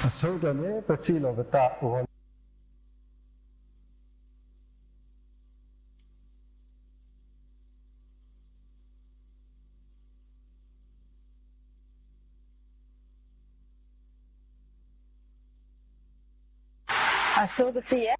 အဆိကတၢၢ်န့ၣ် ပစံးလီၤပသးအဂီၢ်န့ၣ် အဆိကတၢၢ်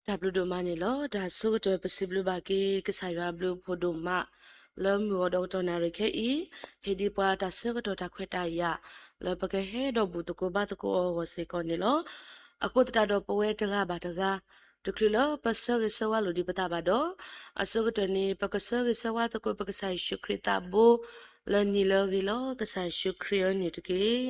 တၢ်ဘျုးဒိၣ်မးန့ၣ်လီၤ. တၢ်ဆိကတၢၢ်ပစံးဘျုးဘၣ်က့ၤ ကစၢ်ယွၤအဘျုးအဖှိၣ်ဒိၣ်မး လၢမုၢ်ဂီၤဒီးကတီၢ်နၣ်ရံၣ်ခဲအံၤ ဟ့ၣ်ဒံးပှၤတၢ်ဆၢကတီၢ်တၢ်ခွဲးတၢ်ယာ် လၢပကဟဲဒီးဘူၣ်သကိးဘါသကိးအီၤအဂီၢ်စ့ၢ်ကီးန့ၣ်လီၤ. အဃိသတးဒီးပဝဲတဂၤဘၣ်တဂၤ တချုးလၢပဆၢဂ့ၤဆၢဝါလိာ်ဒံးပသးဘၣ်ဒီး အဆိကတၢၢ်န့ၣ် ပကဆၢဂ့ၤဆၢဝါသကိးပကစၢ်ယ့ၣ်ၡူးခရံာ်သးဘိ လၢနံၣ်လၢအဂ့ၤလီၤ ကစၢ်ယ့ၣ်ၡူးခရံာ်ဧၢန့ၣ်တက့ၢ်.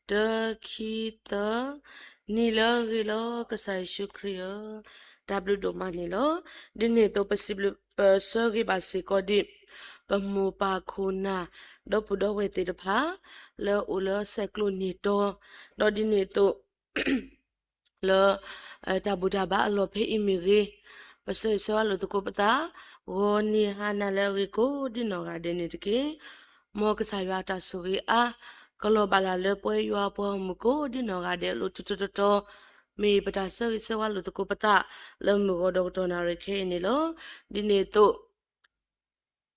တၢ ခံ သၢ, နံၣ်လၢအဂ့ၤလီၤ ကစၢ်ယ့ၣ်ၡူးခရံာ်ဧၢ, တၢ်ဘျုးဒိၣ်မးန့ၣ်လီၤ. ဒ်န့ၣ်အသိးပစံးဘျုး ပဆၢဂ့ၤဘၣ်စ့ၢ်ကီးဒံး ပမိၢ်ပၢ်ခိၣ်နၢ် ဒီပုၢ်ဒီဝဲၢ်သ့ၣ်တဖၣ် လၢအအိၣ်လၢဆဲးကျိးနံၤတီၤ, ဒီးဒ်န့ၣ်အသိး လၢ တၢ်ဘူၣ်တၢ်ဘါအလီၢ်ဖဲအံၤမ့ၢ်ဂ့ၤ, ပဆၢဂ့ၤဆၢဝါလိာ်သကိးပသး ဂီၤနံၤဟါနၤလၢအဂ့ၤကိးဒ်နီၢ်ဂၤဒဲးန့ၣ်တက့ၢ်. မ်ကစၢ်ယွၤအတၢ်ဆိၣ်ဂ့ၤအါ ကလီၤဘၣ်လၢ်လၢပဝဲယွၤအပှၤဂီၢ်မုၢ်ကိးဒ်နီၢ်ဂၤဒဲးအလိၤတတီၤတီၤတီၤ, မ့ၢ်ပတၢ်ဆၢဂ့ၤဆၢဝါလိာ်သကိးပသး လၢမုၢ်ဂီၤဒီးကတီၢ်နၣ်ရံၣ်ခဲအံၤန့ၣ်လီၤ. ဒ်န့ၣ်အသိး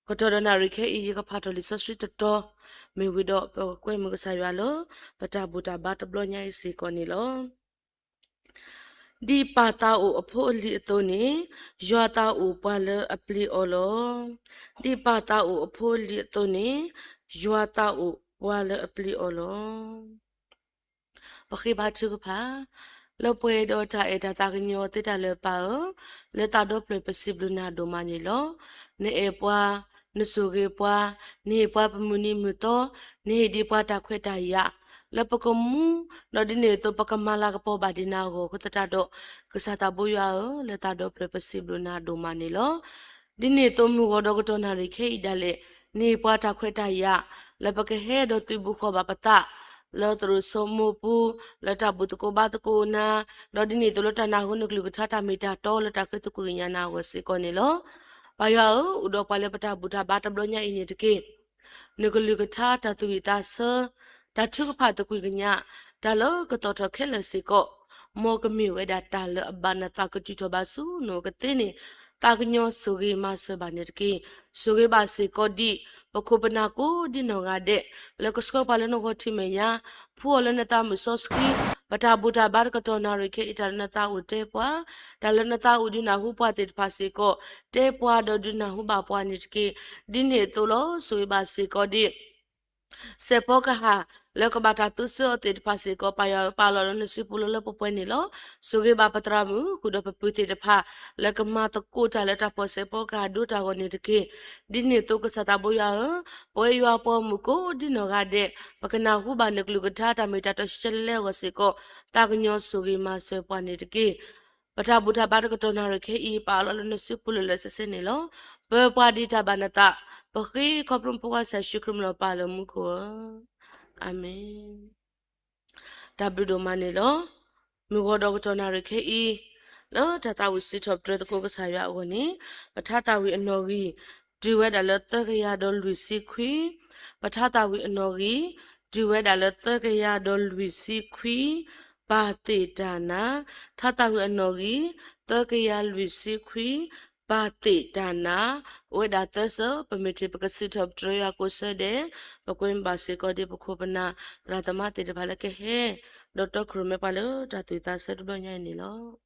ကတီၢ်ဒီးနၣ်ရံၣ်ခဲအံၤ ယကဖးထီၣ်လံာ်စီဆှံတတီၤ, မ့ၢ်ဝံၤဒီးပကကွဲမုာ်ကစၢ်ယွၤလၢ ပတၢ်ဘူၣ်တၢ်ဘါတဘျီညါအံၤစ့ၢ်ကီးန့ၣ်လီၤ. ဒ်ပၢ်သးအိၣ်အဖိအလံၤအသိးန့ၣ်, ယွၤသးအိၣ်ပှၤလၢအပျံၤအီၤလီၤ. ဒ်ပၢ်သးအိၣ်အဖိအလံၤအသိးန့ၣ်, ယွၤသးအိၣ်ပှၤလၢအပျံၤအီၤလီၤ. ပဃ့ဘါထုကဖၣ်, လၢပှဲၤဒီးတၢ်အဲၣ်တၢ်သးကညီၤသ့တၢ်လၢပၢ်ဧၢ, လၢသးဒီဖျၢၣ်ပစံးဘျုးနၤဒိၣ်မးန့ၣ်လီၤ. နအဲၣ်ပှၤ, နဆိၣ်ဂ့ၤပှၤ, နဟ့ၣ်ပှၤပမုၢ်နံၤမုၢ်သီ, နဟ့ၣ်ဒံးပှၤတၢ်ခွဲးတၢ်ယာ်, လၢပကမူ, ဒီးဒ်န့ၣ်အသိးပကမၤလၤကပီၤဘၣ်ဒံးနၤအဂီၢ်အဃိသတးဒီး, ကစၢ်သးဘိယွၤဧၢ, လၢသးဒီဖျၢၣ်ပစံးဘျုးနၤဒိၣ်မးန့ၣ်လီၤ. ဒ်န့ၣ်အသိးမုၢ်ဂီၤဒီးကတီၢ်နၣ်ရံၣ်ခဲအံၤဒၣ်လဲာ်, နဟ့ၣ်ပှၤတၢ်ခွဲးတၢ်ယာ်, လၢပကဟဲဒီးသုးဘူးဃီၤဘၣ်ပသး, လၢသရိာ်စိမိၢ်ပူၤ, လၢတၢ်ဘူၣ်သကိးဘါသကိးနၤ, ဒီးဒ်န့ၣ်အသိးလၢတၢ်နၢ်ဟူနကလုၢ်ကထါတၢ်မ့ၢ်တၢ်တီလၢတၢ်ဃ့သကွံာ်ကညးနၤအဂီၢ်စ့ၢ်ကီးန့ၣ်လီၤ. ပၢ်ယွၤဧၢ, အိၣ်ဒီးပှၤလၢပတၢ်ဘူၣ်တၢ်ဘါတဘျီညါအံၤန့ၣ်တက့ၢ်. နကလုၢ်ကထါတၢ်သူၣ်ဝံၣ်သးဆၢ, တၢ်ထုကဖၣ်သကွံာ်ကညး, တၢ်လၢကတီၢ်ထီၣ်ခဲလၢာ်စ့ၢ်ကီး, မ်ကမ့ၢ်ဝဲဒၣ်တၢ်လၢအဘၣ်နသးကတုၤထီၣ်ဘၣ်ဆူနအိၣ်ကသ့န့ၣ်, သးကညီၤဆိၣ်ဂ့ၤမၤစၢၤဘၣ်န့ၣ်တက့ၢ်. ဆိၣ်ဂ့ၤဘၣ်စ့ၢ်ကီးဒံး, ပခိၣ်ပနၢ်ကိးဒ်နီၢ်ဂၤဒဲး, လၢကဆှၢပှၤလၢနဂီၢ်ထံးမဲာ်ညါ, ဖှူအီၤလၢနသးမုၢ်စီဆှံ, ပတၢ်ဘူၣ်တၢ်ဘါတကတီၢ်နၣ်ရံၣ်ခဲအံၤတၢ်လၢနသးအိၣ်တဲပှၤ, တၢ်လၢနသးအိၣ်ဒုးနၢ်ဟူပှၤသ့ၣ်တဖၣ်စ့ၢ်ကီး, တဲပှၤဒီးဒုးနၢ်ဟူဘၣ်ပှၤန့ၣ်တက့ၢ်. ဒ်န့ၣ်အသိးလီၤ. ဆိၣ်ဂ့ၤဘၣ်စ့ၢ်ကီးဒံး စဲးဖီကဟၣ် လၢကဘၣ်တၢ်သူစၢအီၤသ့ၣ်တဖၣ်စ့ၢ်ကီး ပၢ်ယွၤပာ်လီၤလၢနစုပူၤလၢလၢပှဲၤပှဲၤန့ၣ်လီၤ. ဆိၣ်ဂ့ၤဘၣ်ပသရၣ်မုၣ် ဃုာ်ဒီးပပုၢ်သ့ၣ်တဖၣ် လၢကမၤသကိးတၢ်လၢတၢ်ဖီၣ်စဲးဖီကဟၣ်ဒိတၢ်ဂီၢ်န့ၣ်တက့ၢ်. ဒ်န့ၣ်အသိးကစၢ်သးဘိယွၤဧၢ, ပဝဲယွၤပှၤဂီၢ်မုၢ်ကိးဒ်နီၢ်ဂၤဒဲး ပကနၢ်ဟူဘၣ်နကလုၢ်ကထါတၢ်မ့ၢ်တၢ်တီဆှဲလဲလဲအဂီၢ်စ့ၢ်ကီး သးကညီၤဆိၣ်ဂ့ၤမၤစၢၤပှၤန့ၣ်တက့ၢ်. ပတၢ်ဘူၣ်တၢ်ဘါတကတီၢ်နၣ်ရံၣ်ခဲအံၤ ပာ်အီၤလီၤလၢနစုပူၤလၢလၢဆ့ဆ့န့ၣ်လီၤ. ပၢပှၤဒ်တၢ်ဘၣ်နသး, ပဃ့ခီဖျိပဖိခွါကစၢ်ယ့ၣ်ၡူးခရံာ်မံၤလီၤပၢ်လၢမူခိၣ်ဧၢ, အၤမ့ၣ်. တၢ်ဘျုးဒိၣ်မးန့ၣ်လီၤ. မုၢ်ဂီၤဒီးကတီၢ်နၣ်ရံၣ်ခဲအံၤ လၢတၢ်သးဝံၣ်စံးထီၣ်ပတြၢၤသကိးကစၢ်ယွၤအဂီၢ်န့ၣ်, ပထါသၣ်ဝံၤအနီၣ်ဂံၢ် တုၤဝဲဒၣ်လၢသၢကယၤဒီးလွံၢ်ဆံခွံ, ပထါသၣ်ဝံၤအနီၣ်ဂံၢ် တုၤဝဲဒၣ်လၢသၢကယၤဒီးလွံၢ်ဆံခွံ, ပာ်သ့ၣ်တၢ်နါ, ထါသၣ်ဝံၤအနီၣ်ဂံၢ် သၢကယၤလွံၢ်ဆံခွံ, ပာ်သ့ၣ်တၢ်နါ, အိၣ်ဝဲဒၣ်သၢစၢ, ပမ့ၢ်ထံၣ်ပကစံးထီၣ်ပတြၢၤယွၤကိးဆၢဒဲး, ပကွဲမုာ်ဘၣ်စ့ၢ်ကီးဒ်ပခိၣ်ပနၢ် သရၣ်သမါသ့ၣ်တဖၣ်လၢကဟဲ, ဒီးတီခိၣ်ရိၣ်မဲပှၤလၢတၢ်သူၣ်ဝံၣ်သးဆၢတဘျီညါအံၤန့ၣ်လီၤ.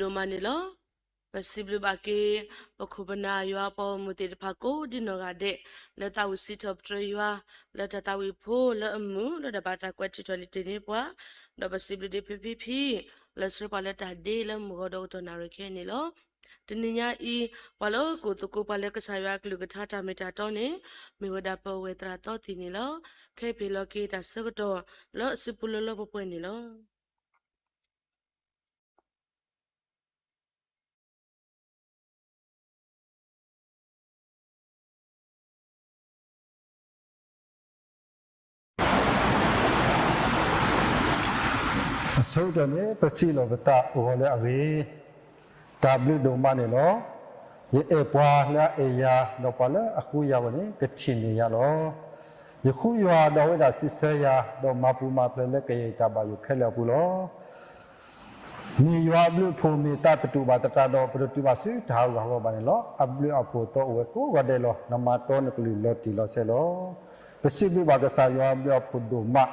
ဒိၣ်မးန့ၣ်လီၤ. ပစံးဘျုးဘၣ်က့ၤ ပခိၣ်ပနၢ်ယွၤပှၤဂီၢ်မုၢ်သ့ၣ်တဖၣ်ကိးဒ်နီၢ်ဂၤဒဲး လၢသးဝံၣ်စံးထီၣ်ပတြၢၤယွၤ လၢတၢ်သးဝံၣ်ဖိလၢအမုာ်လၢတၢ်ဘၣ်တၢ်ကွဲးထုးထီၣ်န့ၢ်တ့ၢ်န့ၢ်ပှၤ, ဒီးပစံးဘျုးဒ့ဖံဖံဖံ လၢဆှၢပှၤလၢတၢ်ဒ့လၢမုၢ်ဂီၤဒီးကတီၢ်နၣ်ရံၣ်ခဲအံၤန့ၣ်လီၤ. တနံၤညါအံၤ ပှၤလၢအကိးသကိးပှၤလၢကစၢ်ယွၤအကလုၢ်ကထါတၢ်မ့ၢ်တၢ်တီန့ၣ် မ့ၢ်ဝဲဒၣ်ပဝဲၢ်သရၣ်သီသ့ၣ်န့ၣ်လီၤ. ခဲအံၤပဟ့ၣ်လီၤက့ၤတၢ်ဆၢကတီၢ်လၢအစုပူၤလၢလၢပှဲၤပှဲၤန့ၣ်လီၤ. အဆိကတၢၢ်န့ၣ် ပစံးလီၤပသးအဂီၢ်လၢအဂ့ၤ, တၢ်ဘျုးဒိၣ်မးန့ၣ်လီၤ. ယအဲၣ်ပှၤလၢအအဲၣ်ယၤ ဒီးပှၤလၢအဃုယၤအဂီၢ်န့ၣ် ကထံၣ်န့ၢ်ယၤလီၤ. ယဃုယွၤဒီးအဝဲဒၣ်စံးဆၢယၤ ဒီးမၤပူၤမၤဖျဲးလၢကယဲၢ်တၢ်ဘၣ်ယိၣ်ခဲလၢာ်အပူၤလီၤ. မ့ၢ်ယွၤအဘျုးအဖှိၣ် မ့ၢ်သးသတူၢ်ဘၣ်သတးဒီး ပတတုၤဘၣ်ဆူတၢ်ဟးဂူာ်ဟးဂီၤဘၣ်န့ၣ်လီၤ. အဘျုးအဖှိၣ်သီအိၣ်ဝဲကိးဂၤဒဲးလီၤ. နမၤတီနကလုၢ်လီၤတံၢ်လီၤဆဲးလီၤ. ပစံးဘျုးဘၣ်ကစၢ်ယွၤအဘျုးအဖှိၣ်ဒိၣ်မး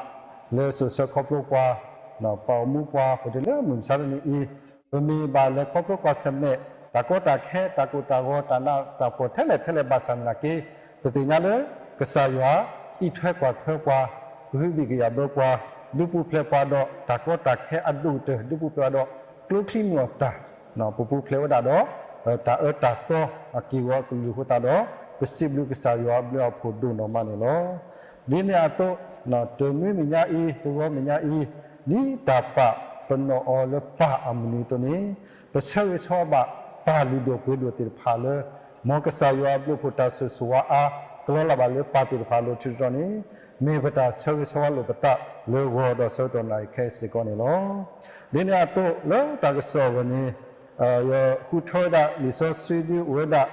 လၢစိာ်ဆှၢခီဖျိပှၤ ပှၤအိၣ်မူပှၤ ပတုၤလၢမုၢ်မဆါတနံၤအံၤ ပမ့ၢ်ဘၣ်လဲၤခီဖျိကွၢ်ဆၢၣ်မဲာ် တၢ်ကီတၢ်ခဲ တၢ်ကိၢ်တၢ်ဂီၤ တၢ်နးတၢ်ဖှီၣ်ထဲလဲၣ်ထဲလဲၣ်ဘၣ်ဆၣ်သနာ်က့ ပသ့ၣ်ညါလၢ ကစၢ်ယွၤ အံးထွဲကွၢ်ထွဲပှၤ, ကဟုဘံၣ်ကယာ်ဘၢပှၤ, ဒုးပူၤဖျဲးပှၤဒီးတၢ်ကီတၢ်ခဲအဒိၣ်ကတၢၢ်, ဒုးပူၤဖျဲးပှၤဒီး ကျိချံမျိာ်သၣ်, ပပူၤဖျဲးဝဲဒၣ်ဒီး တၢ်အၢတၢ်သီ အက့ၢ်ဂီၤအကလုၢ်အဃိသတးဒီး ပစံးဘျုးကစၢ်ယွၤအဘျုးအဖှိၣ်ဒိၣ်နီၢ်မးန့ၣ်လီၤ. ဒ်န့ၣ်အသိး တနွံမဲာ်ညါအံၤ တဂီၤမဲာ်ညါအံၤ ဒ်တၢ်ပာ်ပနီၣ်အီၤလၢပၢ်အမုၢ်နံၤအသိးန့ၣ် ပဆၢဂ့ၤဆၢဝါဘၣ် ပၢ်လုၢ်ဒိၣ်ပှ့ၤဒိၣ်သ့ၣ်တဖၣ်လၢ မ်ကစၢ်ယွၤအဘျုးအဖှိၣ်တၢ်ဆိၣ်ဂ့ၤဆိၣ်ဝါအါ ကလီၤလၢ်ဘၣ်လၢပၢ်သ့ၣ်တဖၣ်အလိၤထူးတတီၤန့ၣ် မ့ၢ်ပတၢ်ဆၢဂ့ၤဆၢဝါလိာ်ပသးလၢဂီၤဒီးဆၢကတီၢ်နၣ်ရံၣ်ခဲအံၤစ့ၢ်ကီးန့ၣ်လီၤ. ဒ်န့ၣ်အသိးလၢတၢ်ကစီၣ်အဂီၢ်န့ၣ် ယဃုထၢဝဲဒၣ်လံာ်စီဆှံဒ်အိၣ်ဝဲဒၣ်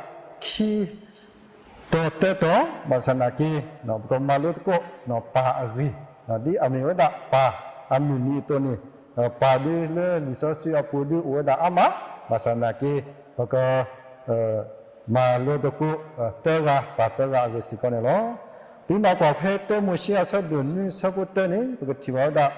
ခံ တီၤသၢတီၤ ဘၣ်ဆၣ်သနာ်က့ ပကမၤလိသကိး ပၢ်အဂ့ၢ် ဒ်အမ့ၢ်ဝဲဒၣ်ပၢ်အမုၢ်နံၤအသိးန့ၣ် ပၢ်ဒ်လၢလံာ်စီဆှံအပူၤဒ်အိၣ်ဝဲဒၣ်အါမး ဘၣ်ဆၣ်သနာ်က့ ပက မၤလိသကိး သၢဂၤ ပၢ်သၢဂၤအဂ့ၢ်စ့ၢ်ကီးန့ၣ်လီၤ. ပမ့ၢ်ကွၢ်ဖဲတၢမိၤၡ့အဆၢဒိၣ်နွံဆၢဖိတၢန့ၣ် ပကထံၣ်ဘၣ်ဝဲဒၣ်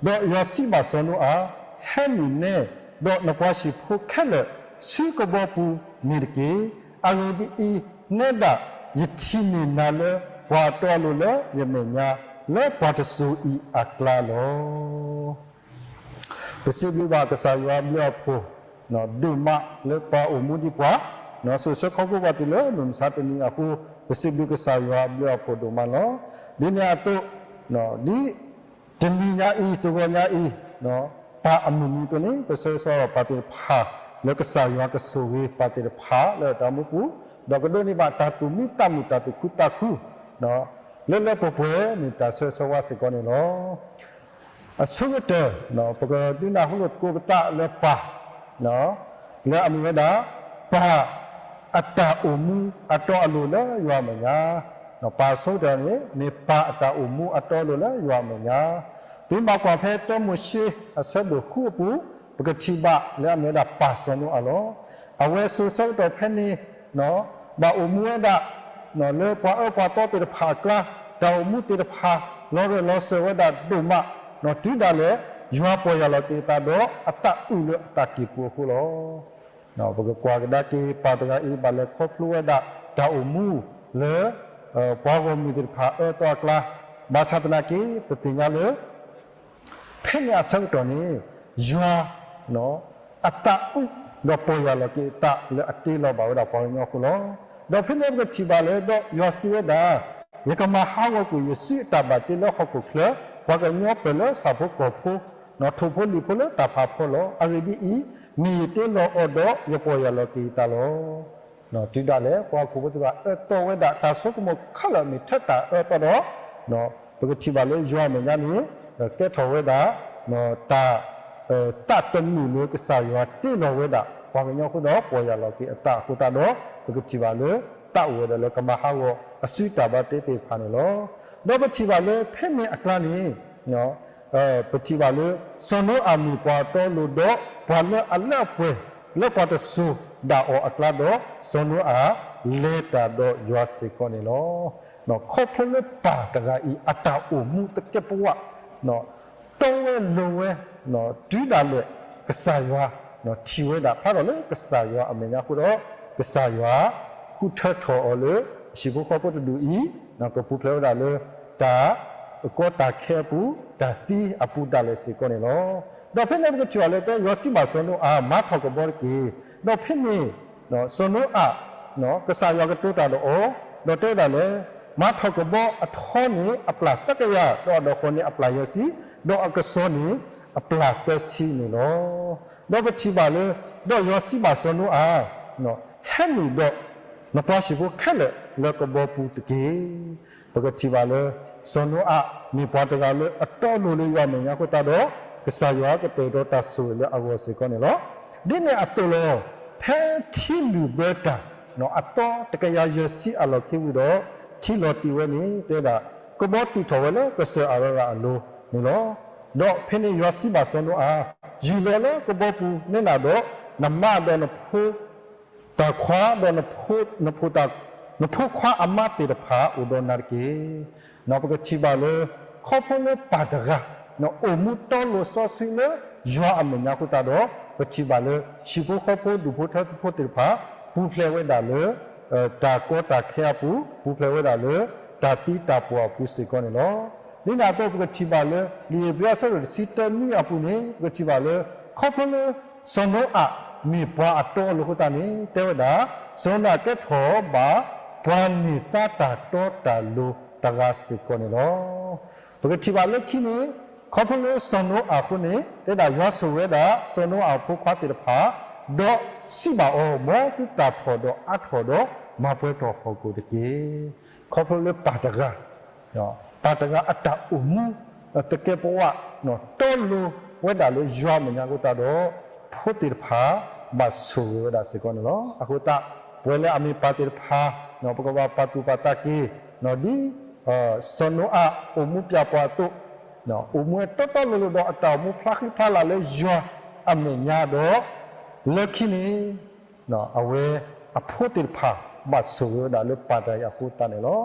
ဒီးယွၤစံးဘၣ်စီၤနိအၤ, ဟဲနုာ်နဲ ဒီးနပှၤဟံၣ်ဖိခဲလၢာ် ဆူကဘီပူၤန့ၣ်တက့ၢ်. အဂ့ၢ်ဒ်အံၤ, နဲဒၣ် ယထံၣ်န့ၢ်နၤလၢပှၤအတီအလိၤလၢယမဲာ်ညါ လၢပှၤတစိၤအံၤအကျါလီၤ. ပစံးဘျုးဘၣ်ကစၢ်ယွၤအဘျုးအဖှိၣ် ဒိၣ်မးလၢပှၤအိၣ်မူဒံးပှၤ စိာ်ဆှၢခီဖျိပှၤတုၤလၢမုၢ်မဆါတနံၤအဃိ ပစံးဘျုးကစၢ်ယွၤအဘျုးအဖှိၣ်ဒိၣ်မးလီၤ. ဒ်န့ၣ်အသိး ဒ်တနံၤညါအံၤ တဂီၤညါအံၤ ပၢ်အမုၢ်နံၤအသိးန့ၣ် ပဆၢဂ့ၤဆၢဝါပၢ်သ့ၣ်တဖၣ် လၢကစၢ်ယွၤကဆိၣ်ဂ့ၤပၢ်သ့ၣ်တဖၣ်လၢတၢ်အိၣ်မူပူၤ ဒီးကဒိးန့ၢ်ဘၣ်တၢ်သူၣ်မံသးမုာ်တၢ်သူၣ်ခုသးခု လၢလၢပှဲၤပှဲၤမ့ၢ်တၢ်ဆၢဂ့ၤဆၢဝါစ့ၢ်ကီးန့ၣ်လီၤ. အဆိကတၢၢ် ပကဒုးနၢ်ဟူလိာ်သကိးပသးလၢပၢ် လၢအမ့ၢ်ဝဲဒၣ် ပၢ်အတၢ်အိၣ်မူအတီအလိၤလၢယွၤအမဲာ်ညါ, ပၢ်အဆိကတၢၢ်န့ၣ် မ့ၢ်ပၢ်အတၢ်အိၣ်မူအတီအလိၤလၢယွၤအမဲာ်ညါ. ပမ့ၢ်ကွၢ်ဖဲတၢမိၤၡ့အဆၢဒိၣ်ဃုအပူၤ ပကထံၣ်ဘၣ်လၢအမ့ၢ်ဝဲဒၣ်ပၢ်စီၤနိအၤလီၤ. အဝဲစိၤဆၢကတီၢ်ဖဲန့ၣ် ဘၣ်အိၣ်မူဝဲဒၣ် လၢပှၤအၢပှၤသီသ့ၣ်တဖၣ်အကျါ တၢ်အိၣ်မူသ့ၣ်တဖၣ် လီၤရၢၢ်လီၤစၢၤဝဲဒၣ်ဒိၣ်မး, တုၤဒၣ်လဲာ် ယွၤပီၢ်ယၢ်လီၤက့ၤအသးဒီးအသးအုးလၢအသးကံၢ်ပူၤအဃိလီၤ. ပကကွၢ်ကဒါက့ၤပၢ်တဂၤအံၤ ဘၣ်လဲၤခီဖျိဝဲဒၣ် တၢ်အိၣ်မူလၢ ပှၤဂီၢ်မုၢ်သ့ၣ်တဖၣ်အၢသီအကျါ, ဘၣ်ဆၣ်သနာ်က့ ပသ့ၣ်ညါလၢ ဖဲန့ၣ်အဆၢကတီၢ်န့ၣ် ယွၤ အသးအုး ဒီးပီၢ်ယၢ်လီၤက့ၤအသးလၢအတ့လီၤဘၣ်ဝဲဒၣ်ပှၤကညီအဃိလီၤ. ဒီးဖဲန့ၣ်ပကထံၣ်ဘၣ်လၢ ဒီးယွၤစံးဝဲဒၣ်, ယကမၤဟးဂီၤကွံာ်ယစုအတၢ်ဘၣ်တ့လၢဟီၣ်ခိၣ်ချၢ, ပှၤကညီပၢၢ်လၢဆၣ်ဖိကီၢ်ဖိ, ထိၣ်ဖိလံၣ်ဖိလၢတၢ်ဖးဖီလီၤ. အဂ့ၢ်ဒ်အံၤ, မ့ၢ်ယတ့လီၤအီၤဒီးယပီၢ်ယၢ်လီၤက့ၤယသးလီၤ. တုၤဒၣ်လဲာ် ပှၤဟီၣ်ခိၣ်ဖိသ့ၣ်တဖၣ်အၢသီဝဲဒၣ် တၢ်ဆိကမိၣ်ခဲလၢာ်မ့ၢ်ထဲတၢ်အၢသီဒီး ပကထံၣ်ဘၣ်လၢယွၤအမဲာ်ညါန့ၣ် ကဲထီၣ်ဝဲဒၣ် တၢ် သးတမုာ်လၢကစၢ်ယွၤတ့လီၤဝဲဒၣ် ပှၤကညီအဃိဒီး ပီၢ်ယၢ်လီၤက့ၤအသးအဃိသတးဒီး ပကထံၣ်ဘၣ်လၢ သးအိၣ်ဝဲဒၣ်လၢကမၤဟးဂီၤအစုတၢ်ဘၣ်တ့သ့ၣ်တဖၣ်န့ၣ်လီၤ. ဒီးပထံၣ်ဘၣ်လၢဖဲန့ၣ်အကျါန့ၣ် ပထံၣ်ဘၣ်လၢ စီၤနိအၤမ့ၢ်ပှၤအတီအလိၤဒီး ပှၤလၢအလၢအပှဲၤ လၢပှၤတစိၤဒၣ်အီၤအကျါဒီး စီၤနိအၤလဲၤတၢ်ဒီးယွၤစ့ၢ်ကီးန့ၣ်လီၤ. ခီဖျိလၢပၢ်တဂၤအံၤ အတၢ်အိၣ်မူသကဲးပဝး တီဝဲလိၤဝဲ တုၤဒၣ်လဲာ် ကစၢ်ယွၤ ထံၣ်ဝဲဒၣ်ဖျါထီၣ်လၢကစၢ်ယွၤအမဲာ်ညါအဃိဒီး, ကစၢ်ယွၤဃုထၢထီၣ်အီၤလၢ ဟံၣ်ဖိဃီဖိတဒူၣ်အံၤ, ကပူၤဖျဲးဝဲဒၣ်လၢ တၢ်ကီတၢ်ခဲအပူၤ, တၢ်သံအပူၤဒၣ်လဲာ်စ့ၢ်ကီးန့ၣ်လီၤ. ဒီးဖဲန့ၣ်ပကထံၣ်ဘၣ်လၢ တဲယွၤစံးဘၣ်စီၤနိအၤ, မၤထီၣ်ကဘီတက့ၢ်. ဒီးဖဲန့ၣ် စီၤနိအၤ, ကစၢ်ယွၤကတိၤတၢ်ဒီးအီၤ, ဒီးတဲဝဲဒၣ်လၢ မၤထီၣ်ကဘီအထီန့ၣ်အပျၢ်သၢကယၤ, ဒီးအဒီၣ်ဃီန့ၣ်အပျၢ်ယဲၢ်ဆံ, ဒီးအကစီၤန့ၣ်အပျၢ်သၢဆံန့ၣ်လီၤ. ဒီးပထံၣ်ဘၣ်လၢ ဒီးယွၤစံးဘၣ်စီၤနိအၤ, ဟဲနုာ်ဒီးနပှၤဟံၣ်ဖိခဲလၢာ်လၢကဘီပူၤတက့ၢ်. ပကထံၣ်ဘၣ်လၢ စီၤနိအၤမ့ၢ်ပှၤတဂၤလၢအတီအလိၤလၢယွၤအမဲာ်ညါအဃိသတးဒီး, ကစၢ်ယွၤကတဲာ်ကတီၤတၢ်ဆိၣ်ဂ့ၤလၢအဂီၢ်စ့ၢ်ကီးန့ၣ်လီၤ. ဒ်န့ၣ်အသိးလီၤ, ဖဲထံလုၢ်ဘၢတၢ် အသီတကယၤယဲၢ်ဆံအလီၢ်ခံဝံၤဒီး, ထံလီၤတံၢ်ဝဲန့ၣ် တဲဒၣ် ကဘီတုၤထီၣ်ဝဲလၢကစၢၢ်အရၤရၤအလိၤန့ၣ်လီၤ. ဒီးဖဲန့ၣ်ယွၤစံးဘၣ်စီၤနိအၤ, ယူၢ်လီၤလၢကဘီပူၤန့ၣ်နၤဒီး, နမါဒီးနဖိ တၢ်ခွါဒီး နဖိခွါအမါသ့ၣ်တဖၣ်အိၣ်ဒီးနၤတက့ၢ်. ပကထံၣ်ဘၣ်လၢ ခီဖျိလၢပၢ်တဂၤ အိၣ်မူတီလိၤစီဆှံလၢယွၤအမဲာ်ညါအဃိသတးဒီး, ပထံၣ်ဘၣ်လၢ ဟံၣ်ဖိဃီဖိဒူၣ်ဖိထၢဖိသ့ၣ်တဖၣ် ပူၤဖျဲးဝဲဒၣ်လၢ တၢ်ကီတၢ်ခဲအပူၤ, ပူၤဖျဲးဝဲဒၣ်လၢ တၢ်သံတၢ်ပှၢ်အပူၤစ့ၢ်ကီးန့ၣ်လီၤ. ဒ်န့ၣ်အသိးပကထံၣ်ဘၣ်လၢ လံာ်ဧ့ၤဘြံၤအဆၢဒိၣ်တဆံတၢနွံအပူၤန့ၣ် ပကထံၣ်ဘၣ်လၢ ခီဖျိလၢ စီၤနိအၤမ့ၢ်ပှၤအတီအလိၤအဃိသတးန့ၣ် တဲဝဲဒၣ် စီၤနိအၤကဲထီၣ်ဘၣ် ပှၤန့ၢ်သါတၢ်တီတၢ်လိၤတဂၤစ့ၢ်ကီးန့ၣ်လီၤ. ပကထံၣ်ဘၣ်လၢခံန့ၣ် ခီဖျိလၢစီၤနိအၤအဃိန့ၣ် တဲဒၣ်ယွၤဆိၣ်ဂ့ၤဝဲဒၣ် စီၤနိအၤအဖိခွါသ့ၣ်တဖၣ်, ဒီးစံးဘၣ်အီၤ, မ်သုသၣ်ထီၣ်ဒီးအါထီၣ်ဒီး မၤပှဲၤထီၣ်ဟီၣ်ခိၣ်တက့ၢ်. ခီဖျိလၢပၢ်တဂၤ ပၢ်တဂၤအတၢ်အိၣ်မူ သကဲးပဝး တီလိၤဝဲဒၣ်လၢယွၤအမဲာ်ညါအဃိသတးဒီး ဖိသ့ၣ်တဖၣ် ဘၣ်ဆိၣ်ဂ့ၤဝဲဒၣ်စ့ၢ်ကီးန့ၣ်လီၤ. အဃိသတး ပဝဲလၢအမ့ၢ်ပၢ်သ့ၣ်တဖၣ် ပကဘၣ်ပာ်သူၣ်ပာ်သးက့ၤ ဒ် စီၤနိအၤအိၣ်မူပျၢ်ပှၤအသိး အိၣ်မူဝဲတီတီလိၤလိၤဒီးအတၢ်အိၣ်မူဖျါဃံဖျါလၤလၢယွၤအမဲာ်ညါဒီး လၢခံန့ၣ် အဝဲအဖိသ့ၣ်တဖၣ် ဘၣ်ဆိၣ်ဂ့ၤဝဲဒၣ်လၢပၢ်တဂၤအံၤအဃိသတးန့ၣ်လီၤ.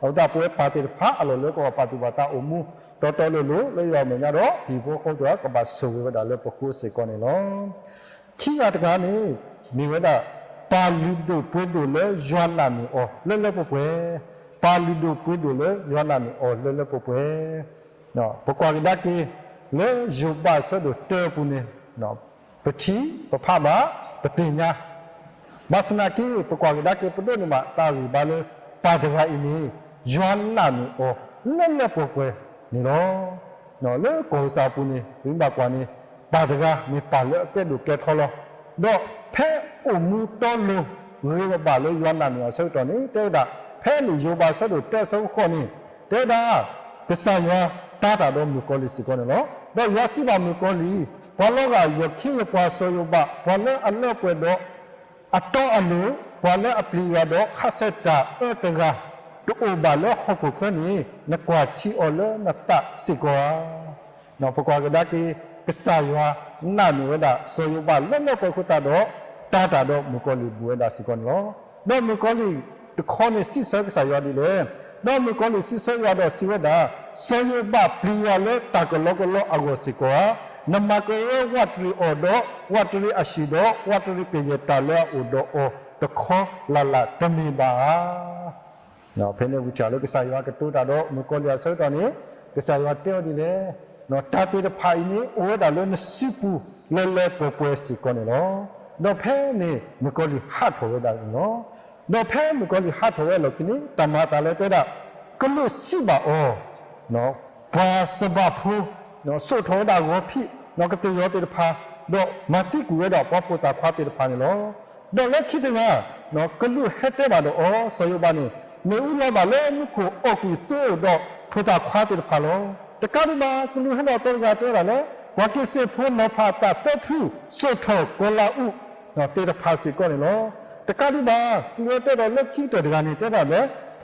အဃိသတးပဝဲပၢ်သ့ၣ်တဖၣ်အလီၢ်လၢပကဘၣ်ပာ်သူၣ်ပာ်သးအိၣ်မူ တီတီလိၤလိၤလၢယွၤအမဲာ်ညါဒီး ဟံၣ်ဖိဃီဖိသ့ၣ်တဖၣ် ကဘၣ်ဆိၣ်ဂ့ၤဝဲဒၣ်လၢပဃိစ့ၢ်ကီးန့ၣ်လီၤ. ခံဂၤတဂၤန့ၣ် မ့ၢ်ဝဲဒၣ် ပၢ်လုၢ်ဒိၣ်ပှ့ၤဒိၣ်လၢယွၤနာ်န့ၢ်အီၤလၢလၢပှဲၤပှဲၤ, ပၢ်လုၢ်ဒိၣ်ပှ့ၤဒိၣ်လၢယွၤနာ်န့ၢ်အီၤလၢလၢပှဲၤပှဲၤ ပကွၢ်ကဒါက့ၤ လၢယိၤဘးအဆၢဒိၣ်တၢအပူၤန့ၣ် ပထံၣ်ပဖးဘၣ် ပသ့ၣ်ညါ ဘၣ်ဆၣ်သနာ်က့ ပကွၢ်ကဒါက့ၤ ပဒိးန့ၢ်ဘၣ်တၢ်ဂံၢ်ဘါလၢ ပၢ်တဂၤအံၤန့ၣ် ယွၤနာ်န့ၢ်အီၤလၢလၢပှဲၤပှဲၤန့ၣ်လီၤ. လၢကီၢ်ကစၢ်အပူၤန့ၣ် ပမ့ၢ်ဘၣ်ကွၢ်န့ၣ် ပၢ်တဂၤမ့ၢ်ပၢ်လၢအကဲဒိၣ်ကဲထီလီၤ. ဒီးဖဲအိၣ်မူတီလိၤ ဂ့ၤဘၣ်ဘၣ်လၢယွၤနာ်န့ၢ်အီၤအဆၢကတီၢ်န့ၣ် တဲဝဲဒၣ် ဖဲန့ၣ်ယိၤဘးအဆၢဒိၣ်တၢအဆၢဖိဃိးန့ၣ် တဲဝဲဒၣ် ကစၢ်ယွၤတၤတၢ်ဒီးမုၣ်ကီၤလံၢ်စ့ၢ်ကီးန့ၣ်လီၤ. ဒီးယွၤစံးဘၣ်မုၣ်ကီၤလံၢ်, ပှၤလီၤဂာ်ယီၢ်ခ့ယပှၤစီၤယိၤဘး, ပှၤလၢအလၢပှဲၤဒီး အတီအလိၤ, ပှၤလၢအပျံၤယွၤဒီးခးဆၢတၢ်အၢတဂၤ တအိၣ်ဘၣ်လၢဟီၣ်ခိၣ်ချၢန့ၣ် နကွၢ်ထံအီၤလၢနသးစ့ၢ်ကီးဧါ. ပကွၢ်ကဒါက့ၤ ကစၢ်ယွၤနာ်န့ၢ်ဝဲဒၣ် စီၤယိၤဘးလၢလၢပှဲၤပှဲၤအဃိသတးဒီး တၤတၢ်ဒီးမုၣ်ကီၤလံၢ်ဘူးဝဲဒၣ်စ့ၢ်ကီးန့ၣ်လီၤ. ဒီးမုၣ်ကီၤလံၢ်တခီန့ၣ်စံးဆၢကစၢ်ယွၤဒ်လဲၣ်. ဒီးမုၣ်ကီၤလံၢ်စံးဆၢယွၤဒီးစံးဝဲဒၣ်, စီၤယိၤဘးပျံၤယွၤလၢတၢ်ကလီကလီအဂီၢ်စ့ၢ်ကီးဧါ. နမၤကရၢဝးတရံးအီၤဒီး ဝးတရံးအဟံၣ်ဒီး ဝးတရံးကယဲၢ်တၢ်လၢအအိၣ်ဒီးအီၤတခီလၢ်လၢ်တမ့ၢ်ဘၣ်ဧါ. ဖဲန့ၣ်ဝံၤထံၣ်လၢကစၢ်ယွၤကတိၤတၢ်ဒီးမုၣ်ကီၤလံၢ်အဆၢကတီၢ်န့ၣ် ကစၢ်ယွၤတဲအီၤဒ်လဲၣ်, တၢ်သ့ၣ်တဖၣ်အံၤန့ၣ် အိၣ်ဝဲဒၣ်လၢနစုပူၤလၢလၢပှဲၤပှဲၤစ့ၢ်ကီးန့ၣ်လီၤ. ဒီးဖဲန့ၣ်မုၣ်ကီၤလံၢ်ဟးထီၣ်ဝဲဒၣ်န့ၣ်လီၤ. ဒီးဖဲမုၣ်ကီၤလံၢ်ဟးထီၣ်ဝဲအလီၢ်ခံန့ၣ် တၢ်မၤအသးလၢတဲဒၣ် ကလူးစံးဘၣ်အီၤ, ပှၤစဘၣ်ဖိ စိာ်ထီၣ်ဝဲဒၣ်ဂီၤဖံး ကသ့ၣ်ယီၤသ့ၣ်တဖၣ်, ဒီးမၤသံကွံာ်ဝဲဒၣ်ပှၤဖိသၣ်ခွါသ့ၣ်တဖၣ်န့ၣ်လီၤ. ဒီးလၢခံတဂၤ ကလူးဟဲတဲဘၣ်ဒီးအီၤ, စီၤယိၤဘးန့ၣ် မ့ၣ်အူလီၤဘၣ်လၢမူခိၣ်အီၣ်ကွံာ်သိဒီးဖိသၣ်ခွါသ့ၣ်တဖၣ်လီၤ. တကးဒံးဘၣ် ကလူးဟဲဒီးအသီတဂၤတဲဝဲဒၣ်လၢ ပှၤက့ၤစ့ၢ်ဖိနီၤဖးအသးသၢဖု စိာ်ထီၣ်ကီၤလၤအူး သ့ၣ်တဖၣ်စ့ၢ်ကီးန့ၣ်လီၤ. တကးဒံးဘၣ် ကလူးဟဲတဲဒီးလၢခံကတၢၢ်တဂၤန့ၣ် တဲဒၣ်လၢ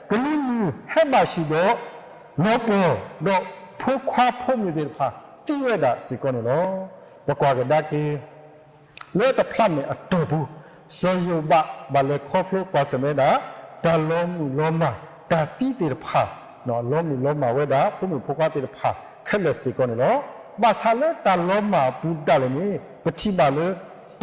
ကလူးမုၢ်ဟဲဘၣ်ဟံၣ်ဒီး လီၤပှီၢ် ဒီးဖိခွါဖိမုၣ်သ့ၣ်တဖၣ်သံဝဲဒၣ်စ့ၢ်ကီးန့ၣ်လီၤ. ပကွၢ်ကဒါက့ၤ လၢတဖျးမဲာ်အတီၢ်ပူၤ စီၤယိၤဘးဘၣ်လဲၤခီဖျိကွၢ်ဆၢၣ်မဲာ်ဝဲဒၣ် တၢ်လီၤမုၢ်လီၤမၢ် တၢ်သံသ့ၣ်တဖၣ်, လီၤမုၢ်လီၤမၢ်ဝဲဒၣ် ဖိမုၣ်ဖိခွါသ့ၣ်တဖၣ်ခဲလၢာ်စ့ၢ်ကီးန့ၣ်လီၤ. ဘၣ်ဆၣ်လၢတၢ်လီၤမၢ်အပူၤဒၣ်လဲာ်န့ၣ် ပထံၣ်ဘၣ်လၢ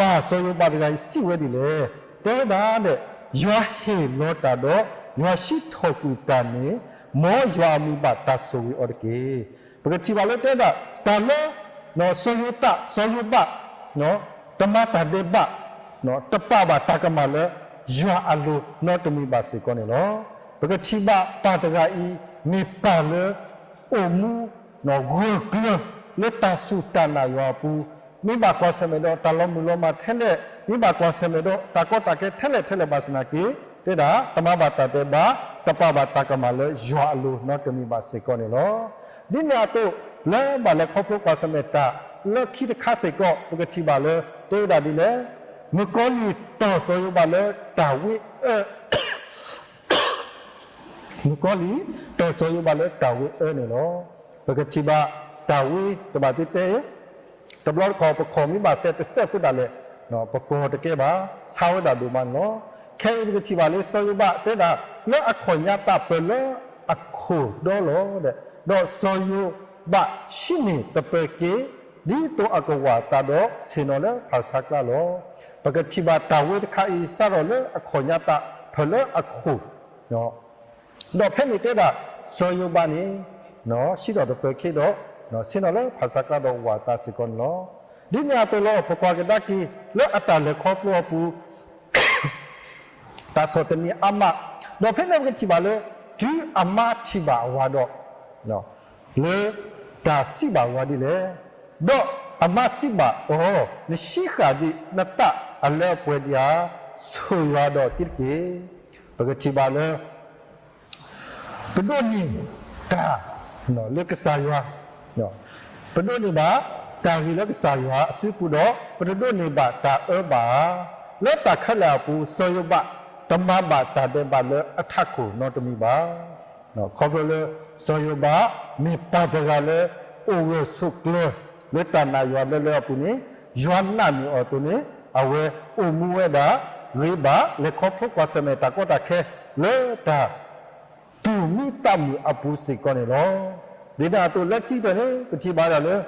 ပၢ်စီၤယိၤဘးတဂၤအံၤစံးဝဲဒ်လဲၣ်. တဲဝဲဒၣ်ဒဲး, ယွၤဟ့ၣ်လီၤတၢ်ဒီး ယွၤစံးထီၣ်ကွံာ်တၢ်န့ၣ်, မ်ယွၤအမံၤဘၣ်တၢ်ဆိၣ်ဂ့ၤအီၤတက့ၢ်. ပကထံၣ်ဘၣ်လၢတဲဒၣ် တၢ်လၢ စီၤယိၤသး စီၤယိၤဘး တမၤတၢ်ဒဲးဘး တပာ်ဘၣ်တၢ်ကမၣ်လၢ ယွၤအလိၤနီတမံၤဘၣ်စ့ၢ်ကီးန့ၣ်လီၤ. ပကထံၣ်ဘၣ်ပၢ်တဂၤအံၤ မ့ၢ်ပၢ်လၢ အိၣ်မူ ဂၢၢ်ကျၢၤလၢတၢ်စူၢ်တၢ်နာ်ယွၤအပူၤ, မ့ၢ်ဘၣ်ကွၢ်ဆၢၣ်မဲာ်ဒီးတၢ်လီၤမုၢ်လီၤမၢ်ထဲလဲၣ်, မ့ၢ်ဘၣ်ကွၢ်ဆၢၣ်မဲာ်ဒီးတၢ်ကီတၢ်ခဲထဲလဲၣ်ထဲလဲၣ်ဘၣ်ဆၣ်သနာ်က့, တဲဒၣ် တမၤဘၣ်တၢ်ဒဲးဘး, တပာ်ဘၣ်တၢ်ကမၣ်လၢယွၤအလိၤနီတမံၤဘၣ်စ့ၢ်ကီးန့ၣ်လီၤ. ဒ်န့ၣ်အသိး လၢဘၣ်လဲၤခီဖျိကွၢ်ဆၢၣ်မဲာ်တၢ်လၢခံတခါစ့ၢ်ကီး ပကထံၣ်ဘၣ်လၢ တဲဝဲဒၣ်ဒ်လဲၣ်, မုၣ်ကီၤလံၢ်တီၢ်စီၤယိၤဘးလၢတၢ်ဝ့အၢ မုၣ်ကီၤလံၢ်တီၢ်စီၤယိၤဘးလၢတၢ်ဝ့အၢန့ၣ်လီၤ. ပကထံၣ်ဘၣ်တၢ်ဝ့တဘၣ်သ့တဲ, တဘျီတခီၣ် ပခီၣ်မ့ၢ်ဘၣ်စဲးတစဲးဖိဒၣ်လဲာ်, ပကီၢ်တကဲဘၣ်, ဆါဝဲဒၣ်ဒိၣ်မးန့ၣ်လီၤ. ခဲအံၤပကထံၣ်ဘၣ်လၢစီၤယိၤဘးတဲဒၣ် လၢအခီၣ်ညါသးပၢၢ်လၢအခိၣ်ဒီလီၤဒဲး, ဒီးစီၤယိၤဘးဆံးန့ၢ်သပၢၤက့ၤ ဒ်သိးအကဝၢ်အသးဒီးဆ့ၣ်နီၤလၢဖၣ်ဆါကျါလီၤ. ပကထံၣ်ဘၣ်တၢ်ဝ့တခါအံၤ စးထီၣ်လၢအခီၣ်ညါသးပၢၢ်လၢအခိၣ် ဒီးဖဲန့ၣ်တဲဒၣ် စီၤယိၤဘးန့ၣ် ဆံးထီၣ်သပၢၤက့ၤဒီး ဆ့ၣ်နီၤလၢဖၣ်ဆါကျါဒီးဝၢ်အသးစ့ၢ်ကီးန့ၣ်လီၤ. ဒ်န့ၣ်အသိးလီၤ ပကွၢ်ကဒါက့ၤ လၢအတၢ်လဲၤခီဖျိအပူၤ တၢ်ဆီၣ်သနံးအါမး, ဒီးဖဲန့ၣ်ပကထံၣ်ဘၣ်လၢ တုၤအမါထံၣ်ဘၣ်အဝၤဒီး လၢတၢ်စံးဘၣ်ဝၤဒ်လဲၣ်, ဒီးအမါစံးဘၣ်အီၤ, နဆံးဃာ်ဒံးနသးအလၢအပှဲၤဒံးဧါ, ဆိၣ်ယွၤဒီးသံတက့ၢ်. ပကထံၣ်ဘၣ်လၢ ပဒိးန့ၢ်တၢ်လၢကစၢ်ယွၤ, ပဒိးန့ၢ်ဘၣ်တၢ်ဂ့ၤလၢကစၢ်ယွၤအစုပူၤဒီး ပတဒိးန့ၢ်ဘၣ်တၢ်အၢဘၣ်ဧါ. လၢတၢ်ခဲလၢာ်အပူၤ စီၤယိၤဘးတမၤဘၣ်တၢ်ဒဲးဘးလၢအထးခိၣ်နီတမံၤဘၣ်. ခီဖျိလၢ စီၤယိၤဘး မ့ၢ်ပၢ်တဂၤလၢ အိၣ်ဂၢၢ်ဆိးကျၢၤ လၢတၢ်နာ်ယွၤလၢလၢအပူၤန့ၣ် ယွၤနာ်န့ၢ်အီၤအသိးန့ၣ် အဝဲအိၣ်မူဝဲဒၣ်ဂ့ၤဘၣ် လဲၤခီဖျိကွၢ်ဆၢၣ်မဲာ်တၢ်ကီတၢ်ခဲ လၢတၢ် သူၣ်မံသးမုာ်အပူၤစ့ၢ်ကီးန့ၣ်လီၤ. ဒ်န့ၣ်အသိးလၢခံကတၢၢ်န့ၣ် ပထံၣ်ဘၣ်ဒၣ်လၢ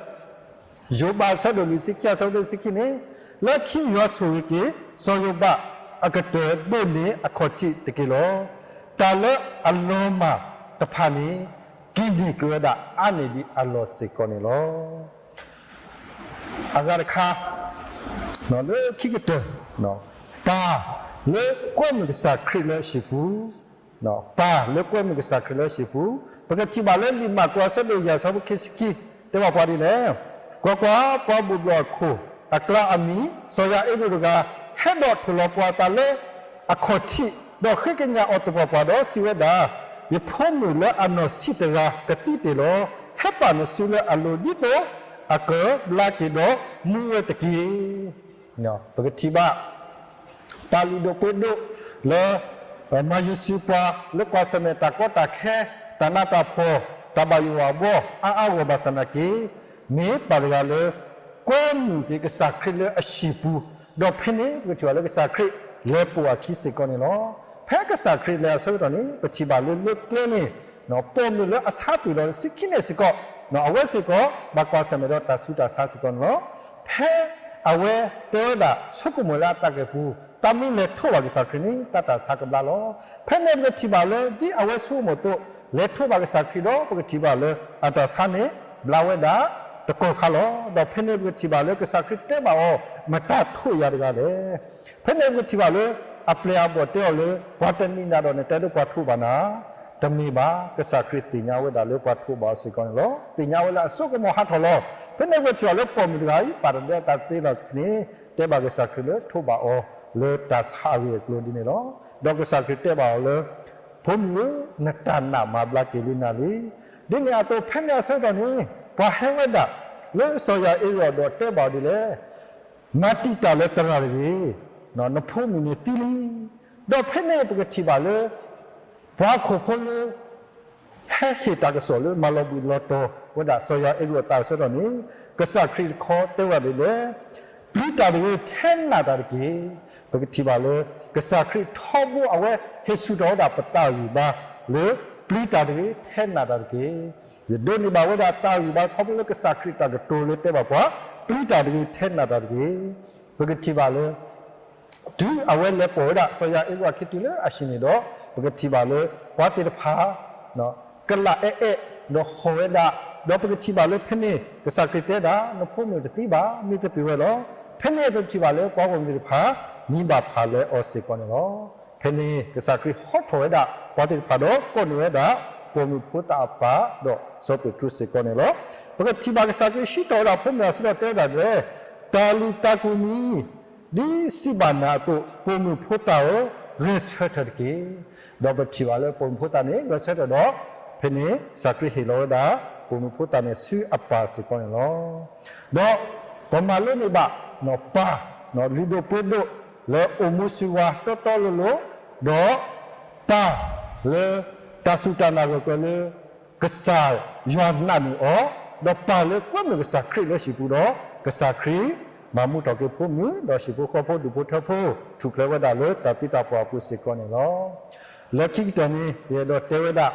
ယိၤဘးအဆၢဒိၣ်လွံၢ်ဆံခံ အဆၢဖိတဆံခံန့ၣ်, လၢခံယွၤဆိၣ်ဂ့ၤက့ၤ စီၤယိၤဘးအကတၢၢ်ဒိးန့ၢ်အခီၣ်ထံးတက့ၢ်လီၤ. တၢ်လၢအလီၤမၢ်တဖၣ်န့ၣ် က့ၤန့ၢ်က့ၤဝဲဒၣ်အါန့ၢ်ဒံးအလီၢ်စ့ၢ်ကီးန့ၣ်လီၤ. အဂၤတခါ လၢခံကတၢၢ် ပၢ်လၢကွဲမုာ်ကစၢ်ခရံာ်လၢအဟံၣ်ပူၤ, ပၢ်လၢကွဲမုာ်ကစၢ်ခရံာ်လၢအဟံၣ်ပူၤ, ပကထံၣ်ဘၣ်လၢလံာ်မၢ်ကူးအဆၢဒိၣ်ယဲၢ်အဆၢဖိခံဆံခံ တဲဘၣ်ပှၤဒ်လဲၣ်, ကွၢ်ကွၢ်, ပှၤဘိၣ်ဘျီၣ်အခိၣ်အကျါအမံၤ စီၤယၤအ့ရိၣ်တဂၤ ဟဲဒီးထိၣ်လီၤပှၤအသးလၢအခီၣ်ထံး, ဒီးဃ့ကညးအီၤသပှၢ်ပှၢ်ဒီးစံးဝဲဒၣ်, ယဖိမုၣ်လၢအနီၢ်ဆံးတဂၤကသံတ့ၢ်လီၤ. ဟဲပာ်နစုလၢအလိၤ ဒ်သိးအကဘျါက့ၤဒီးမူဝဲတက့ၢ်. ပကထံၣ်ဘၣ် ပၢ်လုၢ်ဒိၣ်ပှ့ၤဒိၣ်လၢ မၤယုၤစုပှၤလၢကွၢ်ဆၢၣ်မဲာ်တၢ်ကီတၢ်ခဲ တၢ်နးတၢ်ဖှီၣ် တၢ်ဘၣ်ယိၣ်ဘၣ်ဘှီ အါအါဂီၢ်ဂီၢ်ဘၣ်ဆၣ်သနာ်က့ မ့ၢ်ပၢ်တဂၤလၢ ကွဲမုာ်က့ၤကစၢ်ခရံာ်လၢအဟံၣ်ပူၤ, ဒီးဖဲန့ၣ် ပကထံၣ်ဘၣ်လၢကစၢ်ခရံာ်လဲၤပိာ်အခံစ့ၢ်ကီးန့ၣ်လီၤ. ဖဲကစၢ်ခရံာ်လဲၤအဆၢကတီၢ်န့ၣ် ပထံၣ်ဘၣ်လၢလၢကျဲန့ၣ် ပိာ်မုၣ်လၢအဆါကွံာ်ဒီးတဆံခံန့ၣ်စ့ၢ်ကီး အဝဲစ့ၢ်ကီး ဘၣ်ကွၢ်ဆၢၣ်မဲာ်ဒီးတၢ်ဆူးတၢ်ဆါစ့ၢ်ကီးန့ၣ်လီၤ. ဖဲအဝဲတဲဝဲဒၣ်ဆိကမိၣ်လၢအသးကံၢ်ပူၤ တၢ်မ့ၢ်လဲၤထိးဘၣ်ကစၢ်ခရံာ်န့ၣ် တၢ်တၢ်ဆါကဘျါလီၤ. ဖဲန့ၣ်ပကထံၣ်ဘၣ်လၢ ဒ်အဝဲဆိကမိၣ်အသိး လဲၤထိးဘၣ်ကစၢ်ခရံာ်ဒီး ပကထံၣ်ဘၣ်လၢအတၢ်ဆါန့ၣ် ဘျါဝဲဒၣ်တကီၢ်ခါလီၤ. ဒီးဖဲန့ၣ်ပကထံၣ်ဘၣ်လၢကစၢ်ခရံာ်တဲဘၣ်အီၤ မတၤထိးယၤတဂၤလဲၣ်. ဖဲန့ၣ်ပကထံၣ်ဘၣ်လၢ အပျဲၢ်အဘီၣ်တဲအီၤလၢ ပှၤတနံၤနၤဒီးနတဲဒၣ်ပှၤထိးဘၣ်နၤ တမ့ၢ်ဘၣ်. ကစၢ်ခရံာ်သ့ၣ်ညါဝဲဒၣ်လၢပှၤထိးဘၣ်အီၤစ့ၢ်ကီးန့ၣ်လီၤ. သ့ၣ်ညါဝဲလၢအစိကမီၤဟးထီၣ်လီၤ. ဖဲန့ၣ်ပကထံၣ်ဘၣ်လၢပိာ်မုၣ်တဂၤအံၤ ပာ်တဒဲအသးသ့လီၤန့ၣ် တဲဘၣ်ကစၢ်ခရံာ်လၢထိးဘၣ်အီၤလၢတၢ်ဆါအဂ့ၢ်အကျိၤဒ်န့ၣ်လီၤ. ဒီးကစၢ်ခရံာ်တဲဘၣ်အီၤလၢ ဖိမုၣ်ဧၢ, နတၢ်နာ်မၤဘျါက့ၤလံနၤလံ. ဒ်န့ၣ်အသိးဖဲန့ၣ်အဆၢကတီၢ်န့ၣ် ပှၤဟဲဝဲဒၣ်လၢစီၤယၤအ့ရိၣ်ဒီးတဲဘၣ်အီၤဒ်လဲၣ် မၤတံာ်တာ်လၢသရၣ်တဂ့ၤ, နဖိမုၣ်န့ၣ်သံလံ. ဒီးဖဲန့ၣ်ပကထံၣ်ဘၣ်လၢ ပှၤဟီၣ်ခိၣ်ဖိလၢ ဟဲဟ့ၣ်တၢ်ကစီၣ်လၢမၤလီၤဘှံးလီၤတီၤဝဲဒၣ်စီၤယၤအ့ရိၣ်အသးအဆၢကတီၢ်န့ၣ် ကစၢ်ခရံာ်တခီတဲဝဲဒၣ်ဒ်လဲၣ်, ပျံၤတၢ်တဂ့ၤ, ထဲနာ်တၢ်တက့ၢ်. ပကထံၣ်ဘၣ်လၢ ကစၢ်ခရံာ်ထီဘိအဝဲ ဟ့ၣ်ဆူၣ်ထီၣ်ဝဲဒၣ်ပသးဂံၢ်ဘါလၢ ပျံၤတၢ်တဂ့ၤ, ထဲနာ်တၢ်တက့ၢ်. ယဒိးန့ၢ်ဘၣ်ဝဲဒၣ်သးဂံၢ်ဘါခီဖျိလၢကစၢ်ခရံာ်တၢ်ကတိၤလၢတဲဘၣ်ပှၤ ပျံၤတၢ်တဂ့ၤ, ထဲနာ်တၢ်တက့ၢ်. ပကထံၣ်ဘၣ်လၢ တုၤအဝဲလဲၤပိာ်ဝဲဒၣ်စီၤယၤအ့ရးခံတုၤလၢအဟံၣ်န့ၣ်ဒီး ပကထံၣ်ဘၣ်လၢ ပှၤသ့ၣ်တဖၣ် ကလးအဲၣ်အဲၣ် ဒီးဟီၣ်ဝဲဒၣ်, ဒီးပကထံၣ်ဘၣ်လၢဖဲန့ၣ် ကစၢ်ခရံာ်တဲဒၣ် နဖိမုၣ်တသံဘၣ်, မ့ၢ်သပ့ၤဝဲလီၤ. ဖဲန့ၣ်ပကထံၣ်ဘၣ်လၢပှၤဂီၢ်မုၢ်သ့ၣ်တဖၣ် နံၤဘၣ်ဖးလၢအီၤစ့ၢ်ကီးန့ၣ်လီၤ. ဖဲန့ၣ်ကစၢ်ခရံာ်ဟီထီၣ်ဝဲဒၣ် ပှၤသ့ၣ်တဖၣ်ဒီးကိးန့ၢ်ဝဲဒၣ် ပိာ်မုၣ်ဖိသၣ်အပၢ်ဒီးစီၤပ့းတရူးစ့ၢ်ကီးန့ၣ်လီၤ. ပကထံၣ်ဘၣ်ကစၢ်ခရံာ်ဟံးထီၣ်ဝဲဒၣ်ဖိမုၣ်အစုဒီးတဲဝဲဒၣ်ဒ်လဲၣ်, တၤလံၤတၤကူၤမံၤ, ဒ်စံးဘၣ်နၤအသိး ပိာ်မုၣ်ဖိသၣ်ဧၢ, ဂဲၤဆၢထၢၣ်တက့ၢ်. ဒီးပထံၣ်ဘၣ်လၢပိာ်မုၣ်ဖိသၣ်န့ၣ် ဂဲၤဆၢထၢၣ်ဒီး ဖဲန့ၣ်ကစၢ်ခရံာ်ဟ့ၣ်လီၤဝဲဒၣ် ပိာ်မုၣ်ဖိသၣ်န့ၣ်ဆူအပၢ်စ့ၢ်ကီးန့ၣ်လီၤ. ဒီးပမၤလိန့ၢ်ဘၣ် ပၢ်လုၢ်ဒိၣ်ပှ့ၤဒိၣ်လၢအိၣ်မူဆူဝါတီတီလိၤလိၤ, ဒီးပၢ်လၢတၢ်စူၢ်တၢ်နာ်ဂၢၢ်ကျၢၤလၢ ကစၢ်ယွၤနာ်န့ၢ်အီၤ, ဒီးပၢ်လၢကွဲမုာ်ကစၢ်ခရံာ်လၢဟံၣ်ပူၤဒီး ကစၢ်ခရံာ်မၤမူထီၣ်က့ၤဖိမုၣ် ဒီးဟံၣ်ဖိဃီဖိဒူၣ်ဖိထၢဖိ ထူၣ်ဖျဲးဝဲဒၣ်လၢတၢ်သံတၢ်ပှၢ်အပူၤစ့ၢ်ကီးန့ၣ်လီၤ. လၢခံကတၢၢ်န့ၣ် ယအဲၣ်ဒိးတဲဝဲဒၣ်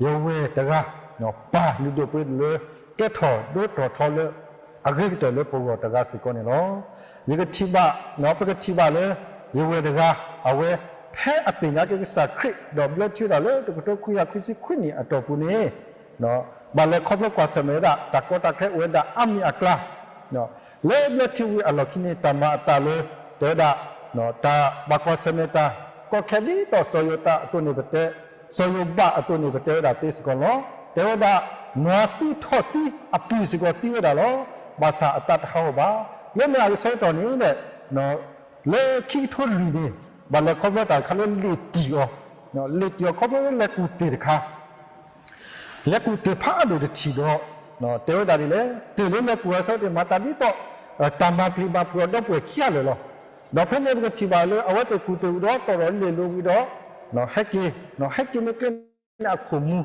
ယဝဲၢ်တဂၤ ပၢ်လုၢ်ဒိၣ်ပှ့ၤဒိၣ်လၢ ကဲထီၣ်ဒိၣ်ထီၣ်ထီလၢ အဂ့ၤကတၢၢ်လၢပဂီၢ်တဂၤစ့ၢ်ကီးန့ၣ်လီၤ. ယကထံၣ်ဘၣ်, ပကထံၣ်ဘၣ်လၢ ယဝဲၢ်တဂၤ အဝဲဖဲအသ့ၣ်ညါက့ၤကစၢ်ခရံာ် ဒီးဘျၢထံဝဲဒၣ်လၢတကထိခွံကယၤခွံဆံခွံနံၣ်အတီၢ်ပူၤန့ၣ် ဘၣ်လဲၤခီဖျိကွၢ်ဆၢၣ်မဲာ်ဝဲဒၣ် တၢ်ကီတၢ်ခဲအိၣ်ဝဲဒၣ်အါမံၤအကျါ လၢဘျၢထံဝံၤအလီၢ်ခံန့ၣ် တၢ်မၤအသးလၢ တဲဝဲဒၣ် တၢ်ဘၣ်ကွၢ်ဆၢၣ်မဲာ်တၢ် ကီခဲဒ်သိးစီၤယိၤသးအသိးန့ၣ်ပတဲ, စီၤယိၤဘးအသိးန့ၣ် ပတဲဝဲဒၣ်သ့စ့ၢ်ကီးလီၤ. တဲဝဲဒၣ် နွၤသံထီၣ်သံအပျုၢ်စ့ၢ်ကီးသံဝဲဒၣ်လီၤ. ဘၣ်ဆၣ်အသးတဟးဂီၤဘၣ်. လၢမုၢ်နၤကဆၢကတီၢ်န့ၣ် လၢခံကထိလွံၢ်န့ၣ် ဘၣ်လဲၤခီဖျိတၢ်တခါလၢလ့ၣ်တံၢ်အီၤ, လ့ၣ်တံၢ်အီၤခီဖျိလၢလဲၤကူၣ်သ့ၣ်တခါ လဲၤကူၣ်သ့ၣ်ဖးဒိၣ်တထံၣ်ဒီး တဲဝဲဒၣ်ဒ်လဲၣ်, သ့ၣ်လၢလဲၤကူၣ်အဆၢကတီၢ်မၤသးဒ်သိး တၢ်မၤပျံၤမၤဖုးအီၤဒီပုၢ်ဝဲၢ်ခံဂၤလၢာ်လီၤ. ဒီးဖဲန့ၣ်ပကထံၣ်ဘၣ်လၢအဝဲသ့ၣ်ကူၣ်သ့ၣ်ဝံၤဒီးတီၢ်ဒီးလ့ၣ်လိၤဝံၤဒီး ဟဲက့ၤ, ဟဲက့ၤန့ၢ်ကျဲန့ၣ်အခိၣ်မူ,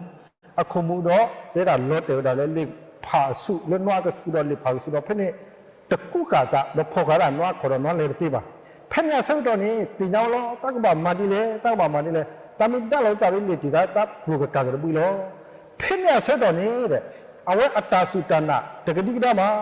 အခိၣ်မူဒီး တဲဒၣ်လီၤတဲာ်ဝဲဒၣ်လၢလ့ၣ်ဖးအဆူၣ် လၢနွါအကဆူၣ်ဒီးလ့ၣ်ဖးကဆူၣ်ဒီးဖဲန့ၣ် တကူးဃာ်သး ဒီးဖီၣ်ဃာ်ဒၣ်နွါအခီၣ်ဒီးနွါလဲၤတသ့ဘၣ်. ဖဲန့ၣ်အဆၢကတီၢ်န့ၣ် သ့ၣ်ညါဝဲလီၤ တၢ်ကဘၣ်မၤဒ်လဲၣ် တၢ်ကဘၣ်မၤဒ်လဲၣ်, တၢ်မ့ၢ်ဒၣ်လီၤသးလၢလ့ၣ်တံၢ်သး တၢ်ပျိၢ်ကကးကတဘှံးလီၤ. ဖဲန့ၣ်အဆၢကတီၢ်န့ၣ် အဝဲအတၢ်စူၢ်တၢ်နာ်တကဒံကဒါမး,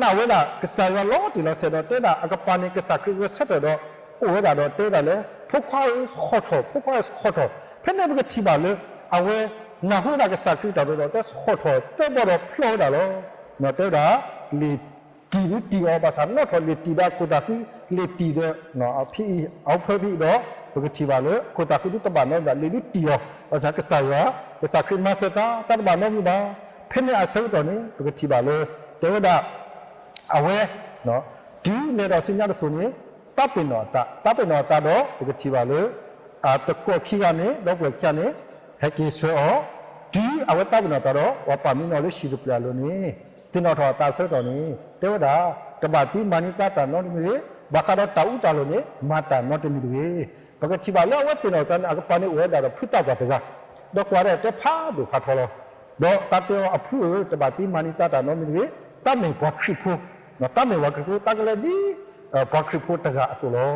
နာ်ဝဲဒၣ်ကစၢ်ယွၤလီၤတံၢ်လီၤဆဲးဒီးတဲဒၣ်အကပၤန့ၣ် ကစၢ်ခရံာ်ဂဲၤဆၢထၢၣ်ဒီး အိၣ်ဝဲဒၣ်ဒီးတဲဝဲဒၣ်လၢ ဖိခွါဧၢဆှီၣ်ထီၣ်, ဖိခွါဧၢဆှီၣ်ထီၣ်. ဖဲန့ၣ်ပကထံၣ်ဘၣ်လၢ အဝဲနၢ်ဟူဝဲဒၣ်ကစၢ်ခရံာ်တၢ်ဒိးဒီး တဲဆှီၣ်ထီၣ်သၢဘီဒီးဖျီၣ်ဝဲဒၣ်လီၤ. တဲဝဲဒၣ် လ့ၣ်တံၢ်ဒုးတံၢ်အီၤ ဘၣ်ဆၣ်နီၣ်ထီၣ်လ့ၣ်တံၢ်ဒီးအခိၣ်သးဃံ, လ့ၣ်တံၢ်ဒီး ဖဲအံၤ အအိၣ်ဖဲဖဲအံၤဒီး ပကထံၣ်ဘၣ်လၢအခိၣ်သးဃံဒုးတဘၣ်နီတမံၤဘၣ် လ့ၣ်ဒုးတံၢ်အီၤ, ဘၣ်ဆၣ်ကစၢ်ယွၤ, ကစၢ်ခရံာ်မၤစၢၤသး တၢ်တဘၣ်နီတမံၤဘၣ်. ဖဲန့ၣ်အဆၢကတီၢ်န့ၣ် ပကထံၣ်ဘၣ်လၢ တဲဝဲဒၣ် အဝဲ တုၤလဲၤဒီးဆူညါတစိၤန့ၣ် သးပ့ၤနီၣ်အသး, သးပ့ၤနီၣ်အသးဒီး ပကထံၣ်ဘၣ်လၢ အသကိးခံဂၤန့ၣ် ဒီပုၢ်ဝဲၢ်ခံဂၤန့ၣ် ဟဲက့ၤဆှၢအီၤ, တုၤအဝဲသးပ့ၤနီၣ်အသးဒီး ပှၤပာ်မံနီၤလၢဟံၣ်တဖျၢၣ်အလိၤန့ၣ် သ့ၣ်နီၣ်ထီၣ်အသးအဆၢကတီၢ်န့ၣ် တဲဝဲဒၣ် တဘၣ်သံမၤန့ၢ်သးတၢ်နီတမံၤတဂ့ၤ, ဘၣ်ဃးဒီးတၢ်အူတၢ်လိၤန့ၣ် မၤတၢ်နီတမံၤတဂ့ၤ. ပကထံၣ်ဘၣ်လၢအဝဲသ့ၣ်နီၣ်အသးန့ၣ် အကပၤန့ၣ်အိၣ်ဝဲဒၣ်ဒီးဖုသးပှၢ်တဂၤ, ဒီးကွၢ်ဒၣ်တဲဖးဒိၣ်ဖးထီလီၤ. ဒီးသးတဲအီၤ အဖုဧၢ, တဘၣ်သံမၤန့ၢ်သးတၢ်နီတမံၤတဂ့ၤ, သးမ့ၢ်ပှၤခရံာ်ဖိ, သးမ့ၢ်ပှၤခရံာ်ဖိ သးကလဲၤဒ် ပှၤခရံာ်ဖိတဂၤအသိးလီၤ.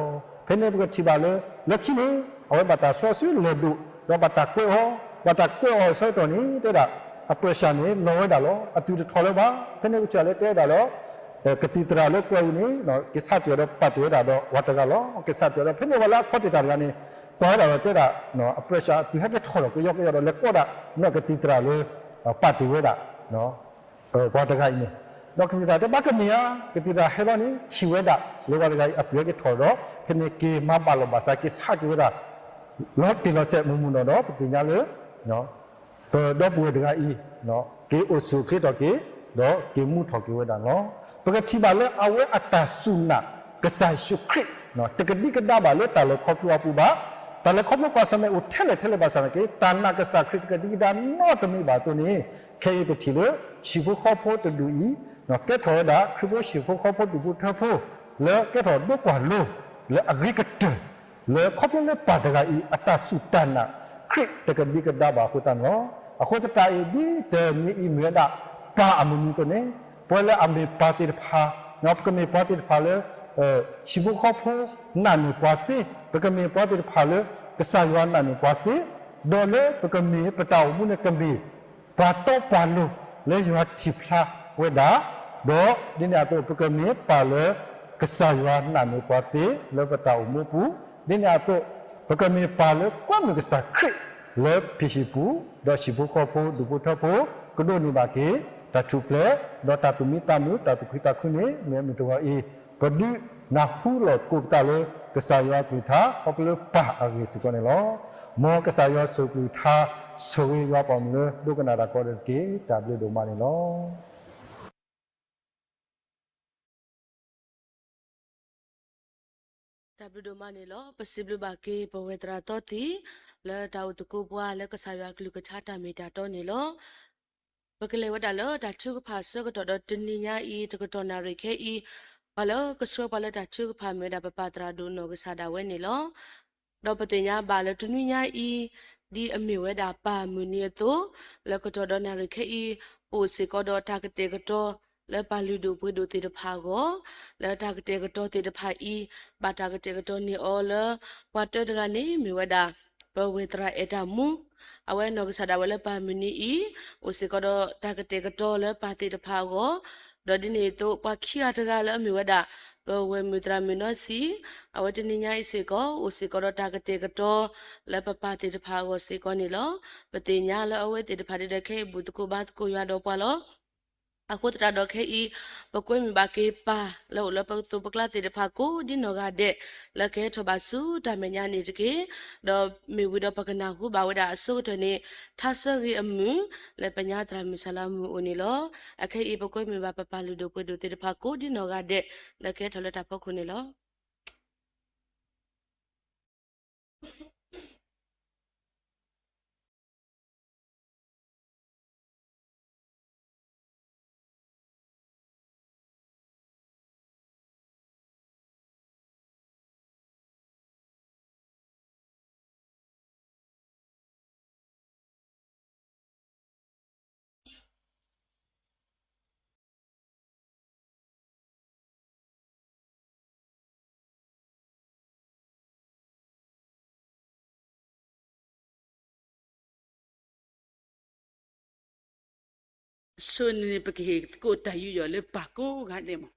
ဖဲန့ၣ်ပကထံၣ်ဘၣ်လၢ လၢခံန့ၣ် အဝဲဘၣ်တၢ်ဆှၢဆူလဲၤဒိၣ် ဒီးဘၣ်တၢ်ကွဲးအီၤ, ဘၣ်တၢ်ကွဲးအီၤအဆၢကတီၢ်န့ၣ် တဲဒၣ် အပၢၢ်ဆှၢန့ၣ် လီၤဝဲဒၣ်လီၤ. အသွံၣ်တထီၣ်လၢၤဘၣ်. ဖဲန့ၣ်ကစၢ်လၢတဲဒၣ်လီၤ ကသံၣ်သရၣ်လၢကွဲးဝံၤန့ၣ် က့ၤဆၣ်တံၢ်အီၤဒီးပာ်တ့ၢ်ဝဲဒၣ်ဒီးပှၤတဂၤလီၤ. က့ၤဆၣ်တံၢ်အီၤဒီး ဖဲန့ၣ်ပှၤလၢအခီၣ်တ့ၢ်တၢ်တဂၤန့ၣ် ကွၢ်ဝဲဒၣ်ဒီးတဲဒၣ် အပၢၢ်ဆှၢအသွံၣ်ဟဲက့ၤထီၣ်ဒီးကယီကယီဒီး လဲၤကိးဒၣ်နီၢ်ကသံၣ်သရၣ်လၢ ပာ်တ့ၢ်ဝဲဒၣ် ပှၤတဂၤအံၤန့ၣ်, ဒီးကသံၣ်သရၣ်တဲဘၣ်ကမ့ၢ်ဧါ, ကသံၣ်သရၣ်ဟဲလီၤန့ၣ် ထံၣ်ဝဲဒၣ်လၢပှၤတဂၤအံၤအသွံၣ်ဟဲက့ၤထီၣ်ဒီး ဖဲန့ၣ်က့ၤမၤဘၣ်လီၤဘၣ်စး က့ၤဆၣ်က့ၤဝဲဒၣ် လီၤတံၢ်လီၤဆဲးမုၢ်မုၢ်နီၢ်နီၢ်ဒီး ပသ့ၣ်ညါလၢ ပဒီပုၢ်ဝဲၢ်တဂၤအံၤ က့ၤအိၣ်ဆူၣ်အိၣ်ချ့ထီၣ်က့ၤ ဒီးက့ၤမူထီၣ်က့ၤဝဲဒၣ်လီၤ. ပကထံၣ်ဘၣ်လၢအဝဲအတၢ်စူၢ်နာ် ကစၢ်ယ့ၣ်ၡူးခရံာ် တကဒံကဒါဘၣ်လၢတၢ်လဲၤခီဖျိအပူၤဘၣ်. တၢ်လဲၤခီဖျိကွၢ်ဆၢၣ်မဲာ်အိၣ်ထဲလဲၣ်ထဲလဲၣ်ဘၣ်ဆၣ်သနာ်က့ တၢ်နာ်ကစၢ်ခရံာ်တကဒံကဒါနီတမံၤဘၣ်အသိးန့ၣ် ခဲအံၤပထံၣ်လၢ ဟံၣ်ဖိဃီဖိတဒူၣ်အံၤ ကဲထီၣ်ဝဲဒၣ် ခရံာ်ဖိဟံၣ်ဖိဃီဖိဒူၣ်ဖိထၢဖိ လၢကဲထီၣ်ဒိကွၢ်လိ လၢအဂ့ၤကတၢၢ် လၢခီဖျိလၢပၢ်တဂၤအံၤ အတၢ်စူၢ်တၢ်နာ် ခရံာ်တကဒံကဒါဘၣ်အဃိသတးန့ၣ်လီၤ. အဃိသတးအံၤ ဒ်တမံၤအံၤမ့ၢ်ဝဲဒၣ် ပၢ်အမုၢ်နံၤအသိးန့ၣ် ပဝဲလၢအမ့ၢ်ပၢ်သ့ၣ်တဖၣ် ပကမ့ၢ်ပှၤသ့ၣ်တဖၣ်လၢ ဟံၣ်ဖိဃီဖိနာ်န့ၢ်ပှၤသ့, ပကမ့ၢ်ပှၤသ့ၣ်တဖၣ်လၢ ကစၢ်ယွၤနာ်န့ၢ်ပှၤသ့, ဒီးလၢပကမ့ၢ်ပတၢ်အိၣ်မူန့ၣ် ကမ့ၢ်ပှၤတီပှၤလိၤလၢယွၤထံၣ်ဖျါဝဲဒၣ်, ဒီးဒ်န့ၣ်အသိး ပကမ့ၢ်ပၢ်လၢ ကစၢ်ယွၤနာ်န့ၢ်ပှၤသ့လၢပတၢ်အိၣ်မူပူၤ, ဒ်န့ၣ်အသိး ပကမ့ၢ်ပၢ်လၢကွၢ်မုၢ်ကစၢ်ခရံာ်လၢဖံၣ်ဟံၣ်ပူၤ, ဒီးဟံၣ်ဖိဃီဖိဒူၣ်ဖိထၢဖိ ကဒိးန့ၢ်ဘၣ်က့ၤ တၢ်ထူၣ်ဖျဲး, ဒီးတၢ်သူၣ်မံသးမုာ်, တၢ်သူၣ်ခုသးခုန့ၣ် မ့ၢ်အမုၢ်တဂီၤအံၤ, ပဒုးနၢ်ဟူလိာ်သကိးပသးလၢ ကစၢ်ယွၤအကလုၢ်ကထါ ခီဖျိလၢပၢ်အဂ့ၢ်စ့ၢ်ကီးန့ၣ်လီၤ. မ်ကစၢ်ယွၤဆိၣ်အကလုၢ်ကထါ ဆိၣ်ဂ့ၤယွၤပှၤမုၣ်လၢ ဒိကနၣ်တၢ်ကိးဂၤဒဲးတက့ၢ်. တၢ်ဘျုးဒိၣ်မးန့ၣ်လီၤ. တၢ်ဘျုးဒိၣ်မးန့ၣ်လီၤ. ပစံးဘျုးဘၣ်က့ၤ ပဝဲသရၣ်သီသံ လၢတၢ်အိၣ်သကိးပှၤလၢကစၢ်ယွၤအကလုၢ်ကထါတၢ်မ့ၢ်တၢ်တီန့ၣ်လီၤ. ပကလဲၤဝဲဒၣ်လၢတၢ်ထုကဖၣ်အဆၢကတီၢ်ဒီးတနံၤညါအံၤ တကတီၢ်နၣ်ရံၣ်ခဲအံၤ, ပှၤလၢကဆှၢပှၤလၢတၢ်ထုကဖၣ်မ့ၢ်ဝဲဒၣ်ပပၢ်သရၣ်ဒိၣ်နီၢ်ကစၢ်ဒၣ်ဝဲန့ၣ်လီၤ. ဒီးပသ့ၣ်ညါဘၣ်လၢတနွံညါအံၤ ဒ်အမ့ၢ်ဝဲဒၣ်ပၢ်မုၢ်နံၤအသိး, လၢကတီၢ်ဒီးနၣ်ရံၣ်ခဲအံၤ ပအိၣ်စ့ၢ်ကီးဒီးတၢ်ကတဲာ်ကတီၤ လၢပၢ်လုၢ်ဒိၣ်ပှ့ၤဒိၣ်သ့ၣ်တဖၣ်အဂီၢ်, လၢတၢ်ကတဲာ်ကတီၤသ့ၣ်တဖၣ်အံၤ ဘၣ်တၢ်ကတဲာ်ကတီၤန့ၢ်အီၤလၢ ပှၤတၢတဂၤန့ၣ်မ့ၢ်ဝဲဒၣ် ပဝဲသရၣ်အဲၣ်တၢ်မူ, အဝဲနီၢ်ကစၢ်ဒၣ်ဝဲလၢပၢ်မုၢ်နံၤအံၤ အိၣ်စ့ၢ်ကီးဒီးတၢ်ကတဲာ်ကတီၤလၢပၢ်သ့ၣ်တဖၣ်အဂီၢ်, ဒီးဒ်န့ၣ်အသိး ပှၤခံဂၤတဂၤလၢအမ့ၢ်ဝဲဒၣ် ပဝဲၢ်မုၣ်သရၣ်မုၣ်နီၢ်စံ, အဝဲတနံၤညါအံၤစ့ၢ်ကီး အိၣ်စ့ၢ်ကီးဒီးတၢ်ကတဲာ်ကတီၤ လၢပပၢ်သ့ၣ်တဖၣ်အဂီၢ်စ့ၢ်ကီးန့ၣ်လီၤ. ပသ့ၣ်ညါလၢအဝဲသ့ၣ်တဖၣ်ဒ်ဒီးခဲအံၤ ဘူၣ်သကိးဘါသကိးယွၤဒီးပှၤလီၤ. အဃိသတးဒီးခဲအံၤ ပကွဲမုာ်ဘၣ်က့ၤပၢ် လၢအိၣ်လၢပသိးပကျါသ့ၣ်တဖၣ်ကိးဒ်နီၢ်ဂၤဒဲး လၢကဟဲထီၣ်ဘၣ်ဆူတၢ်မဲာ်ညါန့ၣ်တက့ၢ်. ဒီးမ့ၢ်ဝံၤဒီးပကနၢ်ဟူဘၣ်ဝဲဒၣ်အဆိကတၢၢ်န့ၣ် ထါဆၢဂ့ၤအမုၢ် လၢပညါသရၣ်မုၣ်စၢ်လါမုၢ်အိၣ်န့ၣ်လီၤ. အခဲအံၤ ပကွဲမုာ်ဘၣ်ပပၢ်လုၢ်ဒိၣ်ပှ့ၤဒိၣ်သ့ၣ်တဖၣ်ကိးဒ်နီၢ်ဂၤဒဲး လၢကဟဲထီၣ်လၢတၢ်ဖီခိၣ်န့ၣ်လီၤ. ဆိန့ၣ် ပကဟ့ၣ်သကိးတၢ်ယူးယီၣ်လၢပၢ်ကိးဂၤဒဲးမး.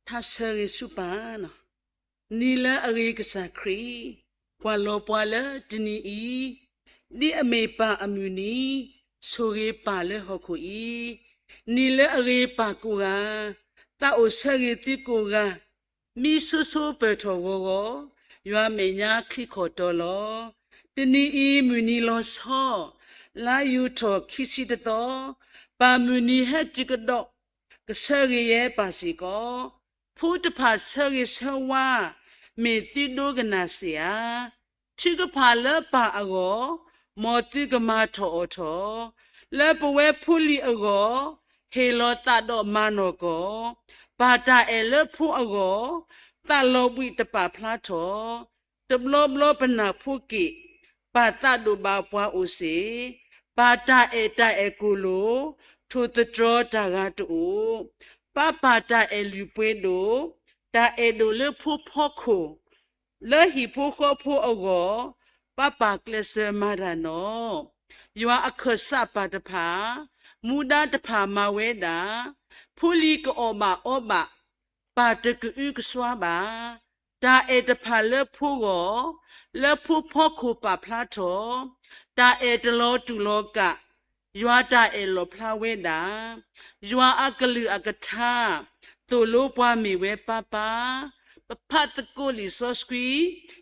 ထါဆၢဂ့ၤဆူပၢ်, နံၤလၢအဂ့ၤကစၢ်ခရံာ်, ကွၢ်လီၤပှၤလၢတနံၤအံၤ, ဒ်အမ့ၢ်ပၢ်အမုၢ်နံၤ, ဆိၣ်ဂ့ၤပၢ်လၢဟီၣ်ခိၣ်အံၤ, နံၤလၢအဂ့ၤပၢ်ကိးဂၤ, သးအိၣ်ဆၢဂ့ၤသုကိးဂၤ, မံဆိဆိပၢၢ်ထီၣ်ဂီၤဂီၤ, ယွၤမဲာ်ညါချံခီၣ်တီလီၤ. တနံၤအံၤမုၢ်နံၤလီၤဆီ, လါယူၤထီၣ်ခံဆံတသီ, ပၢ်မုၢ်နံၤဟဲတုၤကဒီး, ကဆၢဂ့ၤယဲပၢ်စ့ၢ်ကီး, ဖိတဖၣ်ဆၢဂ့ၤဆၢဝါ, မ့ၢ်သုဒိကနၣ်စ့ၢ်ဧါ. ထုကဖၣ်လၢပၢ်အဂီၢ်, မ်သုကမၤထီၣ်အီၤထီၣ်, လၢပဝဲဖိလံၤအဂီၢ်, ဟ့ၣ်လီၤသးဒီးမၤနီၢ်ကီၢ်, ပၢ်တၢ်အဲၣ်လၢဖိအဂီၢ်, သးလီၤဘှံးတပာ်ဖျါထီၣ်, တဘျီဘျီပနၢ်ဖိက့ၣ်, ပၢ်သးဒိၣ်ဘၣ်ပှၤအိၣ်စ့ၢ်, ပၢ်တၢ်အဲၣ်တၢ်အဲၣ်ကိၣ်လိာ်, ထိၣ်သတြီၤတၢ်ဂၤတအိၣ်, ပၢ်ပၢ်တၢ်အဲၣ်လုၢ်ပှ့ၤဒိၣ်, တၢ်အဲၣ်ဒိၣ်လၢဖိဖီခိၣ် လၢဟံၣ်ဖိဃီဖိအဂီၢ်, ပၢ်ပၢ်ကျဲးစၢးမၤတၢ်နီၣ်, ယွၤအခၢၣ်စးပၢ်တဖၣ်, မူဒါတဖၣ်မၤဝဲဒၣ်, ဖိလံၤကအီၣ်ဘၣ်အီဘၣ်, ပၢ်တကအုကစွါဘၣ်, တၢ်အဲၣ်တဖၣ်လၢဖိဂီၢ်, လၢဖိဖီခိၣ်ပာ်ဖျါထီၣ်, တၢ်အဲၣ်တလီၤတူာ်လီၤကာ်, ယွၤတၢ်အဲၣ်လီၣ်ဖျါဝဲဒၣ်, ယွၤအကလုၢ်အကထါ, သိၣ်လိပှၤမ့ၢ်ဝဲပၢ်ပၢ်, ပဖးသကိးလံာ်စီဆှံ,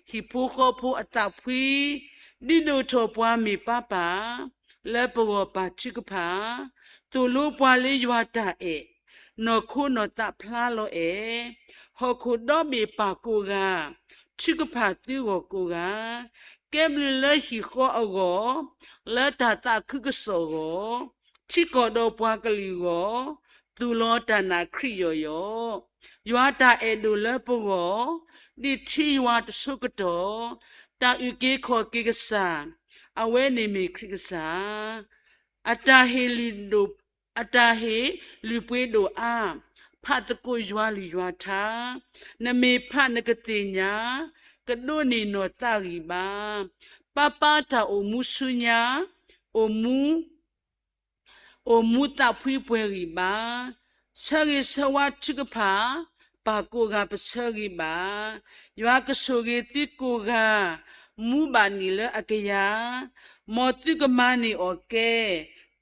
ဟံၣ်ဖိဃီဖိအသးဖှံ, ဒုးဒိၣ်ထီၣ်ပှၤမ့ၢ်ပၢ်ပၢ်, လၢပဂီၢ်ပၢ်ထုကဖၣ်, သိၣ်လိပှၤလၢယွၤတၢ်အဲၣ်, နီၢ်ခိနီၢ်သးဖျါလီၤအဲၣ်, ဟီၣ်ခိၣ်ဒီဘ့ၣ်ပၢ်ကိးဂၤ, ထုကဖၣ်သုဂီၢ်ကိးဂၤ, ကဲဘျုးလၢဟံၣ်ဃီအဂီၢ်, လၢတၢ်သးခုကစီၣ်အဂီၢ်, ထံကီၢ်ဒီးပှၤကလုာ်အဂီၢ်, သူၣ်လီၤတၢ်နာ်ခရံာ်ယီၢ်ယီၢ်, ယွၤတၢ်အဲၣ်ဒိၣ်လၢပဂီၢ်, ဒ်ထံယွၤတဆိကတီၢ်, တၢ်အုၣ်က့ၤခီၣ်က့ၤကစၢ်, အဝဲန့ၣ်မ့ၢ်ခရံာ်ကစၢ် အတၢ်ဟ့ၣ်လုၢ်ဒိၣ်, အတၢ်ဟ့ၣ်လုၢ်ပှ့ၤဒိၣ်အါ, ဖးသကိးယွၤလုၢ်ယွၤထါ, နမ့ၢ်ဖးနကသ့ၣ်ညါ, ကဒိးန့ၢ်နီၢ်သးဂံၢ်ဘါ, ပၢ်ပၢ်တၢ်အိၣ်မူဆူညါ, အိၣ်မူ အိၣ်မူသးဖှံပှဲၤဂံၢ်ဘါ, ဆၢဂ့ၤဆၢဝါထုကဖၣ်, ပၢ်ကိးဂၤပဆၢဂ့ၤဘၣ်. ယွၤကဆိၣ်ဂ့ၤသုကိးဂၤ, မူဘၣ်နံၣ်လၢအကယၤ, မ်သုကမၤန့ၢ်အီၣ်ကဲ,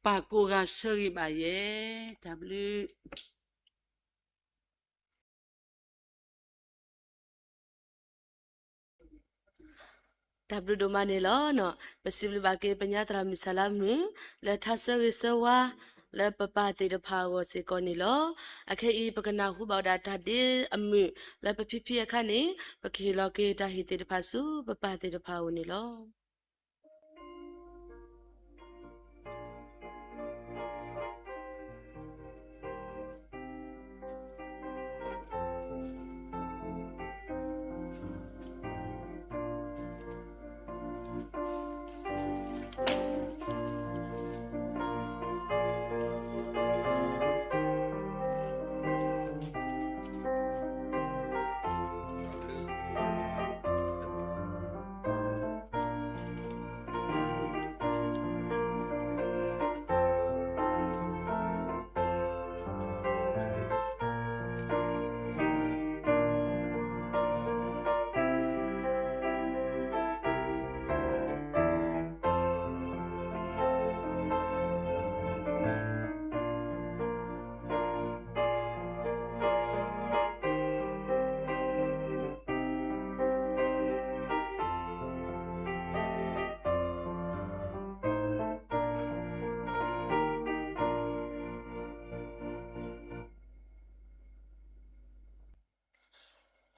ပၢ်ကိးဂၤဆၢဂ့ၤဘၣ်ယဲ. တၢ်ဘျုး တၢ်ဘျုးဒိၣ်မးန့ၣ်လီၤ. ပစံးဘျုးဘၣ်က့ၤပညါသရၣ်မုၣ်စၢ်လါမုၣ် လၢထါဆၢဂ့ၤဆၢဝါ လၢပပၢ်သ့ၣ်တဖၣ်အဂီၢ်စ့ၢ်ကီးန့ၣ်လီၤ. အခဲအံၤ ပကနၢ်ဟူဘၣ်ဝဲဒၣ်တၢ်ဒ့အမုၢ် လၢပဖံဖံအခါန့ၣ် ပကဟ့ၣ်လီၤက့ၤတၢ်ဟ့ၣ်သ့ၣ်တဖၣ်ဆူပပၢ်သ့ၣ်တဖၣ်အအိၣ်န့ၣ်လီၤ.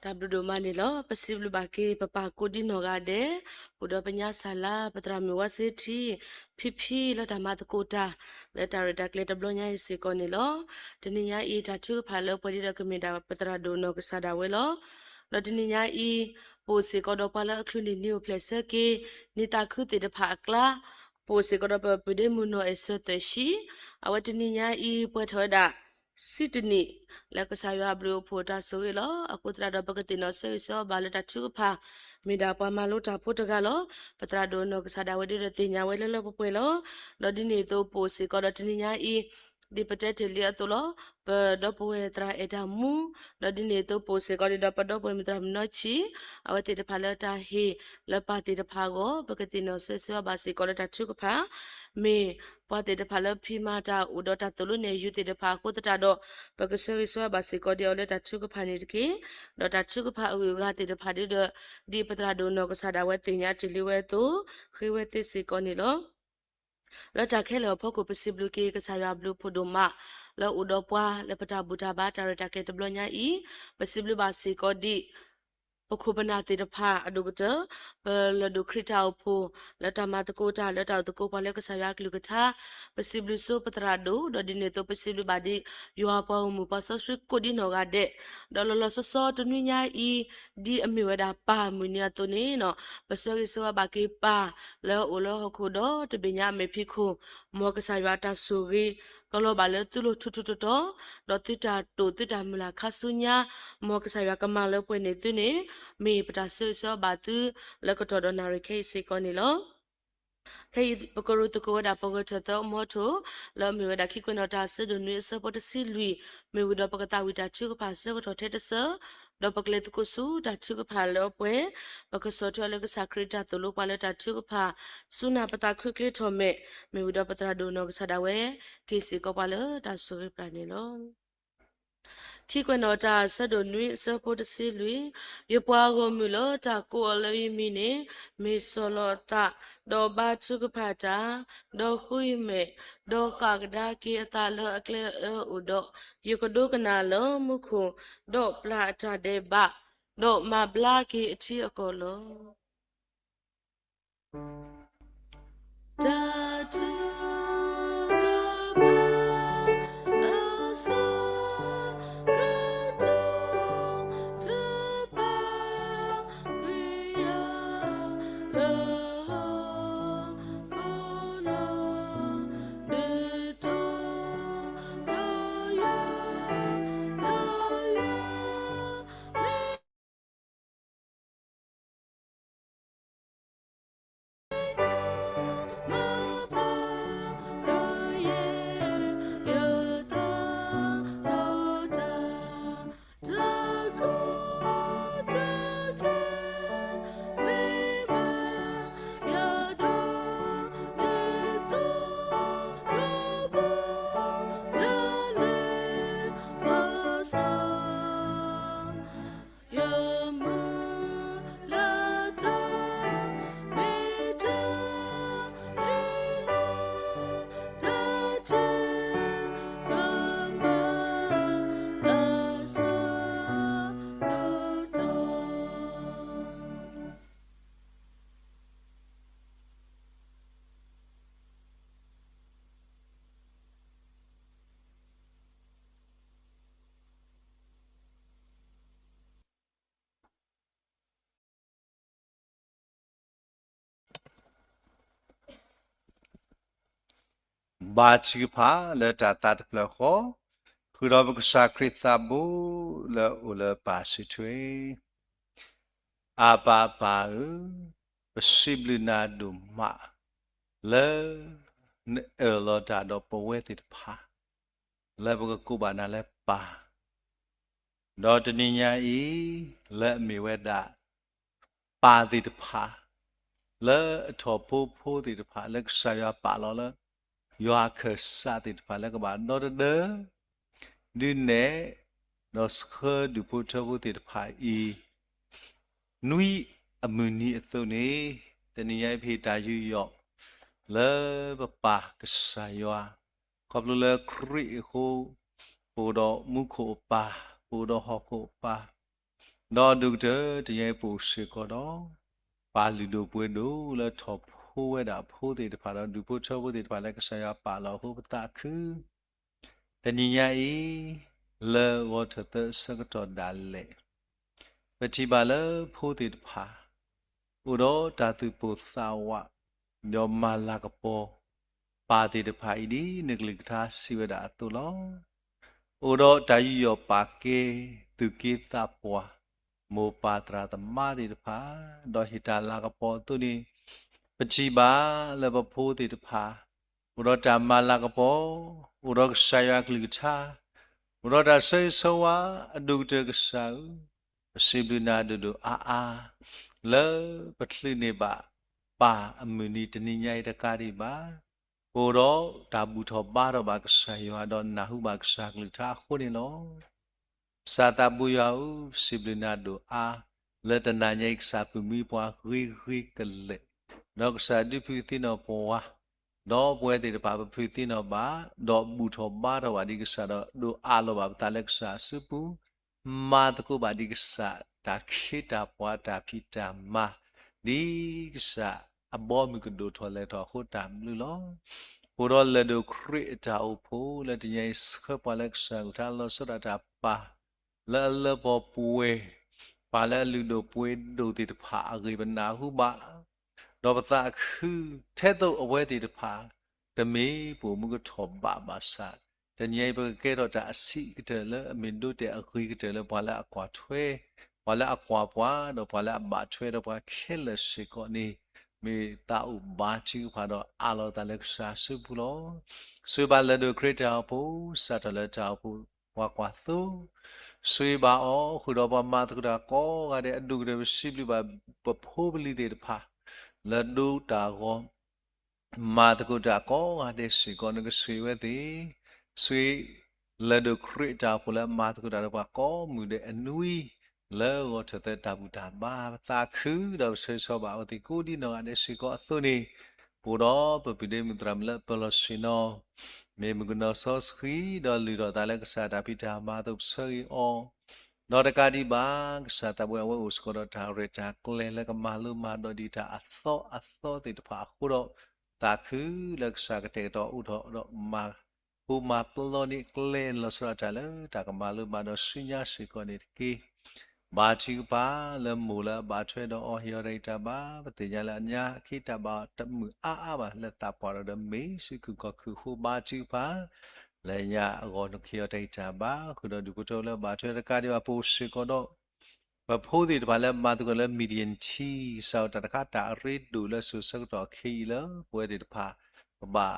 တၢ်ဘျုးဒိၣ်မးန့ၣ်လီၤ. ပစံးဘျုးဘၣ်က့ၤ ပပၢ်ကိးဒံနီၢ်ဂၤဒဲး, အိၣ်ဒီးပညါစၢ်လါ ပသရၣ်မုၣ်ဝါစ့ထံ, ဖံဖံလၢတၢ်မၤသကိးတၢ် လၢတၢ်ရဲၣ်တၢ်ကျဲၤတဘျီညါအံၤစ့ၢ်ကီးန့ၣ်လီၤ. တနံၤညါအံၤ တၢ်ထုကဖၣ်လၢပှဲၤဒ်ဒီးကမ့ၢ်ဒၣ်ပသရၣ်ဒိၣ်နီၢ်ကစၢ်ဒၣ်ဝဲလီၤ. ဒီးတနံၤညါအံၤ ပအိၣ်စ့ၢ်ကီးဒီးပှၤလၢအချုးန့ၢ်နံၤအိၣ်ဖျဲၣ်ဆၢက့ၤ နံၤသးခုသ့ၣ်တဖၣ်အကျါ, ပအိၣ်စ့ၢ်ကီးဒီးပပၢၤဒ့မုၣ်နီၢ်အဲၣ်စၢၤသွဲၣ်ဆံ, အဝဲတနံၤညါအံၤ ပှဲၤထီၣ်ဝဲဒၣ် ဆံတနံၣ် လၢကစၢ်ယွၤအဘျုးအဖှိၣ်တၢ်ဆိၣ်ဂ့ၤလီၤ. အဃိသတးဒီး ပကသ့ၣ်နီၣ်ဆၢဂ့ၤဆၢဝါဘၣ်လၢတၢ်ထုကဖၣ် မ့ၢ်ဒၣ်ပှၤမၤလိတၢ်ဖိတဂၤလီၤ. ပသရၣ်ဒိၣ်နီၢ်ကစၢ်ဒၣ်ဝဲဒၣ်ဒီးသ့ၣ်ညါဝဲလၢလၢပှဲၤပှဲၤလီၤ. ဒီးဒ်န့ၣ်အသိး ပအိၣ်စ့ၢ်ကီးဒီးတနံၤညါအံၤ ဒ်ပတဲတ့ၢ်လံအသိးလီၤ. ပဒီပုၢ်ဝဲၢ်သရၣ်အဲၣ်တၢ်မူ, ဒီးဒ်န့ၣ်အသိး ပအိၣ်စ့ၢ်ကီးဒီးပဒီပုၢ်ဝဲၢ်မုၣ်သရၣ်မုၣ်နီၢ်ဆံး, အဝဲသ့ၣ်တဖၣ်လၢတၢ်ဟ့ၣ်လၢပၢ်သ့ၣ်တဖၣ်အဂီၢ် ပကသ့ၣ်နီၣ်ဆၢဂ့ၤဆၢဝါဘၣ်စ့ၢ်ကီးလၢတၢ်ထုကဖၣ်, မ့ၢ်ပှၤသ့ၣ်တဖၣ်လၢဖံးမၤတၢ်အိၣ်ဒီးတၢ်သိၣ်လိနဲၣ်ယုၤသ့ၣ်တဖၣ်အဃိသတးဒီး ပကဆၢဂ့ၤဆၢဝါဘၣ်စ့ၢ်ကီးဒ်အံၤလၢတၢ်ထုကဖၣ်န့ၣ်တက့ၢ်. ဒီးတၢ်ထုကဖၣ်အဂုၤအဂၤသ့ၣ်တဖၣ်ဒ်ဒီး ဒ်ပသရၣ်ဒိၣ်နီၢ်ကစၢ်ဒၣ်ဝဲသ့ၣ်ညါတ့ၢ်လံဝဲအသိး ဃ့ဝဲသ့စ့ၢ်ကီးန့ၣ်လီၤ. လၢတၢ်ခဲလၢာ်အဖီခိၣ် ပစံးဘျုးက့ၤကစၢ်ယွၤအဘျုးအဖှိၣ်ဒိၣ်မး လၢအိၣ်ဒီးပှၤလၢပတၢ်ဘူၣ်တၢ်ဘါတၢ်ရဲၣ်တၢ်ကျဲၤတဘျီညါအံၤ, ပစံးဘျုးဘၣ်စ့ၢ်ကီးဒ် ပခိၣ်ပနၢ်သ့ၣ်တဖၣ်အဒိၣ်ကတၢၢ်, ပလၢၢ်ဒိၣ်ခရံာ်တၢ်အိၣ်ဖှိၣ် လၢတၢ်မၤသကိးတၢ် လၢတၢ်အိၣ်သကိးပှၤလၢကစၢ်ယွၤအကလုၢ်ကထါ, ပစံးဘျုးဆိပသရၣ်ဒိၣ်, ဒီးဒ်န့ၣ်အသိး ပစံးဘျုးဘၣ်ဒ် ယွၤပှၤဂီၢ်မုၢ်ပှၤစီဆှံကိးဒံနီၢ်ဂၤဒဲး, ဒီးလီၤလီၤဆီဆီတနွံညါအံၤ ဒ်အမ့ၢ်ဝဲဒၣ်ပၢ်မုၢ်နံၤအသိးန့ၣ်, ပဆၢဂ့ၤဆၢဝါဘၣ်က့ၤပၢ်လၢအအိၣ်လၢဟီၣ်ခိၣ်ဒီတဘ့ၣ်ညါအမဲာ်ဖံးခိၣ်, မ်ကစၢ်ယွၤအတၢ်ဆိၣ်ဂ့ၤ ကလီၤဘၣ်လၢသုလိၤထူးထူးတီၤတီၤ, ဒီးသုတၢ်တိာ်သုတၢ်မုၢ်လၢ်ခါဆူညါ, မ်ကစၢ်ယွၤကမၤလၢပှဲၤန့ၢ်သုန့ၣ်, မ့ၢ်ပတၢ်ဆၢဂ့ၤဆၢဝါဘၣ်သုလၢကတီၢ်ဒီးနၣ်ရံၣ်ခဲအံၤစ့ၢ်ကီးန့ၣ်လီၤ. ခဲအံၤ ပကရူၢ်သကိးဝဲဒၣ်ပဂၢၢ်ထၢၣ်သၢမီထိၣ် လၢအမ့ၢ်ဝဲဒၣ်ခံကွဲးနီၣ်တၢ်အဆၢဒိၣ်နွံအဆၢဖိတဆံလွံၢ်, မ့ၢ်ဝံၤဒီးပကသးဝံၣ်တၢ်ထုကဖၣ်အဆၢကတီၢ်ထဲတဆၢ, ဒီးပကလဲၤသကိးဆူတၢ်ထုကဖၣ်လၢအပှဲၤ, ပကဆီၣ်ထွဲအီၤလၢကစၢ်ခရံာ်တၢ်သိၣ်လိပှၤလၢတၢ်ထုကဖၣ် စူၢ်နာ်ပသးခုချ့ထီၣ်မဲာ်, မ့ၢ်ဝံၤဒီးပသရၣ်ဒိၣ်နီၢ်ကစၢ်ဒၣ်ဝဲ က့ၤစ့ၢ်ကီးပှၤလၢတၢ်ဆိၣ်ဂ့ၤပှၤန့ၣ်လီၤ. ခံကွဲးနီၣ်တၢ်အဆၢဒိၣ်နွံအဆၢဖိတဆံလွံၢ်, ယပှၤဂီၢ်မုၢ်လၢတၢ်ကိးအီၤလၢယမံၤန့ၣ်, မ့ၢ်ဆီၣ်လီၤအသး, ဒီးဘါထုကဖၣ်တၢ်, ဒီးဃုယမဲာ်, ဒီးဃၣ်ကဒါက့ၤအသးလၢအကျဲအၢအိၣ်ဒီး, ယကဒိကနၣ်လၢမူခိၣ်, ဒီးပျၢ်အတၢ်ဒဲးဘး, ဒီးမၤဘျါက့ၤအထံအကီၢ်လီၤ. တၢ်ထုကဖၣ် အဆၢကတီၢ် တဖၣ် ကွံာ်ယၤလၢဟီၣ်ခိၣ်ဒီ, ဒ်သိး ဒီးယၤ, ဒီးယၤ မ့ၢ်မၤပျၢ် ဘါထုကဖၣ်လၢတၢ်သးတဖျၢၣ်ဃီ, ဃုာ်ဒီးပကစၢ်ခရံာ်သးဘိလၢအအိၣ်လၢပၢ်စုထွဲ. အၢ်ပၢ်ပၢ်ဧၢ, ပစံးဘျုးနၤဒိၣ်မး လၢနအၢၣ်လီၤတၢ်ဒီးပဝဲသ့ၣ်တဖၣ် လၢပကကိးဘၣ်နၤလၢပၢ်, ဒီးတနံၤညါအံၤ လၢအမ့ၢ်ဝဲဒၣ် ပၢ်သ့ၣ်တဖၣ် လၢအထီၣ်ဖိဖိသ့ၣ်တဖၣ် လၢကစၢ်ယွၤပာ်လီၤလၢ ယွၤအခၢၣ်စးသ့ၣ်တဖၣ် လၢကဘၣ်ဒီတဒၢ ဒုးနဲၣ် ဒီးဆှၢဒူၣ်ဖိထၢဖိသ့ၣ်တဖၣ်အံၤ နွံအမုၢ်နံၤအသိးန့ၣ်, တနံၤညါအံၤပဟ့ၣ်တၢ်ယူးယီၣ် လၢပပၢ်ကစၢ်ယွၤ, ခီဖျိလၢခရံာ်အဃိ ပအိၣ်ဒီးမူခိၣ်အပၢ်, ပအိၣ်ဒီးဟီၣ်ခိၣ်အပၢ်, ဒီးအဒိၣ်ကတၢၢ်တနံၤညါအံၤပအိၣ်စ့ၢ်ကီးဒီး ပၢ်လုၢ်ဒိၣ်ပှ့ၤဒိၣ်လၢထီၣ်ဖိဝဲဒၣ်အဖိသ့ၣ်တဖၣ် ဒီးဒူၣ်ဖိထၢဖိသ့ၣ်တဖၣ် လၢကစၢ်ယွၤပာ်လီၤအဃိ ပသးခု တနံၤညါအံၤ လၢဂီၤထၢၣ်သၢအဆၢကတီၢ်ဒၣ်လဲာ် ပထံၣ်ဘၣ်လၢဖိသ့ၣ်တဖၣ် အိၣ်ဒီးတၢ်သူၣ်ပိၢ်သးဝး ဒီးမၤလၤကပီၤ ပၢ်သ့ၣ်တဖၣ်အံၤ ဒ်နကလုၢ်ကထါစံးဝဲဒၣ်အသိးလီၤ. အိၣ်ဒီးတၢ်ယူးယီၣ်ပာ်ကဲ သူၣ်က့သးပှၢ် မိၢ်ပၢ်သရၣ်သမါသ့ၣ်တဖၣ် ဒီးဟ့ၣ်တၢ်လၤကပီၤအသိးန့ၣ် ပထံၣ်ဘၣ်လၢပဖိသ့ၣ်တဖၣ် အိၣ်ဒီးတၢ်မၤလၤကပီၤ, အိၣ်ဒီးကစၢ်ယွၤကလုၢ်ကထါ, အိၣ်ဒီးတၢ်ဆၢဂ့ၤဆၢဝါ အဒိၣ်ကတၢၢ်ကစၢ်ဧၢ, ပစံးဘျုးနၤဒိၣ်ဒိၣ်အါအါ လၢပချုးန့ၢ်ဘၣ်ပၢ်အမုၢ်နံၤတနံၤညါအံၤတကးဒံးဘၣ်, ပအိၣ်ဒီးတၢ်ဘူၣ်ထီၣ်ဘါထီၣ်ဘၣ်ကစၢ်ယွၤ ဒီးနၢ်ဟူဘၣ်ကစၢ်ကလုၢ်ကထါအဃိန့ၣ်လီၤ. ကစၢ်သးဘိယွၤဧၢ, ပစံးဘျုးနၤဒိၣ်အါ လၢတနံၤညါအံၤ ကစၢ်ပာ်မူပှၤဂ့ၤဂ့ၤကလဲာ်, ဒီးကစၢ်ဒုးဖုးသ့ၣ်နီၣ်ပှၤ, ဒီးပဝဲသ့ၣ်တဖၣ်ပဖုးသ့ၣ်နီၣ်ဘၣ်, ဒီးဘူၣ်ထီၣ်ဘါထီၣ်ဘၣ်ဒံးကစၢ်ဒီး ဒိးအးလီၤဘၣ်ပသးလၢကစၢ်အစုပူၤ, မၤသကိးဘၣ်ဒံးကစၢ်တၢ်ခ့တၢ်ပှၤတၢ်ဖံးတၢ်မၤ ဒ်ကစၢ်အဘီအမုၢ်ကဒိၣ်ထီၣ်လဲၢ်ထီၣ်အဃိတၢ်ဘျုးလီၤ. ပအိၣ်ဒီးလၢၢ်ဒိၣ်ခရံာ်အတၢ်အိၣ်ဖှိၣ် လၢတနံၤညါအံၤဆှၢပှၤလၢကစၢ်ကလုၢ်ကထါလီၤဆီဒၣ်တၢ်ပၢ် လၢအလၢပှဲၤပှဲၤ ပၢ်လၢအလုၢ်ဒိၣ်ပှ့ၤဒိၣ်သ့ၣ်တဖၣ်အဂ့ၢ်ပနၢ်ဟူဘၣ်, ဒီးပသးခုထဲသိးအဝဲသ့ၣ်တဖၣ် တမ့ၢ်ပအိၣ်မူကထီၣ်ဘးဘၣ်ဆၣ်, တနံၤအံၤပကကဲထီၣ်တၢ်အဆံးကတၢၢ်လၢအမ့ၢ်ဒိတဲာ်အဂ့ၤကတၢၢ်လၢပှၤလၢအကွၢ်ထွဲ, ပှၤလၢအကွၢ်ပှၤ ဒီးပှၤလၢအဘၣ်ထွဲဒီးပှၤခဲလၢာ်စ့ၢ်ကီးန့ၣ်, မ့ၢ်သးအိၣ်ဘါထုကဖၣ်ဒီးအးလီၤသးလၢကစၢ်အစုပူၤလီၤ. ဆိၣ်ဂ့ၤဘၣ်လၢၢ်ဒိၣ်ခရံာ်တၢ်အိၣ်ဖှိၣ် စးထီၣ်လၢတၢ်အိၣ်ဖှိၣ်ပှၤကွၢ်သိ, ဆိၣ်ဂ့ၤဘၣ်အီၤ ဃုာ်ဒီးပှၤမၤသကိးတၢ်ကိးဂၤဒဲး အဒိၣ်ကတၢၢ်ပစံးဘျုးဘၣ်ပဖိပလံၤသ့ၣ်တဖၣ် လၢဒိတၢ်ဂီၤ မၤသကိးတၢ်ကိးဂၤဒဲးစ့ၢ်ကီး နကဆိၣ်ဂ့ၤဝဲသ့ၣ်, ဆိၣ်ဂ့ၤ လၢၢ်ဒိၣ်ခရံာ်အတၢ်အိၣ်ဖှိၣ်လၢအမၤသကိးတၢ်ဒီးပှၤကိးမုၢ်ဒဲးအနွံ လၢဂီၤထၢၣ်သၢတၢ်ဘူၣ်တၢ်ဘါ ပသးခုဒီးပဆၢဂ့ၤဆၢဝါဘၣ်အဝဲသ့ၣ်ကိးဒံနီၢ်ဂၤဒဲးစ့ၢ်ကီးအသိးန့ၣ်, ပအိၣ်ဒီးပပုၢ်ဒ့မုၣ်သရၣ်မုၣ်လၢအပၢၤလီၢ်ဆ့ၣ်နီၤ မ့ၢ်မုၣ်ကနီၤစီဆှံ ဒီးလုၢ်ထီၣ်သးလၢကစၢ်တၢ်ဖံးတၢ်မၤအသိးပဆၢဂ့ၤအီၤ, ဒီးတကးဒံးဘၣ် ကစၢ်သးဘိယွၤအဝဲအိၣ်စ့ၢ်ကီးဒီးတၢ်ရဲၣ်တၢ်ကျဲၤလၢကမၤလိမၤဒိးဒံးတၢ်အသီအသီသ့ၣ်တဖၣ်အဃိဒီး, သးခုလၢကစၢ်ကတဲာ်ကတီၤအိၣ်ထီၣ်ဒီးမၤ ဃိမၤပျီန့ၢ်ကျဲလီၤဆီဒၣ်တၢ်လၢတၢ်ကမၤလိမၤဒိးဆူညါစ့ၢ်ကီးန့ၣ်တက့ၢ်. ဘါထုကဖၣ်လၢမိၢ်လၢအဘၣ်ထွဲဒီးအီၤဟ့ၣ်အီၤတၢ်ဂံၢ်တၢ်ဘါ, ပသ့ၣ်ညါလၢအညါအခံတၢ်ဘၣ်တမုာ်အါအါဘၣ် လၢသးပှၢ်ဒီးဒီးမ့ၢ်ဆူၣ်ခုၣ်ကီၢ်ခုၣ်အဃိ ဘါထုကဖၣ် လၢညါအဂီၢ်နကဟ့ၣ်အီၤတၢ်ဂံၢ်တၢ်ဘါ, ဃုာ်ဒီးဒူၣ်ဖိထၢဖိလၢအဘၣ်ထွဲတကးဒံးဘၣ် ပအိၣ်စ့ၢ်ကီးဒီး ပဖိသ့ၣ်တဖၣ်လၢမၤသကိးလၢ Media Team စးထီၣ်တၢ်တခါတၢ်အရ့ဒိၣ်လၢစိၤဆၢကတီၢ်အခံအံၤလၢ ပဝဲသ့ၣ်တဖၣ် ပဘၣ်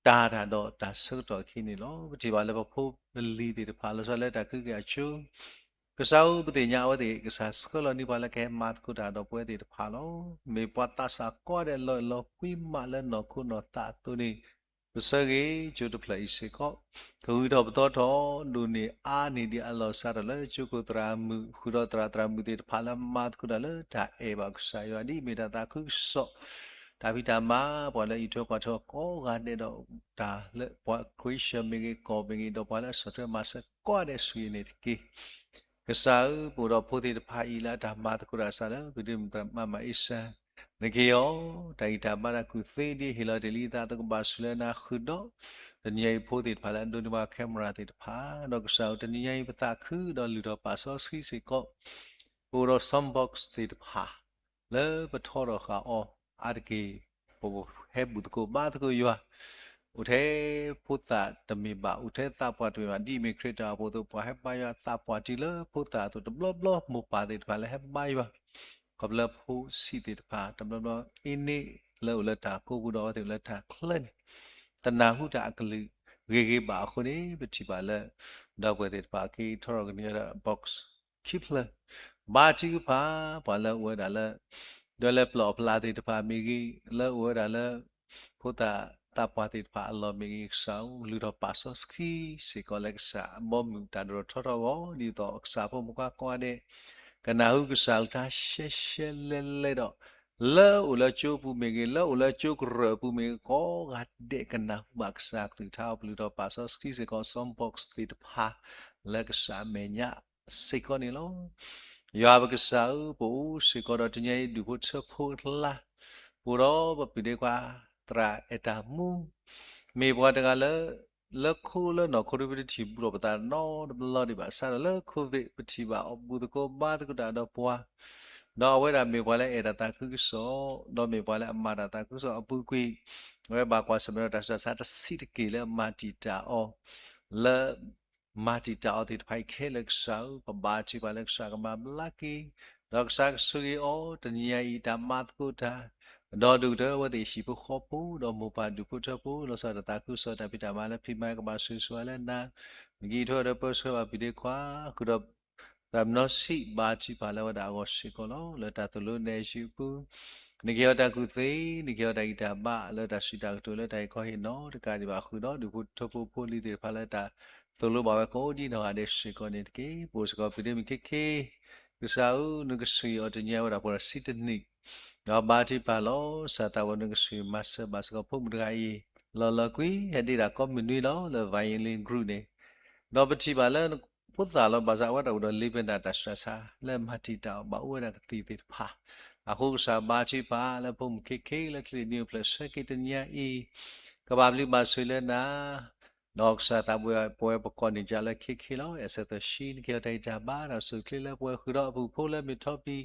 တၢ်တၢ်ဒီးတၢ်ဆၢကတီၢ်အခံန့ၣ်လီၤ. ပထံၣ်ဘၣ်လၢပဖိပလံၤသ့ၣ်တဖၣ် လီၤဆီလၢတၢ်ကဟုကယာ်အစိၤ ကစၢ်ဧၢ ပသ့ၣ်ညါအဝဲသ့ၣ် ကစၢ်ဆှၢလီၤန့ၢ်ပှၤလၢကဟဲမၤသကိးတၢ်ဒီးပဝဲသ့ၣ်တဖၣ်လီၤ. မ့ၢ်ပှၤသးစၢ်ကိးဂၤဒဲးလီၤအဲၣ်လီၤကွံမးလၢနီၢ်ခိနီၢ်သးအသိးန့ၣ်, ပဆၢဂ့ၤကၠိတဖျၢၣ်အံၤစ့ၢ်ကီး ကဂုာ်ထီၣ်ပသီထီၣ် ဒိၣ်န့ၢ်အါန့ၢ်ဒံးအလီၢ်စးထီၣ်လၢကၠိခိၣ်သရၣ်မုၣ် ဃုာ်ဒီးသရၣ်သရၣ်မုၣ်သ့ၣ်တဖၣ်လၢမၤသကိးတၢ်လၢတၢ်အဲၣ်ဘၣ်ကစၢ်ယွၤ ဒ်အမ့ၢ်တၢ်သးခုကစီၣ် တၢ်ဖံးတၢ်မၤ ပှၤလၢအအံးထွဲကွၢ်ထွဲကိးဂၤဒဲးဒီး တၢ်လၢပှၤခရံာ်ဖိမ့ၢ်ဂ့ၤ ကီၢ်မ့ၢ်ဂ့ၤ ဒီးပှၤလၢအဆီၣ်ထွဲမၤစၢၤကိးဂၤဒဲးဆူအံၤန့ၣ်တက့ၢ်. ကစၢ်ဧၢ ပအိၣ်ဒီးဖိသ့ၣ်တဖၣ်အံၤလၢအတၢ်မၤသကိးတၢ်စးလၢ ပဒုးမုၢ်မးအ့ၣ်စၢ် နကဟ့ၣ်အီၤ တၢ်ဂံၢ်တၢ်ဘါတၢ်ကူၣ်သ့ဒ်ဟ့ၣ်လီၤတ့ၢ်လံအသးအသိးကဘၣ်ဆူၣ်လၢနၤဃုာ်ဒီး တနံၤအံၤဖိသ့ၣ်တဖၣ်လၢအဒိးန့ၢ်ဘၣ် camera သ့ၣ်တဖၣ် ဒီးကစၢ်ဧၢ တနံၤအံၤပသးခုဒီးလုၢ်ထီၣ်ပာ်စီဆှံစ့ၢ်ကီး ပအိၣ်ဒီး sound box သ့ၣ်တဖၣ် လၢပထီထီၣ်ဃာ်အီၤ အါတက့ၢ် ပဟဲဘူၣ်သကိးဘါသကိးယွၤ အိၣ်ထဲဖိသၣ်တမ့ၢ်ဘၣ်, အိၣ်ထဲသးပှၢ်တမ့ၢ်ဘၣ်, ဒ်အမ့ၢ်ခရံာ်တၢ်အိၣ်ဖှိၣ်အသိး ပှၤဟဲဘါယွၤသးပှၢ်တုၤလၢဖိသၣ်အသိး တဘျီဘျီမိၢ်ပၢ်သ့ၣ်တဖၣ်လၢဟဲဘါယွၤ ခီဖျိလၢဖိဆံးသ့ၣ်တဖၣ် တဘျီဘျီအ့န့ၣ်လၢအိၣ်လၢတၢ်ကိးပူၤဒီးအဝဲသ့ၣ်အိၣ်လၢတၢ်ချၢန့ၣ် တနၢ်ဟူတၢ်အကလုၢ်ဂ့ၤဂ့ၤဘၣ်အဃိန့ၣ် ပထံၣ်ဘၣ်လၢ ဒီပုၢ်ဝဲၢ်သ့ၣ်တဖၣ်က့ၤထီၣ်ထီၣ်ကန့ၢ်ဝဲဒၣ် box ခံဖျၢၣ် ဘါထုကဖၣ် ပှၤလၢအိၣ်ဝဲဒၣ်လၢ ဒီးလၢပျီၢ်အပျၢ်သ့ၣ်တဖၣ်မ့ၢ်ဂ့ၤ, လၢအိၣ်ဝဲဒၣ်လၢ ဖိသၣ်သးပှၢ်သ့ၣ်တဖၣ်အလီၢ်မ့ၢ်ဂ့ၤ, ကစၢ်အိၣ်လုၢ်ထီၣ်ပာ်စီဆှံစ့ၢ်ကီးလၢကစၢ်အဘီအမုၢ်တၢ်ဒိၣ်ထီၣ်ထီထီၣ်အဂီၢ် ဒ်သိးကစၢ်ဖိမုၣ်ခွါကိးဂၤဒဲး ကနၢ်ဟူကစၢ်ကလုၢ်ကထါရှဲရှဲလဲလဲဒီး လၢအိၣ်လၢကၠိပူၤမ့ၢ်ဂ့ၤ, လၢအိၣ်လၢကၠိကရၢၢ်အပူၤမ့ၢ်ဂ့ၤ, ကိးဂၤဒဲးကနၢ်ဟူဘၣ်ကစၢ်ကလုၢ်ကထါအီၤ ပလုၢ်ထီၣ်ပာ်စီဆှံစ့ၢ်ကီး sound box သ့ၣ်တဖၣ် လၢကစၢ်အမဲာ်ညါစ့ၢ်ကီးန့ၣ်လီၤ. ယွၤပကစၢ်ဧၢ, ပအိၣ်စ့ၢ်ကီးဒီးတနံၤအံၤဒူၣ်ဖိထၢဖိအကျါ, ပအိၣ်ဒီးပပုၢ်ဒ့ခွါသရၣ်အဲၣ်တၢ်မူ, မ့ၢ်ပှၤတဂၤလၢ လၢခိလၢနီၢ်ခိဒ်ပတထံၣ်ဘူးဒီးပသးနီတဘျီဒံးဘၣ်, စးထီၣ်လၢ COVID ပထံၣ်ဘၣ်အီၤဘူၣ်သကိးဘါသကိးတၢ်ဒီးပှၤ, ဒီးအဝဲဒၣ်မ့ၢ်ပှၤလၢအအဲၣ်တၢ်သးခုကစီၣ်, ဒီးမ့ၢ်ပှၤလၢအမၤတၢ်သးခုကစီၣ်အပူၤကွံာ်, အဝဲဘၣ်ကွၢ်ဆၢၣ်မဲာ်ဒီးတၢ်ဆူးတၢ်ဆါတဆံးတက့ၢ်လၢအမၤတံာ်တာ်အီၤ, လၢ မၤတံာ်တာ်အီၤသ့ၣ်တဖၣ်အံၤခဲလၢာ်ကစၢ်ဧၢ, ပဘါထုကဖၣ်လၢကစၢ်ကမၤဘျါက့ၤ, ဒီးကစၢ်ကဆိၣ်ဂ့ၤအီၤ တနံၤညါအံၤတၢ်မၤသကိးတၢ်, ဒီးဒိၣ်ကတၢၢ်အဝဲသ့ၣ်ဟံၣ်ဖိဃီဖိ, ဒီးမိၢ်ပၢ်ဒူၣ်ဖိထၢဖိ, လီၤဆီဒၣ်တၢ်သးခုကစီၣ်တၢ်ဖံးတၢ်မၤလၢဖံးမၤကဘၣ်ဆိၣ်ဂ့ၤဆိၣ်ဝါလၢနၤ, မ့ၢ်ကံးထီၣ်ဒီးပၢဆှၢဘၣ်ပုၢ်ဒ့ခွါ, ဃုာ်ဒီး သရၣ်မုၣ်နီၢ်ဆံးဘါထုကဖၣ်လၢဝဲဒၣ်အဂီၢ်စ့ၢ်ကီးလီၤ. လၢတၢ်သိၣ်လိနဲၣ်ယုၢ်အပူၤ, နကဟ့ၣ်အီၤတၢ်ကူၣ်သ့, နကဟ့ၣ်အီၤတၢ်ဂံၢ်တၢ်ဘါ လၢတၢ်စံးတၢ်ကတိၤလၢတၢ်ဟ့ၣ်ခီဟ့ၣ်နီၤတကးဒံးဘၣ်ဃုာ်ဒီး ဒူၣ်ဖိထၢဖိဖိလံၤသ့ၣ်တဖၣ်လၢတၢ်သိၣ်လိဘၣ်ဝဲကိးဒံနီၢ်ဂၤဒဲးစ့ၢ်ကီးန့ၣ်တက့ၢ်. ပအိၣ်စ့ၢ်ကီးပုၢ်ဒ့မုၣ်ခ့ခ့, ကစၢ်ဧၢ, နကဆိၣ်ဂ့ၤအီၤတနံၤညါဝဲဒၣ်ပှဲၤဒီးဆံတနံၣ်, ဒီးဘါထုကဖၣ်လီၤ. ကစၢ်သးဝဲနကဆိၣ်ဂ့ၤမၤစၢၤဘၣ်စ့ၢ်ကီးဖိမုၣ်တဂၤအံၤ လီၤလီၤကွံာ် ဟဲဒ့တၢ်ကိးမုၢ်နွံလီၤ လၢ violin group န့ၣ်, ဒီးပထံၣ်ဘၣ်လၢ ဖိသၣ်လီၤ ဘၣ်ဆၣ်အဝဲဒၣ်အိၣ်ဒီးလ့ပနၣ်တၢ်ဆူးတၢ်ဆါ လၢမၤတံာ်တာ်အီၤဘၣ်အိၣ်ဝဲဒၣ်ကသံၣ်သ့ၣ်တဖၣ်, အဃိကစၢ်ဘါထုကဖၣ်လၢဖိမုၣ်ခ့ခ့လၢချံၣ်နံၣ်အိၣ်ဖျဲၣ်ဆၢက့ၤတနံၤညါအံၤ, ကဘၣ်ဘျုးဘၣ်ဆိၣ်ဂ့ၤလၢနၤ, ဒီးကစၢ်သးဘိယွၤပဝဲပကိးန့ၢ်ကလၢခဲခဲလီၤ. အဆၢသၢဆံ နကဟ့ၣ်အီၤတၢ်ဂံၢ်တၢ်ဘါ တၢ်အိၣ်ဆူၣ်အိၣ်ချ့လၢပှဲၤဃုာ်ဒီးအပုၢ်ဖိလၢမ့ၢ်ထီၣ်ပံ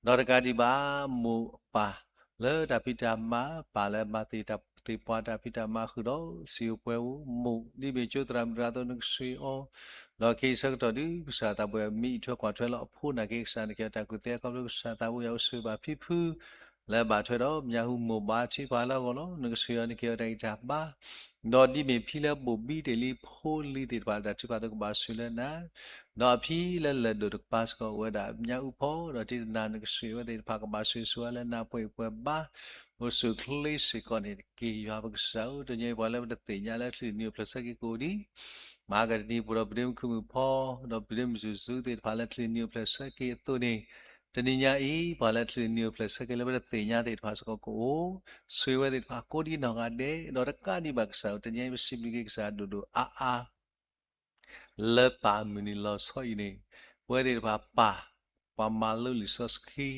ၤ, ဒီးတကးဒံးဘၣ် မိၢ်ပၢ်လၢတၢ်ဖံးတၢ်မၤ, ပၢ်လၢမၤသ့ၣ်တၢ်သ့ၣ်ပှၢ်တၢ်ဖံးတၢ်မၤဃုာ်ဒီးစံာ်အိၣ်ပှဲၤအိၣ်, မိၢ်ဒ်မ့ၢ်ကၠိသရၣ်မုၣ်တဂၤအသိး နကဆိၣ်ဂ့ၤအီၤ, ဒီးခဲအံၤဆၢကတီၢ်ဒုး ကစၢ်သးဘိယွၤမံထွဲကွၢ်ထွဲလၢအဖိနာ်က့ ကစၢ်နကဟ့ၣ်အီၤတၢ်ကူၣ်သ့ ခီဖျိကစၢ်သးဘိယွၤအိၣ်ဆိၣ်ဂ့ၤဘၣ်ဖံဖု လၢဘၣ်ထွဲဒီးမၠါဟူမိၢ်ဘါထုကဖၣ်လၢအဂီၢ်လီၤ. နကဆိၣ်ဂ့ၤအီၤ နကဟ့ၣ်အီၤတၢ်ဂံၢ်တၢ်ဘါ, ဒီးဒ်မ့ၢ်ဖံလၢဘိၣ်ဘံတ့ၢ်လံဖိလံၤသ့ၣ်တဖၣ် တၢ်ထုကဖၣ်အသိးကဘၣ်ဆိၣ်ဂ့ၤလၢနၤ, ဒီးအဖံလၢလဲၤဒိၣ်တကပၤစ့ၢ်ကီးအိၣ်ဝဲဒၣ်မၠါအူဖီ, ဒီးတံၤတနၤ နကဆိၣ်ဂ့ၤဝဲသ့ၣ်တဖၣ်ကဘၣ်ဆိၣ်ဂ့ၤဆိၣ်ဝါလၢနၤ ပှဲၤအံၤပှဲၤဘါ, အိၣ်ဆူၣ်အိၣ်ချ့စ့ၢ်ကီးန့ၣ်တက့ၢ်. ယွၤပကစၢ်ဧၢ, တနံၤအံၤပှၤလၢပတသ့ၣ်ညါလၢချံၣ်နံၣ်အိၣ်ဖျဲၣ်ဆၢက့ၤကိးဒံး မၤကတနံၤပူၤဒီး ပုၢ်ဒ့မုၣ်ခုၣ်မုၣ်ဖီ, ဒီးပုၢ်ဒ့မုၣ်စုၤစုၤသ့ၣ်တဖၣ်လၢချံၣ်နံၣ်အိၣ်ဖျဲၣ်ဆၢက့ၤအသိးန့ၣ်, တနံၤညါအံၤ ပှၤလၢချံၣ်နံၣ်အိၣ်ဖျဲၣ်ဆၢက့ၤလၢပတသ့ၣ်ညါသ့ၣ်တဖၣ်စ့ၢ်ကီးကအိၣ်, ဆိၣ်ဂ့ၤဝဲသ့ၣ်တဖၣ်ကိးဒံးနီၢ်ဂၤဒဲး, ဒီးတကးဒံးဘၣ်ကစၢ်ဧၢ, တနံၤအံၤပစံးဘျုးက့ၤကစၢ်ဒိၣ်ဒိၣ်အါအါ လၢပၢ်မုၢ်နံၤလီၤဆီအံၤန့ၣ်, ပဝဲသ့ၣ်တဖၣ်ပၢ်, ပှၤမၤလိလံာ်စီဆှံ,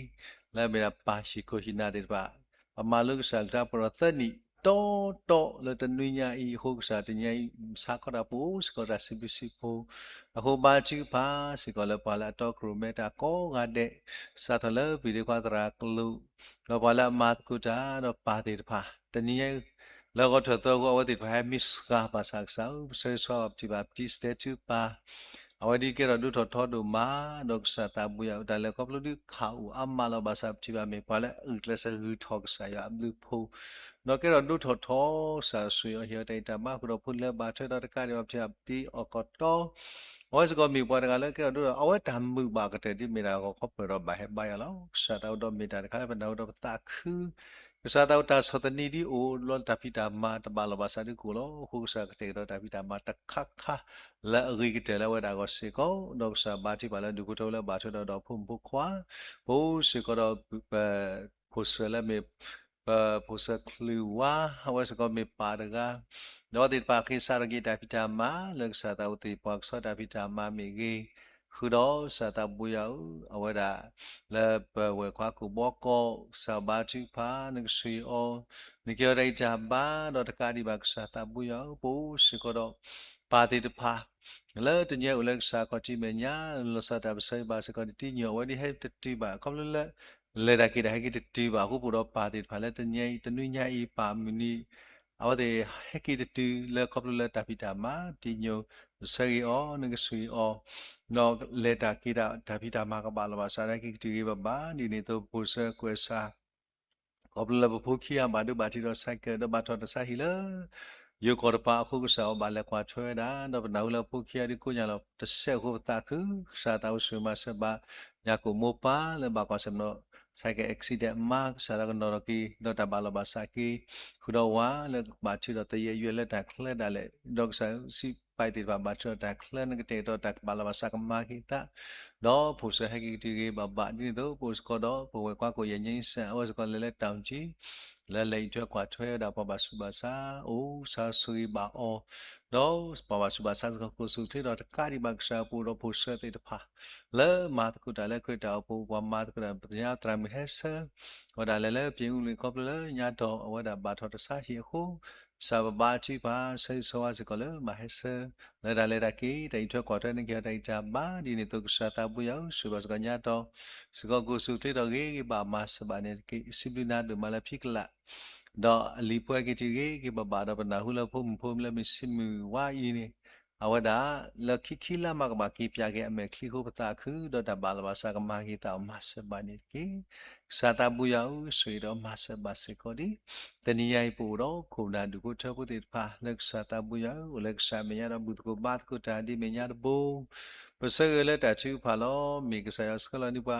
လၢအမ့ၢ်ဒၣ်ပၢ်ဟံၣ်ခိၣ်ဟံၣ်နၢ်သ့ၣ်တဖၣ်, ပမၤလိကစၢ်ကလုၢ်ကထါပှဲၤဒီးသၢနံၣ်, တီတီလၢတနွံညါအံၤအဃိ ကစၢ်တနံၤညါအံၤ ဆါခီတၢ်ပူၤစ့ၢ်ကီးတၢ်စံးဘျုးစံးဖှိၣ်, အဃိဘါထုကဖၣ်စ့ၢ်ကီးလၢပှၤလၢအတီကရိၣ်မဲတၢ်ကိးဂၤဒဲး, စးထီၣ်လၢပုၢ်ဒ့ခွါသရၣ်ကလူး, ဒီးပှၤလၢအမၤသကိးတၢ်ဒီးပၢ်သ့ၣ်တဖၣ်, တနံၤညါ လၢဂီၤထၢၣ်သၢအဃိ အဝဲသ့ၣ်တဖၣ်ဟဲမံစှၤဘၣ်ဆၣ်ကစၢ်ဧၢ, ပဆၢဂ့ၤဆၢဝါဘၣ်ပထံၣ်ဘၣ်ပတံၤစတဲထူပၢ်, အဝဲဒ်ကဲထီၣ်ဒိၣ်ထီၣ်ထီဒိၣ်မး, ဒီးကစၢ်သးဘိယွၤအတၢ်လဲၤခီဖျိဒုးခးအိၣ်အါမးလီၤ. ဘၣ်ဆၣ်ပထံၣ်ဘၣ်မ့ၢ်ပှၤလၢအဂုာ်ကျဲးစၢးဂုၢ်ထီၣ်ကစၢ်ယွၤအဘျုးအဖှိၣ်, ဒီးကဲထီၣ်ဒိၣ်ထီၣ်ထီ ကစၢ်ဆိၣ်ဂ့ၤအီၤဟ့ၣ်အီၤတၢ်ဂံၢ်တၢ်ဘါဃုာ်ဒီးဖိလၢဘၣ်ထွဲဒီးတကးဒံးဘၣ်ပထံၣ်ဘၣ်ပတံၤအီၣ်ကတီၢ် အဝဲစ့ၢ်ကီးမ့ၢ်ပှၤတဂၤလၢကဲထီၣ်ဒိၣ်ထီၣ် အဝဲတၢ်မုာ်ဘၣ်ကတၢၢ်ဒ်မ့ၢ်ဒၣ်ဂီၤခီပၢၢ်ဒီးဘၣ်ဟဲဘါယွၤလီၤ. ကစၢ်သးအိၣ်ဒီးမ့ၢ်တၢ်တခါလၢပနၢ်ဟူဒီးပသးခု, ကစၢ်သးအိၣ်တၢ်ဆီၣ်သနံးဒ်အိၣ်လီၤတၢ်ဖံးတၢ်မၤတဘၣ်လီၤဘၣ်ဆၣ်ဒ်ကအိၣ်လီၤ. အဃိကစၢ်ကတဲာ်ကတီၤတၢ်ဖံးတၢ်မၤတခါခါ လၢအဂ့ၤကတၢၢ်လၢအဝဲဒၣ်အဂီၢ်စ့ၢ်ကီး, ဒီးကစၢ်ဘါထုကဖၣ်လၢဒူၣ်ဖိထၢဖိလၢဘၣ်ထွဲဒီးဒီးဖိမုၣ်ဖိခွါ, ပအိၣ်စ့ၢ်ကီးဒီး ပဖိဆၢလၢမ့ၢ် ပဖိဆၢချုးဝါ, အဝဲစ့ၢ်ကီးမ့ၢ်ပၢ်တဂၤ, ဒီးအဝဲသ့ၣ်တဖၣ်ဃ့စးထီၣ်က့ၤတၢ်ဖံးတၢ်မၤ လၢကစၢ်သးအိၣ်သ့ၣ်ပှၤကဆှီတၢ်ဖံးတၢ်မၤမ့ၢ်ဂ့ၤ, ဃုာ်ဒီးကစၢ်သးဘိယွၤဧၢ, အဝဲဒၣ်လၢပဝဲၢ်ခွါကူၣ်ဘီကီး, ကစၢ်ဘါထုကဖၣ် နကဆိၣ်ဂ့ၤအီၤ, နကဟ့ၣ်အီၤတၢ်ဂံၢ်တၢ်ဘါ, ဒီးတကးဒံးဘၣ်ကစၢ်သးဘိယွၤဧၢ, ပအိၣ်စ့ၢ်ကီးဒီး ပၢ်သ့ၣ်တဖၣ် လၢတနံၤအံၤအိၣ်လၢကစၢ်ခီၣ်ထံးမဲာ်ညါ, လီၤဆီဒၣ်တၢ်ပဆၢဂ့ၤဘၣ်စ့ၢ်ကီး တနံၤအံၤအဝဲဒ်ဟဲတတုၤဘၣ်, ခီဖျိလၢ လဲၤတၢ်က့ၤတၢ်ဟဲက့ၤတတုၤဘၣ်အဃိ ပအိၣ်ဒီးပၢ်သ့ၣ်တဖၣ်လၢတနံၤအံၤ တနွံညါအံၤ ပၢ်မုၢ်နံၤ အဝဲသ့ၣ်ဟဲက့ၤတတုၤလၢခီဖျိလၢတၢ်ဖံးတၢ်မၤ တံညိ ပဆၢဂ့ၤအီၤ နကဆိၣ်ဂ့ၤအီၤ ဒီးလဲၤတၢ်က့ၤတၢ် တၢ်ဖံးတၢ်မၤကဘၣ်လီၤဘၣ်စး ဟဲက့ၤကတုၤဂ့ၤဘၣ်ဘၣ် ဒ်န့ၣ်အသိးပဖိဆၢကွဲးစး ခီဖျိလၢပဖိခံဂၤဘၣ်ဒိဘၣ်ထံးဒီး cycle ဒီးဘၣ်ထီၣ်တၢ်ဆါဟံၣ်လၢ ယိၤကီၢ်တပၤအဃိကစၢ်အီၤဘၣ်လဲၤကွၢ်ထွဲဝဲဒၣ် ဒီးပနၢ်ဟူလၢဖိခံဂၤဒုးကိးညါလီၤတစဲးအဃိပသးခု ကစၢ်သးအိၣ်ဆိၣ်ဂ့ၤမၤစၢၤဘၣ် ညၣ်ကိၣ်မိၢ်ပၢ်လၢဘၣ်ကွၢ်ဆၢၣ်မဲာ်ဒီး cycle accident မါကစၢ်လၢကနီၤထီၣ်က့ၤ ဒီးတၢ်ဘၣ်လီၤဘၣ်စးက့ၤ ဃုာ်ဒီးဝၤလၢကဘၣ်ထုးဒီးသယဲၢ်ယွဲၢ်လၢတၢ်ချၢဒၣ်လဲာ် ဒီးကစၢ်စံးပာ်သ့ၣ်တဖၣ်ဘၣ်ထုးဒီးတၢ်ချၢ နကတဲာ်ကတီၤတၢ်ကဘၣ်လီၤဘၣ်စးကမၤက့ၤသး ဒီးဖိဆၢဟဲက့ၤကတုၤဂ့ၤဘၣ်ဘၣ် ဒ်န့ၣ်အသိး ပအိၣ်စ့ၢ်ကီးဒီး ပဝဲၢ်ကွၢ်ကိးယဲၢ်ညါစၢ် အဝဲစ့ၢ်ကီးလဲၤလၢတၢ်အုၣ်ကၠံ လၢလဲၤအံးထွဲကွၢ်ထွဲဝဲဒၣ်ပှၤဘၣ်ဆူးဘၣ်ဆါ အိၣ်ကစၢ်ဆိၣ်ဂ့ၤဘၣ်အီၤ ဒီးပှၤဘၣ်ဆူးဘၣ်ဆါစ့ၢ်ကီး ကျိၣ်စူၣ်ချ့ဒီးတကးဒံးဘၣ်ကစၢ်အပူၤဒီးဖိဆၢသ့ၣ်တဖၣ် လၢမၤသကိးတၢ်လၢခရံာ်တၢ်အိၣ်ဖှိၣ် ပှၤမၤသကိးတၢ် ပသ့ၣ်ညါသရၣ်မုၣ်ဟဲဆၢ ဝဲဒၣ်လဲၤလၢပၠ့ၤအူလံၤခီဖျိလၢညါတီၢ် အဝဲဒၣ်ဘၣ်ထီၣ်တၢ်ဆါဟံၣ်အဃိ ကစၢ်ပဘါထုကဖၣ် ဆၢဂ့ၤဆၢဝါစ့ၢ်ကီးလၢမၤဟဲဆၢ လၢတၢ်လဲၤတၢ်က့ၤ တၢ်အံးထွဲကွၢ်ထွဲန့ၣ် ကဟဲတၢ်ဂံၢ်တၢ်ဘါ ဒ်န့ၣ်အသိးကစၢ်သးဘိယွၤဧၢ ဆိၣ်ဂ့ၤဘၣ်စ့ၢ်ကီးညါတီၢ် စ့ၢ်ကီး ကျိၣ်စူၣ်ချ့ဒီးဂ့ၤဂ့ၤဘၣ်မၤစၢၤဘၣ်န့ၣ်တက့ၢ် စံးဘျုးနၤဒိၣ်မးလၢဖံကလး ဒီးအလံာ်ပှဲၤက့ၤတုၤဂ့ၤဂ့ၤဘၣ်ဘၣ်ဒီးပနၢ်ဟူလၢဖိမုၣ်ဖိလၢမ့ၢ်ဆံးမုၢ်ဝါအံၤန့ၣ် အဝဲဒၣ်လၢခံခံလါမးကဘၣ်က့ၤပၠးက့ၤအမဲာ်ချံအဃိပသးခု ဒီးတၢ်ဘၣ်လီၤဘၣ်စးကမၤက့ၤသးအီၤမၤစၢၤဘၣ်န့ၣ်တက့ၢ် ကစၢ်သးဘိယွၤဧၢ ဆိၣ်ဂ့ၤဒီးမၤစၢၤဘၣ်စ့ၢ်ကီးဒံး တနံၤညါအံၤပအိၣ်ဒီး ခိၣ်နၢ်ဒူၣ်ဖိထၢဖိသ့ၣ်တဖၣ် လၢကစၢ်သးဘိယွၤဧၢ အိၣ်လၢကစၢ်မဲာ်ညါဒီးဘူၣ်သကိးဘါသကိးတၢ်ဒ်မဲာ်ညါတဘိ ပဆၢဂ့ၤလၢတၢ်ထုကဖၣ်လီၤ မ့ၢ်ကစၢ်ယွၤဆှၢလီၤန့ၢ်ပှၤ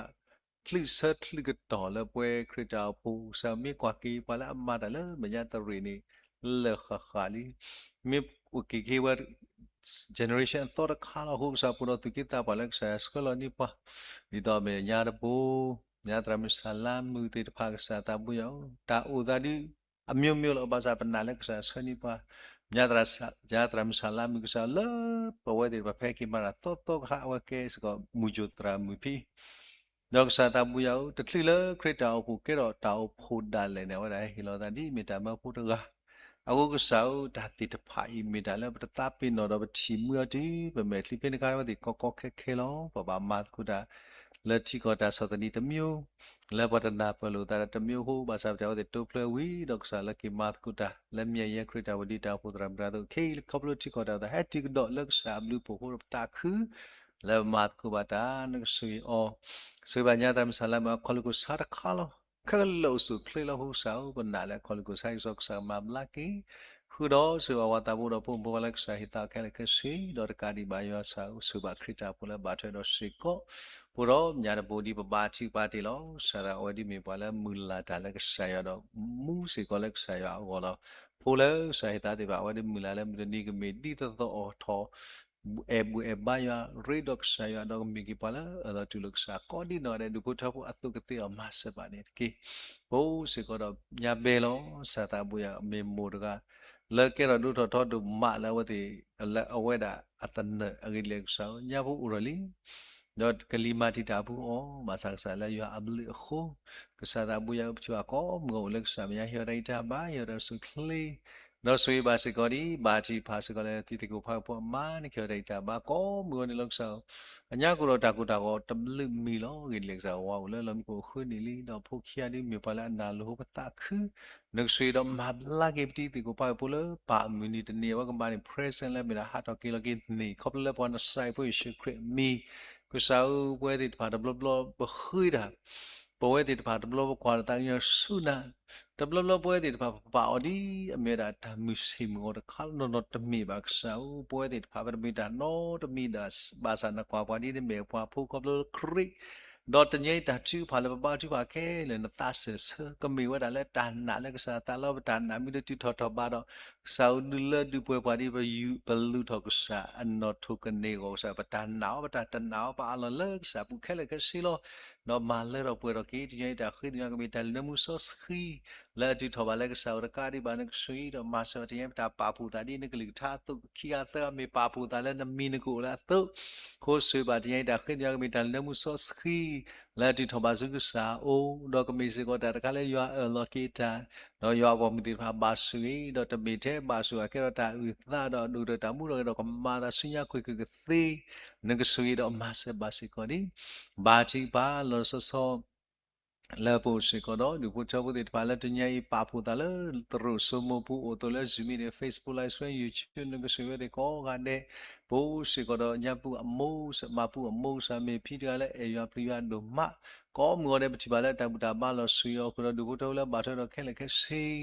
ချုးဆၢချုးကတီၢ်လၢပဝဲခရံာ်တၢ်အိၣ်ဖှိၣ် ကစၢ်မ့ၢ်ကွၢ်က့ၤပှၤလၢအမၤတၢ်လၢမဲာ်ညါတရံးန့ၣ် လၢာ်ဃၣ်ဃၣ်လံ မ့ၢ်အိၣ်က့ၤက့ၤဝဲ generation အသီတခါလီၤ အဃိကစၢ်ပူၤဒီးသူၣ်က့သးပှၢ်လၢကစၢ်ယွၤဆှၢလီၤန့ၢ်ပှၤ ဒ်သိးမဲာ်ညါတဘိ ညါသရၣ်မုၣ်ဆၣ်လါမုၣ်သ့ၣ်တဖၣ်ကစၢ်သးဘိယွၤဧၢ တၢ်အိၣ်သးဒုး အမျိုးမျိုးလီၤ ဘၣ်ဆၣ်ပနာ်လၢကစၢ်ယွၤဆှၢန့ၢ်ပှၤ ညါသရၣ်မုၣ်ဆၣ်လါမုၣ်ကစၢ်လၢ ပဝဲသ့ၣ်တဖၣ်ဖဲက့ၤမၤတၢ်သီသီခါ အဝဲကဲစ့ၢ်ကီးမုၢ်ကၠိၣ်သရၣ်မုၣ်ဖံ ဒီးကစၢ်သးဘိယွၤဧၢ တချုးလၢခရံာ်တၢ်အိၣ်ဖှိၣ်ကဲထီၣ်တၢ်အိၣ်ဖှိၣ်ဒၣ်လဲာ်န့ၣ် အဝဲဒၣ်ဟ့ၣ်လီၤသးဒ်မ့ၢ်တၢ်မၢဖိတဂၤ အဃိကစၢ်ဧၢ တၢ်သ့ၣ်တဖၣ်အံၤမ့ၢ်တၢ်လၢပတသးပ့ၤနီၣ်ဒီးပထံၣ်မုာ်အီၤတုၤ ပမဲာ်ချံဖဲန့ၣ်အခါ အဝဲသ့ၣ်ကီကီခဲခဲလီၤ ပဘၣ်မၤသကိးတၢ် လၢထံကီၢ်တၢ်ဆီၣ်သနံးတမျိုး လၢပှၤတနၢ်ပၢၢ်လိာ်သးဒီးတမျိုးအဃိ ဘၣ်ဆၣ်ပတဲအဝဲသ့ၣ်တိဖျၢၣ်ဝံၤဒီးကစၢ်လၢက့ၤမၤသကိးတၢ် လၢမၠဲၣ်ယဲၢ်ခရံာ်တၢ်အိၣ်ဖှိၣ်ဒ်တၢ်အိၣ်ဖှိၣ်သရၣ်မုၣ်တဂၤအသိး ခဲအံၤခီဖျိထံကီၢ်တၢ်အိၣ်သးဟဲတုၤကဒီးလၢကစၢ်အဘျုးအဖှိၣ်အဃိဒီးပသးခု လၢပမၤသကိးဘၣ်တၢ် နကဆိၣ်ဂ့ၤအီၤ ဆိၣ်ဂ့ၤဘၣ်ညါသရၣ်မုၣ်ဆၣ်လါမုၣ် အခီၣ်လိာ်ကစၢ်တခါလီၤ ခဲလၢာ်အိၣ်ဆူၣ်အိၣ်ချ့လီၤ အဃိကစၢ်ဧၢ ပနာ်လၢအခီၣ်လိာ်ကစၢ် ကစၢ်ကမၤဘျါက့ၤ ဃုာ်ဒီးဆိၣ်ဂ့ၤဘၣ်ဝၤသးဘိဒီးဖိမုၣ်ဖိခွါလၢကစၢ်ဟ့ၣ်သးခဲလၢာ်ခဲဆ့ ဒီးတကးဒံးဘၣ်ယွၤကစၢ်ဧၢ ဆိၣ်ဂ့ၤဘၣ်ခရံာ်တၢ်အိၣ်ဖှိၣ်လၢဘၣ်ထွဲဒီးစ့ၢ်ကီး ပအိၣ်ဒီးမဲာ်ညါတဘိဒ်ပဘါထုကဖၣ်တ့ၢ်လီၤ ကစၢ်သးအဝဲဒ်မ့ၢ်ပှၤလၢမုၢ်လၢ်တၢ်လၢကစၢ်ယွၤဒီး မူစ့ၢ်ကီးလၢကစၢ်ယွၤအဂီၢ်လီၤ ဖိလၢကစၢ်ဟ့ၣ်သးသ့ၣ်တဖၣ် အဝဲဒ်မုၢ်လၢ်လၢမုၢ်တနံၤကမ့ၢ်ဒ်သိးသိးအိၣ်ထီၣ် အဲၣ်ဘူၣ်အဲၣ်ဘါယွၤ ရ့ဒီးကစၢ်ယွၤ ဒီးကမ့ၢ်က့ၤပှၤလၢအၢၣ်လီၤတူၢ်လိာ်ကစၢ် ကိးဒံနီၢ်ဂၤဒဲး ဒူၣ်ဖိထၢဖိအသိးကသ့အီၤ မၤစၢၤဘၣ်န့ၣ်တက့ၢ်. ပအိၣ်စ့ၢ်ကီးဒီးညါဘဲလီၤ ကစၢ်သးဘိယွၤ မ့ၢ်မိၢ်တဂၤ လၢကဲထီၣ်ဒိၣ်ထီၣ်ထီဒိၣ်မးလၢအဝဲသ့ၣ် လၢအဝဲဒၣ်အသနၢၣ်အဂ့ၢ်ဒ်လဲၣ်ကစၢ်ဧၢ ညါဖိအိၣ်ထီၣ်လံ ဒီးကလံၤမၤတံာ်တာ်အပူၤအီၤ ဘၣ်ဆၣ်ကစၢ်လၢယွၤအဘျုးအဃိ ကစၢ်သးဘိယွၤ ပထံၣ်ဘၣ်ကိးမုၢ်ဂီၤအိၣ်လၢကစၢ်မဲာ်ညါ ဟ့ၣ်ဝဲဒၣ်တၢ်ဂံၢ်တၢ်ဘါ ဟ့ၣ်ဝဲဒၣ်တၢ်အိၣ်ဆူၣ်အိၣ်ချ့ ဒီးဆိၣ်ဂ့ၤဘၣ်စ့ၢ်ကီးဒ် ဘၣ်တံၢ်ဖးစ့ၢ်ကီးလၢတံၤသကိးဖးကဖိအမါန့ၣ် ကဟ့ၣ်ဝဲဒၣ်တၢ်ဂံၢ်တၢ်ဘါကိးမုၢ်ဂီၤန့ၣ်လီၤကစၢ်ဧၢ အညါကအိၣ်ဒီးတၢ်ကိၢ်တၢ်ဂီၤတဘျုးမံၤလီၤ ဂ့ၢ်ဒ်လဲၣ်ကစၢ် ဝၤအိၣ်လၢလီၢ်မံခိၣ်အဃၢနံၣ်လံ ဒီးဖိခံဂၤဒ်မ့ၢ်ပှၤလၢအနၢ်လိၤပသးခု နကဆိၣ်ဂ့ၤဒီးမၤဘျါက့ၤပတံၤသကိးဖးကဖိလၢပၢ်မုၢ်နံၤတနံၤအဝဲကဘၣ်န့ၣ် present လၢမ့ၢ်ဒၣ်ဟးထီၣ်က့ၤလီၤက့ၤန့ၣ် ခီဖျိလၢပှၤနစၢ်အံၤဖိယ့ၣ်ၡူးခရံာ်အမံၤ ကစၢ်ဧၢ ပဝဲသ့ၣ်တဖၣ်တဘျီဘျီပဃ့တၢ် ပဝဲသ့ၣ်တဖၣ်တဘျီပကွၢ်လၢသးကညီၤဆူနၤ တဘျီဘျီပဝဲသ့ၣ်တဖၣ်ပပာ်အီၤဒ်အမ့ၢ်ဝဲဒၣ်တၢ်မုၢ်ဆ့ၣ်မုၢ်ဂီၤတခါနီၢ်နီၢ်တမ့ၢ်ဘၣ်ကစၢ်ဧၢ ပဝဲသ့ၣ်တဖၣ်ပတမ့ၢ်တၢ်နီတမံၤဒီး ဘၣ်ဆၣ်နကွၢ်ပှၤဒ်နမ့ၢ်ပှၤဖိခီဖျိခရံာ် ဒီးတနံၤအံၤတၢ်ထုကဖၣ်လၢပဘါထုကဖၣ်ခဲလၢာ် နသးစၢၢ်ဆၢ ကမ့ၢ်ဝဲဒၣ်လၢတၢ်နာ်လၢကစၢ်သးလီၤ ပတၢ်နာ်မ့ၢ်တတုၤထီၣ်ထီၣ်ဘးဒီး ကစၢ်ဧၢ ဒုးလၢဒုးပှဲၤပှၤဒ်ပယူၤပလူၤထီၣ်ကစၢ် အနီၣ်ထိးကန့ၢ်အဂီၢ်ကစၢ် ပတၢ်နာ်အီၤ ပတၢ်တနာ်အီၤ ပအးလီၤလၢကစၢ်အပူၤခဲလၢာ်ခဲဆ့လီၤ. ဒီးမၤလၢထီၣ်ပှဲၤထီၣ်က့ၤ တနံၤအံၤတၢ်ဃ့သ့ၣ်ညါကမ့ၢ်တၢ်လၢမူစီဆှံ လၢအတုၤထီၣ်ဘၣ်လၢကစၢ်ဧၢ တကးဒံးဘၣ် နကဆိၣ်ဂ့ၤဒီးမၤစၢၤတနံၤအံၤ ပတၢ်ပာ်ဖှိၣ်သးဒ်နကလုၢ်ကထါအသိး ခံဂၤသၢဂၤမ့ၢ်ပာ်ဖှိၣ်သးလၢနမံၤနကအိၣ်လၢအသိး ခိၣ်ဆိၣ်ဘၣ်တနံၤအံၤတၢ်ဃ့သ့ၣ်ညါကမ့ၢ်တၢ်လၢမူစီဆှံ လၢအတုၤထီၣ်ဘၣ်ဆူကစၢ်အအိၣ် ဒီးကမ့ၢ်စ့ၢ်ကီးတၢ်တခါလၢယွၤအၢၣ်လီၤက့ၤတၢ် ဒီးယွၤအပိာ်မုၣ်သ့ၣ်တဖၣ်ဘၣ်ဆိၣ်ဂ့ၤ ဒီးတမ့ၢ်ထဲဘၣ်ဆိၣ်ဂ့ၤ ကဲထီၣ်တၢ်အုၣ်သးဒီးဒိၣ်ထီၣ်တၢ်မူထီၣ်က့ၤဒီးကမၤသးဆူညါကွ့ၢ်ကွ့ၢ်ကသ့ နကဆိၣ်ဂ့ၤဒီးမၤစၢၤဘၣ်စ့ၢ်ကီးန့ၣ် ဘါထုကဖၣ်လီၤဆီဆီ လၢပအိၣ်စ့ၢ်ကီးဒီး ဒူၣ်ဖိထၢဖိသ့ၣ်တဖၣ်လၢတနံၤအံၤ ပာ်ဖှိၣ်သးလၢသရိာ်စိမိၢ်ပူၤ အိၣ်သိးလၢ Zoom မ့ၢ်ဂ့ၤ Facebook Live Stream YouTube နကစၢ်ဝဲသ့ၣ်ကိးဂၤဒဲး, ပအိၣ်စ့ၢ်ကီးဒီးညါပူအမိၢ် မၤပူအမိၢ်ကစၢ် မ့ၢ်ဖံတဂၤလၢအဲၣ်ယွၤပျံၤယွၤဒိၣ်မး, ကိးမုၢ်ဂီၤဒဲး ပထံၣ်ဘၣ်လၢတၢ်ဘူၣ်တၢ်ဘါလီၤဆှံအီၤအဃိဒီး ဒူၣ်ဖိထၢဖိလၢဘၣ်ထွဲဒီးခဲလၢာ်ခဲဆ့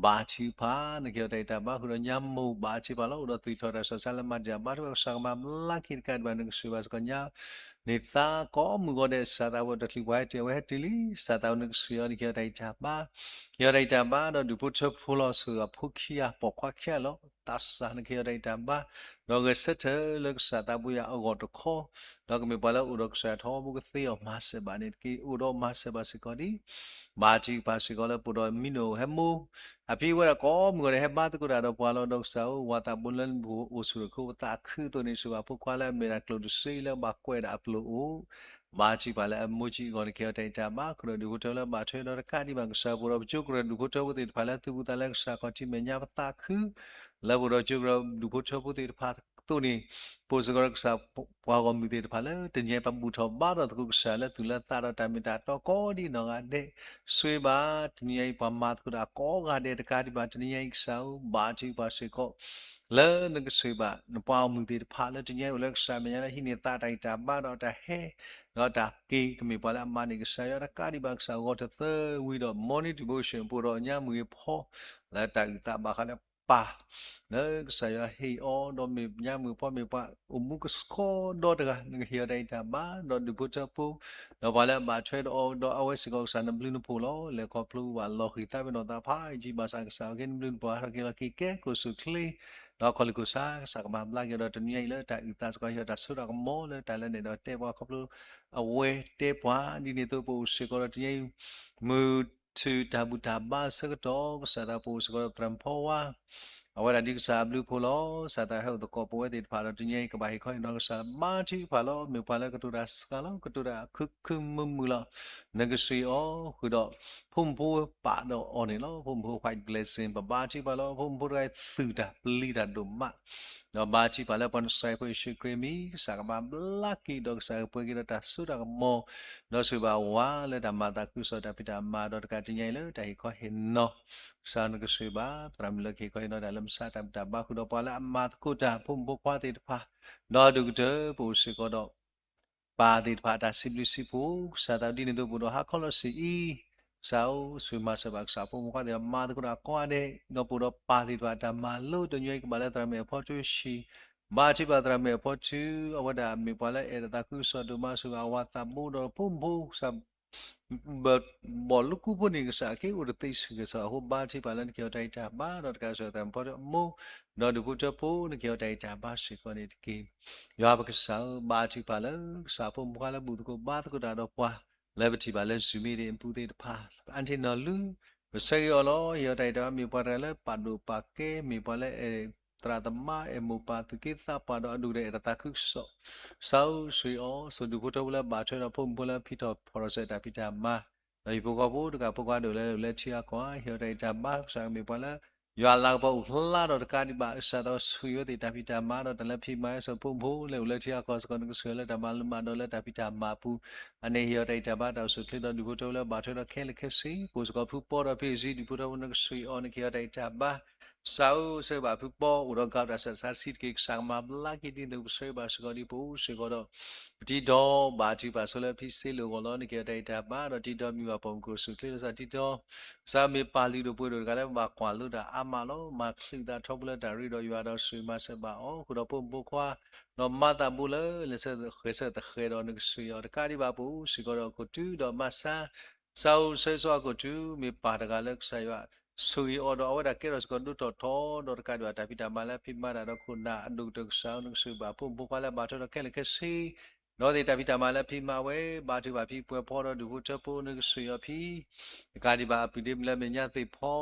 ဘါထုကဖၣ် နကဟ့ၣ်အီၤတၢ်ဂံၢ်တၢ်ဘါဃုာ်ဒီးညါမိၢ် ဘါထုကဖၣ်လီၤ. အိၣ်ဒီးသွံၣ်ထီၣ်တၢ်ဆၢစါလၢမၤတၢ်ဘါထုကဖၣ် ကစၢ်ကမၤဘျါက့ၤတကးဒံးဘၣ် နကစၢ်ဘၣ်စ့ၢ်ကီးညါန့ၣ်သး ကိးမုၢ်ဂီၤဒဲး စၢ်သးဝဲတချုးပှၤဟဲတုၤ အဝဲဟဲတုၤလံ စၢ်သးဝဲ နကစၢ်အီၤ နကဟ့ၣ်အီၤတၢ်ဂံၢ်တၢ်ဘါ, ဟ့ၣ်အီၤတၢ်ဂံၢ်တၢ်ဘါဒီး ဒူၣ်ဖိထၢဖိလီၤ စၢ်ဖိခံဂၤပိာ်ခွါခံဂၤလီၤ. သးစၢ် နကဟ့ၣ်အီၤတၢ်ဂံၢ်တၢ်ဘါ ဒီးဂဲၤဆၢထၢၣ်လၢကစၢ်သးပူၤယၤအဂီၢ်တခီ ဒီးကမ့ၢ်ပှၤလၢအိၣ်ဒီးကစၢ်ယွၤထီဘိကသ့အီၤမၤစၢၤဘၣ်န့ၣ်တက့ၢ်. အိၣ်ဒီးမၤစၢၤဘၣ်စ့ၢ်ကီးဒံး ဘါထုကဖၣ်စ့ၢ်ကီးလၢပအိၣ်ဒီးမံနီၤဟဲမိၢ် အဖံဝဲဒၣ်ကိးမုၢ်ဂီၤဒဲး ဟဲဘါသကိးတၢ်ဒီးပှၤလီၤ. ဒီးကစၢ်ဧၢ ဝၤသးဘိလၢနပူၤအိၣ်ဆူၣ်အိၣ်ချ့ ပသးခုအသိးန့ၣ် စၢ်ဘၣ်ဖိခွါလၢအမ့ၢ်ဒၣ်ကျိၣ်တစ့လၢဘၣ်ကွဲးဒၣ်အပျိာ်အိၣ် ဘါထုကဖၣ်လၢအမိၢ်ကံအဂီၢ် နကဟ့ၣ်အီၤတၢ်ဂံၢ်တၢ်ဘါဃုာ်ဒီး ဒူၣ်ဖိထၢဖိလၢဘၣ်ထွဲဒီးတကးဒံးဘၣ် ကစၢ်ပအိၣ်ဒီးပကၠိကရၢၢ်ဒူၣ်ဖိထၢဖိသ့ၣ်တဖၣ်လၢသုးဘူးသးလၢကစၢ်ခီၣ်ထံးမဲာ်ညါ ပသးခု လၢပအိၣ်ဒီးကၠိကရၢၢ်ဒူၣ်ဖိထၢဖိသ့ၣ်တဖၣ်အသိးန့ၣ် ပအိၣ်စ့ၢ်ကီးဒီးကစၢ်ပှၤဂီၢ်မုၢ်သ့ၣ်တဖၣ်လၢ တနံၤအံၤပဘူၣ်ထီၣ်ဘါထီၣ်သကိးကစၢ်လၢသူၣ်လၢသးဒီးတၢ်မ့ၢ်တၢ်တီကိးဒံးနီၢ်ဂၤဒဲး ဆိၣ်ဂ့ၤဘၣ် တနံၤအံၤပှၤမၤသကိးတၢ်ကိးဂၤဒဲးတကးဒံးဘၣ် တနံၤအံၤကစၢ်ဧၢ ဘါထုကဖၣ်စ့ၢ်ကီး လၢနကဆိၣ်ဂ့ၤဘၣ် နပှၤဂီၢ်မုၢ်သ့ၣ်တဖၣ်လၢတနံၤအံၤအိၣ်လၢကစၢ်မဲာ်ညါလၢဟံးန့ၢ်သးတၢ်ဂံၢ်တၢ်ဘါဒီးတၢ်ဟဲ ဒီးတၢ်က့ၤ ကမ့ၢ်ပှၤလၢအမၤန့ၢ်ကစၢ်ယွၤ တကးဒံးဘၣ် ကစၢ်ဂီၤတသၢဝံၤဒီး morning devotion ပအိၣ်ဒီးညါမုၢ်ဂ့ၤဖီ လၢတၢ်အုၣ်သးဘၣ်ဃးလၢပၢ် လၢကစၢ်ယွၤဟ့ၣ်အီၤ ဒီးမ့ၢ်ညါမုၢ်ဖီ မ့ၢ်ပှၤအိၣ်မူကဆှီဒီတဂၤ နကဟ့ၣ်အီၤတၢ်ဂံၢ်တၢ်ဘါ ဒီးဒူၣ်ဖိထၢဖိ ဒီးပှၤလၢအဘၣ်ထွဲဒီးအီၤ ဒီးအဝဲစ့ၢ်ကီးကစၢ်နဘျုးနဖှိၣ်လီၤ. လဲၤခီဖျိဘၣ်လီၤဃံၤသးပ့ၤနီၣ်သးဖးယံာ်ဘၣ်ဆၣ် ကစၢ်အက့နဘျုးနဖှိၣ် ဟဲထီၣ်က့ၤလီၤက့ၤကဲ ကိၣ်ဆူၣ်ချ့ ဒီးခီၣ်လံၢ်ခိၣ်ဆါ ကစၢ်ကမၤဘျါက့ၤဒီး တနံၤညါအံၤလၢတၢ်အုၣ်သးစ့ၢ်ကီး ဟ့ၣ်အီၤတၢ်စိတၢ်ကမီၤလၢတၢ်လၢန့ၣ်ဒီးတဲပှၤခီဖျိ အဝဲတဲပှၤ ဒ်န့ၣ်အသိးပအိၣ်စ့ၢ်ကီးဒီးတနံၤအံၤ မုၢ်ထူၣ်တၢ်ဘူၣ်တၢ်ဘါအဆၢကတီၢ် ကစၢ်သးပအိၣ်စ့ၢ်ကီးဒီးသရၣ်မုၣ်ဖီဝါ အဝဲဒၣ်ဒ်ကစၢ်အဘျုးအဖှိၣ်လီၤ. ကစၢ်သးဟဲအိၣ်သကိးပဝဲသ့ၣ်တဖၣ်ဒီး တနံၤအံၤကဘၣ်ဟ့ၣ်ခီဟ့ၣ်နီၤကစၢ် ဘါထုကဖၣ်လီၤ. မ့ၢ်ပှၤလၢကတိၤတၢ်စှၤလီၤ ကတိၤတၢ်ခုခုမုာ်မုာ်လီၤ. နကဆိၣ်ဂ့ၤအီၤဃုာ်ဒီး ဖိမုၣ်ဖိပာ်ဒီးအီၤန့ၣ်လီၤ. ဖိမုၣ်ဖိ white blessing ပဘါထုကဖၣ်လီၤ. ဖိမုၣ်ဖိတဂၤအံၤ သူၣ်တၢ်ပျံၤတၢ်ဒိၣ်မး ဒီးဘါထုကဖၣ်လၢပှၤနစၢ်ဖိယ့ၣ်ၡူးခရံာ်အမံၤ ကစၢ်ကဘၣ်ဘျါက့ၤဒီးကစၢ်ကပှဲၤက့ၤဒီးတၢ်စိတၢ်ကမီၤ ဒီးဆိၣ်ဂ့ၤဘၣ်ဝၤလၢတၢ်မၤသးခုကစီၣ်တၢ်ဖံးတၢ်မၤဒီးတကးတနံၤညါအံၤလၢတၢ်ဟ့ၣ်ခီဟ့ၣ်နီၤ ကစၢ်နကဆိၣ်ဂ့ၤဘၣ် သရၣ်မုၣ်လၢကဟ့ၣ်ခီဟ့ၣ်နီၤတၢ်လၢမုၢ်ဆါတၢ်ဘူၣ်တၢ်ဘါဃုာ်ဒီးပှၤလၢအမၤသကိးတၢ်ဖိမုၣ်ဖိခွါသ့ၣ်တဖၣ် ဒီးဒိၣ်ကတၢၢ်ပအိၣ်စ့ၢ်ကီးဒီး ပၢ်သ့ၣ်တဖၣ်အတၢ်စံးဘျုးစံးဖှိၣ် ကစၢ်သးဒ်န့ၣ်အသိးပအိၣ်ဒီးဟါခီလီၤစ့ၢ်အံၤ ကစၢ်ဧၢ ဆိၣ်ဂ့ၤမၤစၢၤဘၣ်ကစၢ်ဖိမုၣ်ဖိခွါသ့ၣ်တဖၣ် မၤသကိးတၢ်ကိးဂၤဒဲး ဒီးပအိၣ်ဒီးပၢ်သ့ၣ်တဖၣ်တၢ်မၤလိ တနံၤအံၤကဘၣ်လၢသရၣ်မုၣ်အဖီထူဆံး ဘါထုကဖၣ်သရၣ်မုၣ်အဖီထူ အဝဲဒၣ်မ့ၢ်ပှၤလၢအဲၣ်တၢ်သးခုကစီၣ်ဒိၣ်မး ဆိၣ်ဂ့ၤဘၣ်အဝၤသးဘိဒီးဖိမုၣ်ဖိ ကစၢ် ဘီၣ်လူကူဖိန့ၣ် ကစၢ်အက့အိၣ်တသ့ဆံးကစီၣ်အဃိ ဘါထုကဖၣ်လၢနကဟ့ၣ်အီၤတၢ်ဂံၢ်တၢ်ဘါ ဒီးတကးဆၢသရၣ်မုၣ်ဖီထူအမိၢ် ဒီးဒူၣ်ဖိထၢဖိ နကဟ့ၣ်အီၤတၢ်ဂံၢ်တၢ်ဘါစ့ၢ်ကီးန့ၣ်တက့ၢ်. ယွၤပကစၢ်ဧၢ ဘါထုကဖၣ်လၢ ကစၢ်ဖိမုၣ်ဖိခွါလၢဘူၣ်သကိးဘါသကိးတၢ်ဒီးပှၤ လၢပထံၣ်ဘၣ်လၢ Zoom မ့ၢ်ဂ့ၤ အပူၤသ့ၣ်တဖၣ် အါတ့ၢ်နီၢ်လူ ပဆၢဂ့ၤအီၤလီၤ. ဟ့ၣ်အီၤတၢ်ဂံၢ်တၢ်ဘါ မ့ၢ်ပှၤတဂၤလၢပာ်ဒိၣ်ပာ်ကဲ မ့ၢ်ပှၤလၢအဲၣ်သရၣ်သမါ အဲၣ်မိၢ်ပၢ်သူၣ်က့သးပှၢ်ဒီးအဒိၣ်ကတၢၢ်အဲၣ်တၢ်သးခုကစီၣ် ကစၢ်ဧၢ ဆိၣ်ဂ့ၤအီၤ ဆိၣ်ဒူၣ်ဖိထၢဖိလၢဘၣ်ထွဲဒီးဖိမုၣ်ဖိလၢဖံးထီၣ်ဖီၣ်ထီၣ်စၢၤတၢ်ဖံးတၢ်မၤ ဒီးဟံၣ်ဖိဃီဖိတကးဖိခွါဒိၣ်လၢအိၣ်လၢထံဂၤကီၢ်ဂၤ ဟ့ၣ်အီၤတၢ်ဂံၢ်တၢ်ဘါ ကစၢ်ကမ့ၢ်ပှၤလၢ ယွၤအလၤကပီၤအိၣ်ဖျါဒီးတကးဒံးဘၣ် ကစၢ်သးဆိၣ်ဂ့ၤဝဲသ့ၣ်တၢ်ဖံးတၢ်မၤဒီးတၢ်လၢဖံးမၤ ကစၢ်ဖိမုၣ်ဖိလၢအိၣ်လၢထံဂၤကီၢ်ဂၤစ့ၢ်ကီး နကဆိၣ်ဂ့ၤလၢတၢ်မၤလၢမၤဒီးလၢတၢ်ဖံးတၢ်မၤအပူၤ အန့ၣ်ဟ့ၣ်အီၤတၢ်ဂံၢ်တၢ်ဘါတၢ်အိၣ်ဆူၣ်အိၣ်ချ့ဒီးဒူၣ်ဖိထၢဖိလၢဘၣ်ထွဲဒီးခဲလၢာ်ခဲဆ့ ပအိၣ်စ့ၢ်ကီးဖုပီဒီးဖံးစ့ဒူၣ်ဖိထၢဖိ နကဆိၣ်ဂ့ၤအီၤ နကဟ့ၣ်အီၤတၢ်ဂံၢ်တၢ်ဘါ ကစၢ်ဧၢ ဆိၣ်ဂ့ၤဘၣ်ဖုပီ အိၣ်ဒီးကးတၢ်ဆၢတၢ်ဆါတဆံးတက့ၢ် ကစၢ်ကမၤဘျါက့ၤဒ်သိးပဆၢဂ့ၤဘၣ်စ့ၢ်ကီးဒ်ပအိၣ်စ့ၢ်ကီးဒီး ပတံၤဒီးဘၣ်ထုကဖၣ်ဆိလၢဖံစ့လိာ်အဂီၢ်လီၤ နကဟ့ၣ်အီၤတၢ်ဂံၢ်တၢ်ဘါ ဒီးတံၤဒီးမံၤဘၣ်ပိာ်မုၣ်ကအိၣ်ဆူၣ်အိၣ်ချ့လၢကစၢ်တံၤဒီး ကစၢ်မ့ၢ်ပၢ်လုၢ်ဒိၣ်ပှ့ၤဒိၣ်တဂၤလၢဘၣ်ကွၢ်လိတၢ်အါမးလီၤ မၤချုးသးထီဘိလၢတၢ်ရ့ဒီးယွၤဒီးဆိၣ်ဂ့ၤမၤစၢၤဘၣ်အီၤ ဃုာ်ဒီးဖိမုၣ်ဖိခွါ ဒီးမၤသးဘိလၢလဲၤဆၢသဃဲၤဆၢသဃဲၤဒီးနကဆိၣ်ဂ့ၤအီၤတကးဒံးဘၣ်ပအိၣ်စ့ၢ်ကီးဒီးအခိၣ်တုဒီးမၤစၢၤ ကစၢ်ဧၢ ဆိၣ်ဂ့ၤဆိၣ်အခိၣ်တု မ့ၢ်ပၢ်တဂၤလၢကစၢ်ယွၤ ဆိၣ်ဂ့ၤအီၤဒီးအဝဲဒၣ်ကဲထီၣ်စ့ၢ်ကီးဒိၣ်ထီၣ်ထီ ဒီးတကးဒံးဘၣ်တၢ်ဖံးတၢ်မၤလၢအဖံးမၤတၢ်ဒီးခိၣ်နၢ်အဒိၣ်ကတၢၢ် ကစၢ်ဧၢ နကဆိၣ်ဂ့ၤဘၣ်ဖိမုၣ်ဖိခွါလၢဘၣ်ထွဲဒီးခဲလၢာ်ခဲဆ့ ဒီးသ့ၣ်တၢ်ဖံးတၢ်မၤလၢအဖံးမၤဝဲ ဘါထုကဖၣ်ဖံးပှဲၤဖီဒီးဒူၣ်ဖိထၢဖိ နကဆိၣ်ဂ့ၤအီၤဖံး တကးဒံးဘၣ်အပုၢ်ဒ့မုၣ်လၢအမဲာ်ညါသ့ၣ်ဖီ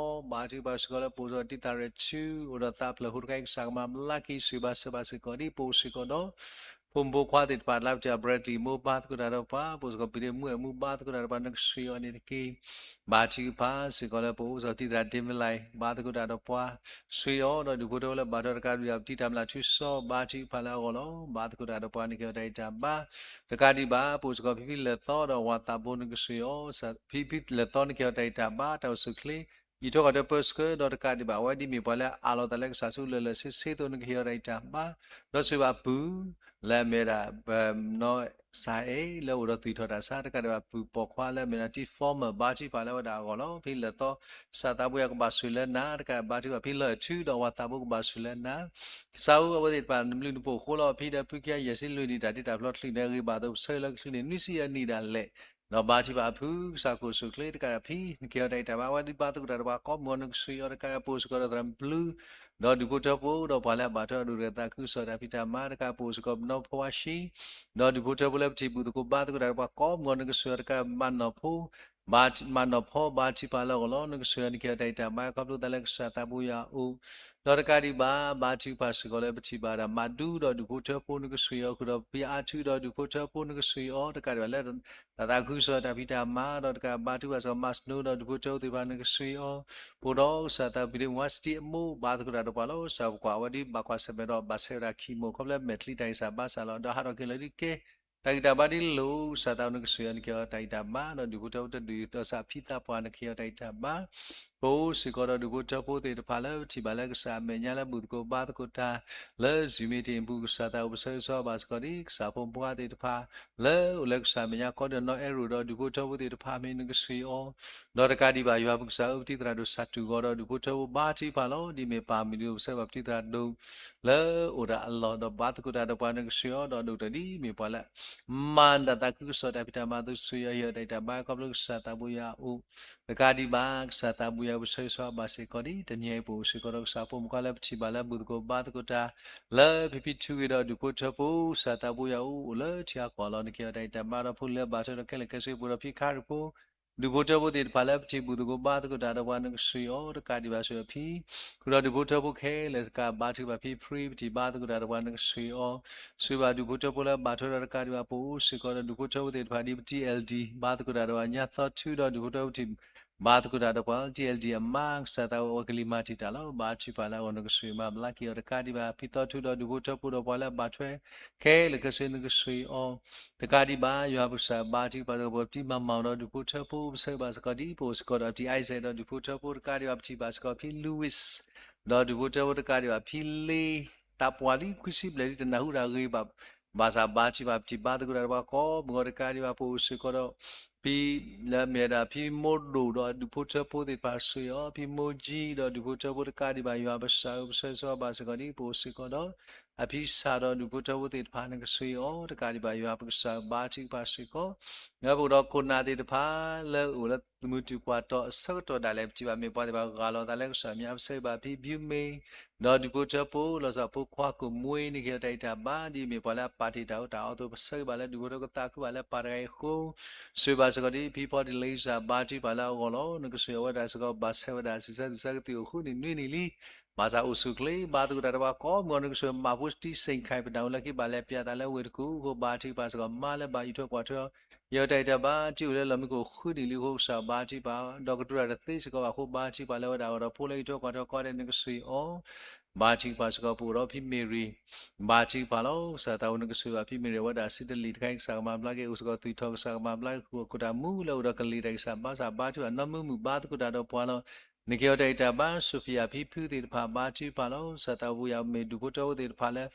ဘါထုကဖၣ်စ့ၢ်ကီးလၢပအိၣ်ဒီးတံၢ်သးရဲၣ်ထူ အိၣ်ဒီးသးဖျၢၣ်ဟူးတခါအံၤ ကစၢ်ကမၤဘျါက့ၤဆိၣ်ဂ့ၤဘၣ်စၢၤဘၣ်စ့ၢ်ကီးဒ်ပအိၣ်စ့ၢ်ကီးဒီး ဖိမုၣ်ဖိခွါသ့ၣ်တဖၣ် လၢပတဲ Bradley မိၢ် ဘါသကိးတၢ်ဒီးပှၤ, ပအိၣ်စ့ၢ်ကီး ပံၤဒ့မူအဲၣ်မူ ဘါသကိးတၢ်ဒီးပှၤ နကဆှၢအီၤန့ၣ်တက့ၢ်. ဘါထုကဖၣ်စ့ၢ်ကီးလၢပအိၣ်စ့ၢ်ကီး တံၤသရၣ် ဒ့မလၢၣ် ဘါသကိးတၢ်ဒီးပှၤ, ဆှၢအီၤဒီးဒူၣ်ဖိထၢဖိလၢဘၣ်ထွဲတကးဒံးဘၣ် ပတံၤတၢ်မျၢ်ထူစီ ဘါထုကဖၣ်လၢအဂီၢ်လီၤ. ဘါသကိးတၢ်ဒီးပှၤ နကဟ့ၣ်အီၤတၢ်ဂံၢ်တၢ်ဘါ တကးဒံးဘၣ်, ပအိၣ်စ့ၢ်ကီး ဖံဖံလၢၢ်သီဒီးဝၤသးဘိ နကဆှၢအီၤ, ဖံဖံလၢၢ်သီ နကဟ့ၣ်အီၤတၢ်ဂံၢ်တၢ်ဘါ တၢ်အိၣ်ဆူၣ်အိၣ်ချ့ အံးထွဲကွၢ်ထွဲပၢဆှၢဒီးတကးဒံးဘၣ် အဝဲဒ်မ့ၢ်ပှၤလၢအအးလီၤသးလၢကစၢ်ဆူလၢာ်လၢာ်ဆ့ဆ့အသိး နကဟ့ၣ်အီၤတၢ်ဂံၢ်တၢ်ဘါ, ဒီးဆှၢဘၣ်ပုၢ် လၢအမ့ၢ်ဝဲဒၣ် ပနီၢ်စၢ်အဲၣ် လၢအိၣ်ဒီးသွံၣ်ထီၣ်တၢ်ဆါ တကးဒံးဘၣ် ပုၢ်ပိာ်ခွါလၢအမ့ၢ်ဝဲဒၣ် T Former ဘါထုကဖၣ်လၢအဝဲဒၣ်အဂီၢ်လီၤ. ဖံလၢၢ်သီ ကစၢ်သးဘိယွၤကဘၣ်ဆိၣ်လၢနၤ တကးဘါထုကဖၣ် ဖံလီၢ်အဲၣ်ထူဒီးဝၤသးဘိကဘၣ်ဆိၣ်လၢနၤ ကစၢ်ဧၢ အဝဲသ့ၣ်တဖၣ် နဘျုးနဖှိၣ်အဃိလီၤ. ဖံဒီးဖုခံဂၤယဲၢ်ဆံလွံၢ်နံၣ် တၢ်တ့တၢ်ဖျီချုးန့ၣ် ဂ့ၤဘၣ်အသိး ပဆၢလၢကချုးန့ၣ် နွံဆံယဲၢ်နံၣ်ဒၣ်လဲာ်, ဒီးဘါထုကဖၣ်အဖု ကစၢ်ကအိၣ်ဆူၣ်အိၣ်ချ့ တကးဒံးဖံ နကဟ့ၣ်အီၤတၢ်ဂံၢ်တၢ်ဘါ အဝဲဒ်ဘါသကိးတၢ်ဒီးပှၤကိးမုၢ်ဂီၤ နကဆှၢအီၤ တကးဒံး ပအိၣ်စ့ၢ်ကီးဒီးသရၣ်ဘျုး ဒီးဒူၣ်ဖိထၢဖိ ဒီးပှၤလၢအဘၣ်ထွဲအဒိၣ်တဂၤ သးခုကစီၣ်တၢ်ဖံးတၢ်မၤ တကး ပအိၣ်စ့ၢ်ကီးပနီၢ်ဖိဝါရှံ ဒီးဒူၣ်ဖိထၢဖိလၢပထံၣ်ဘူၣ်သကိးဘါသကိးတၢ်ဒီးပှၤကိးမုၢ်ဂီၤ နကဆှၢအီၤ တကး မၤနီၢ်ဖိ ဘါ မၤနီၢ်ဖီ ဘါထုကဖၣ်လၢအဂီၢ်လီၤ. နကဆှၢအီၤ နကဟ့ၣ်အီၤတၢ်ဂံၢ်တၢ်ဘါ ခီဖျိသးလၢကစၢ်သးဘိယွၤအအိၣ် ဒီးတကးဒံးဘၣ် ဘါထုကဖၣ်စ့ၢ်ကီးလၢပထံၣ်ဘၣ်ဒၣ် မၤဒူဒီးဒူၣ်ဖိထၢဖိ နကဆှၢအီၤ ဃုာ်ဒီးဖံအါထူဒီးဒူၣ်ဖိထၢဖိ နကဆှၢအီၤ တကးဒံးဘၣ်လၢ တၢ်သးခုကစီၣ်တၢ်ဖံးတၢ်မၤ ဒီးတကးဘါထုကဖၣ်စ့ၢ်ကီး မၤစနိဒီးဒူၣ်ဖိထၢဖိသ့ၣ်တဖၣ် နကဆှၢအီၤ ပအိၣ်ဒီးကစၢ်သးဘိယွၤ စတံအမိၢ် ဘါသကိးတၢ်ဒီးပှၤလီၤ. ကစၢ်ပကွၢ် အဝဲဒ်ဘၣ်ကွၢ်ဆၢၣ်မဲာ်ဒီး ဘၣ်ဆဲးဝဲဒၣ်ခံမိၢ် ခီဖျိမဲာ်ချံတၢ်ဂံၢ်စၢ်ဘါစၢ်လီၤ. ဒီးဟးထီၣ်က့ၤလၢဒုးကဲ တၢ်ဂံၢ်တၢ်ဘါဒ်လဲၣ် ကစၢ်သးဘိ နကဆှၢအီၤ နကဟ့ၣ်အီၤတၢ်ဂံၢ်တၢ်ဘါ ဒီးဒူၣ်ဖိထၢဖိတဒူၣ်ဒီးစးဖံသးပှၢ် နကဟ့ၣ်အီၤတၢ်ဂံၢ်တၢ်ဘါ ပအိၣ်စ့ၢ်ကီးဒီးဒူၣ်ဖိထၢဖိသ့ၣ်တဖၣ်လၢပထံၣ်ဘၣ်လၢကစၢ်အမဲာ်ညါလၢဘူၣ်သကိးဘါသကိးတၢ် လၢ Zoom meeting အပူၤ ကစၢ်သးအိၣ်ပဆၢဂ့ၤဆၢဝါဘၣ်စ့ၢ်ကီးဒ် ကစၢ်ဖိမုၣ်ဖိခွါသ့ၣ်တဖၣ် လၢအိၣ်လၢကစၢ်အမဲာ်ညါ ကီၢ်ဒီးနီၢ်အဲၣ်ရိၣ်ဒီးဒူၣ်ဖိထၢဖိသ့ၣ်တဖၣ် မ့ၢ်နကဆှၢအီၤ ဒီးတကးဒံးဘၣ် ယွၤပကစၢ်ဧၢ ပတံၤသရၣ်ဒိၣ်စးထူၣ်ဂီၤဒီးဒူၣ်ဖိထၢဖိဘါထုကဖၣ်လီၤ. ဒ်မ့ၢ်ပၢ်မုၢ်ဒုးအိၣ်ပဆၢဘၣ်ပတံၤသရၣ်ဒိၣ် လၢအိၣ်တၢ်အလီၢ်ဒီးဘါသကိးတၢ်ဒီးပှၤ နကဆှၢအီၤ ဒီးဒိၣ်ကတၢၢ်ဒ်မ့ၢ်ပှၤလၢ မၤတၢ်သးခုကစီၣ်တၢ်ဖံးတၢ်မၤအသိး ကဆှၢအီၤ ဟ့ၣ်အီၤတၢ်ဂံၢ်တၢ်ဘါ ခီဖျိကစၢ်သးဘိယွၤအအိၣ် တကးဒံးဘၣ် ကစၢ်သးဘိယွၤပဆၢဂ့ၤဆၢဝါဘၣ်စ့ၢ်ကီးဒ် တနံၤအံၤပအိၣ်စ့ၢ်ကီးဒီးကစၢ်ဖိမုၣ်ဖိခွါလၢပထံၣ်ဘၣ်လၢဘူၣ်သကိးဘါသကိးတၢ် လၢဖံဖံထူဂ့ၤဒီးဒူၣ်ဖိထၢဖိ ကစၢ်သးဘိယွၤအအိၣ် အိၣ်လၢထံဂၤကီၢ်ဂၤလီၤ. နကဟ့ၣ်အီၤတၢ်ဂံၢ်တၢ်ဘါဒီးဖိလၢအဘၣ်ထွဲဒီးခဲလၢာ်ခဲဆ့ ပအိၣ်ဒီးဖံခါရံၣ်ဖိ ဒူၣ်ဖိထၢဖိသ့ၣ်တဖၣ်လၢပထံၣ်ဘူၣ်သကိးဘါသကိးတၢ်ဒီးပှၤ နကဆှၢအီၤ တကးဒံးဘၣ် ဆှၢအီၤဖံ ဃုာ်ဒီးဒူၣ်ဖိထၢဖိခဲလၢာ်တကး ဘါထုကဖၣ်ဖံ ဖံပထံၣ်ဘါသကိးတၢ်ဒီးပှၤ နကဆှၢအီၤ ဆှၢဘၣ်ဒူၣ်ဖိထၢဖိလၢအဘၣ်ထွဲဒီးတကးဒံးဘၣ် ပအိၣ်စ့ၢ်ကီးဒီးဒူၣ်ဖိထၢဖိသ့ၣ်တဖၣ်ဒ် ပ T L D ဘါသကိးတၢ်ဒီးပှၤ ညါသီထူဒီးဒူၣ်ဖိထၢဖိထံၣ် ဘါသကိးတၢ်ဒီးပှၤ T L D အမါ ကစၢ်သးဝဲကလံၤမၤတံာ်တာ်လီၤ. ဘါထုကဖၣ်လၢအဂီၢ် နကဆှၢမၤဘျါက့ၤအီၤ တကးဒံးဘၣ် ဖံသီထူဒီးဒူၣ်ဖိထၢဖိဒီးပှၤလၢအဘၣ်ထွဲ ခဲလၢာ်ခဲဆ့ နကဆှၢအီၤ တကးဒံးဘၣ် ယွၤပကစၢ်ဘါထုကဖၣ်စ့ၢ်ကီး ပတံၤမၤမီၣ်ဒီးဒူၣ်ဖိထၢဖိ ပဆၢဂ့ၤဘၣ်စ့ၢ်ကီးဒ် ပအိၣ်စ့ၢ်ကီးဒီး T Isaac ဒီးဒူၣ်ဖိထၢဖိ တကးဒံးဘၣ် ပထံၣ်ဘၣ်စ့ၢ်ကီးဖံ Louis ဒီးဒူၣ်ဖိထၢဖိ တကးဒံးဘၣ်ဖံလ့ သးပှၢ်လံခွံဆံဘျဲၣ်လံ တနၢ်ဟူတၢ်ဂ့ၤဘၣ် ဘၣ်ဆၣ်ဘါထုကဖၣ် ပထံၣ်ဘါသကိးတၢ်ဒီးပှၤကိးမုၢ်ဂီၤ တကးဒံးဘၣ် ပအိၣ်စ့ၢ်ကီးဒီး ဖံ လၢအမ့ၢ်ဝဲဒၣ်ဖံမိၢ်ဒိၣ်ဒီးဒူၣ်ဖိထၢဖိသ့ၣ်တဖၣ် ဆှၢအီၤ ဖံမိၢ်ကၠံဒီးဒူၣ်ဖိထၢဖိ တကးဒံးဘၣ် ယွၤပကစၢ်ဧၢ ပဆၢဂ့ၤဆၢဝါဘၣ်စ့ၢ်ကီးဒ် ပအိၣ်စ့ၢ်ကီးဒီး အဖံစၢ်ဒီးဒူၣ်ဖိထၢဖိသ့ၣ်တဖၣ် နကဆှၢအီၤ တကးဒံးဘၣ် ယွၤပကစၢ်ဘါထုကဖၣ်စ့ၢ်ကီး လၢပအိၣ်ဒီးခိၣ်နၢ်သ့ၣ်တဖၣ် လၢအိၣ်လၢသမုၢ်တူၢ်ပှၢ်တီၤအဆၢကတီၢ်ဒၣ်လဲာ် ပထံၣ်ဘၣ်မ့ၢ်ပှၤသ့ၣ်တဖၣ် ဂၢ်လီၤသးလၢကစၢ်မဲာ်ညါ ပဆၢဂ့ၤဘၣ်ဖံဘျုးမ့ၢ် ဒီးဒူၣ်ဖိထၢဖိ လီၤဆီဖိခွါကိၣ်မှ့ နကဟ့ၣ်အီၤတၢ်ဂံၢ်တၢ်ဘါ ဒ်အမ့ၢ်ပှၤလၢအပာ်တ့ၢ်တၢ်အီၣ်တၢ်အီအသိး ပဆၢဂ့ၤဘၣ်လၢဒူၣ်ဖိထၢဖိ ကသးခုဘၣ်လၢပၢ်တဂၤအံၤအဃိ ဆှၢဘၣ်စ့ၢ်ကီးဒ်ဖံဖီဒံးလံစၢ် ဘါထုကဖၣ်လၢအဂီၢ်လီၤ. နကဆှၢအဝဲဒၣ်စ့ၢ်ကီး ဘၣ်ဆဲးဝဲဒၣ်ဆံးဆၢသးဆၢကသံၣ်အိၣ်ဃုနံၣ်နွံနံၣ်လံ ဘၣ်ဆၣ်အိၣ်ဆူၣ်အိၣ်ချ့ ဘါသကိးတၢ်ဒီးပှၤကိးမုၢ်ဂီၤ နကဆှၢမၤဖိစတံစ့ၣ်ခါအံၤ ပနၢ်ဟူလၢခံဘၣ်လဲၤပျဲသးလၢဝ့ၢ်တကူၣ်အဃိ ဘါထုကဖၣ်စ့ၢ်ကီး မါလၢဘၣ်အံးထွဲကွၢ်ထွဲ ယတၢ်ဂံၢ်တၢ်ဘါ တအိၣ်လၢလီၢ်မံခိၣ်ဃုနံၣ်လံအဃိ ကစၢ်ဘါထုကဖၣ် ဒီးကတိၤတၢ်တသ့စ့ၢ်ကီးဘၣ်အဃိ ဘါထုကဖၣ်လၢဝဲဒၣ်အဂီၢ်ဒီးဖိလၢအံးထွဲကွၢ်ထွဲကိးဂၤဒဲး နကဆှၢအီၤ ဘါထုကဖၣ်စ့ၢ်ကီး ပအိၣ်ဒီးဖံမ့ၢ်ရံၤ ဘါထုကဖၣ်လီၤ. ကစၢ်သးဝဲ နကဆှၢဘၣ်ဖံမ့ၢ်ရံၤ အဝဲဒၣ်စံးတလံာ်တခါအံၤ ကစၢ်ကမၤဘျါက့ၤ အိၣ်စ့ၢ်ကီးသွံၣ်ထီၣ် ကစၢ်ကမၤဘျါက့ၤ ဃုာ်အခိၣ်တၢ်မူလၢအိၣ်ဒီးကလံၤတၢ်ဂံၢ်စၢ်ဘါစၢ် ဘါထုကဖၣ်နီၢ်မုာ်မုာ် ဘါသကိးတၢ်ဒီးပှၤလီၤ. နကဟ့ၣ်အီၤတၢ်ဂံၢ်တၢ်ဘါ Sophiaဖံဖုသ့ၣ်တဖၣ် ဘါထုကဖၣ်လီၤ. ကစၢ်သးဝဲ ယမ့ၢ်ဒူၣ်ဖိထၢဖိသ့ၣ်တဖၣ်လၢ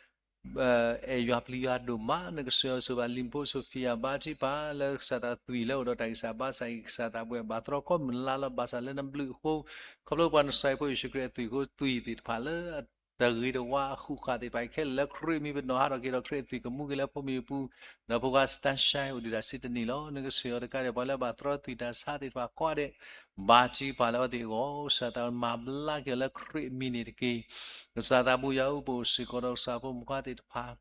အဲၣ်ယွၤပျံၤယွၤဒိၣ်မး နကဆှၢအီၤဆူဘၣ်လံၤဖိ Sophia ဘါထုကဖၣ် လၢကစၢ်သးသွံၣ်လၢအိၣ်ဒီးတၢ်ဂံၢ်စၢ်ဘါစၢ်အံၤ ကစၢ်သးပှဲၤဘၣ်သြီကိးမုၢ်လါလီၤ. ဘၣ်ဆၣ်လၢနဘျုးအဃိ ခီဖျိပှၤနစၢ်ဖိယ့ၣ်ၡူးခရံာ်အသွံၣ်အဃိ သွံၣ်သ့ၣ်တဖၣ်လၢ တၢ်ဂ့ၤတဝါအဃုာ်ဃာ်သ့ၣ်တဖၣ်အံၤ ခဲလၢာ်လၢခရံာ်မံၤပနီၣ်ဟးထီၣ်က့ၤဒီးခရံာ်အသွံၣ်ကမူက့ၤလၢဖိမံၤပူၤ ဒီးဖိခွါ Sunshine အိၣ်ဒံးတၢ်စံးတနံၣ်လီၤ. နကဆှၢအီၤတကးဒံး ပှၤလၢဘၣ်သြီသွံၣ်တၢ်ဆါသ့ၣ်တဖၣ်ကိးဂၤဒဲး ဘါထုကဖၣ်လၢအဝဲသ့ၣ်အဂီၢ် ကစၢ်သးမၤဘျါက့ၤအီၤလၢခရံာ်အမံၤန့ၣ်တက့ၢ်. ကစၢ်သးပူၤယၤအူပအိၣ်စ့ၢ်ကီးဒီးကစၢ်ဖိမုၣ်ခွါသ့ၣ်တဖၣ်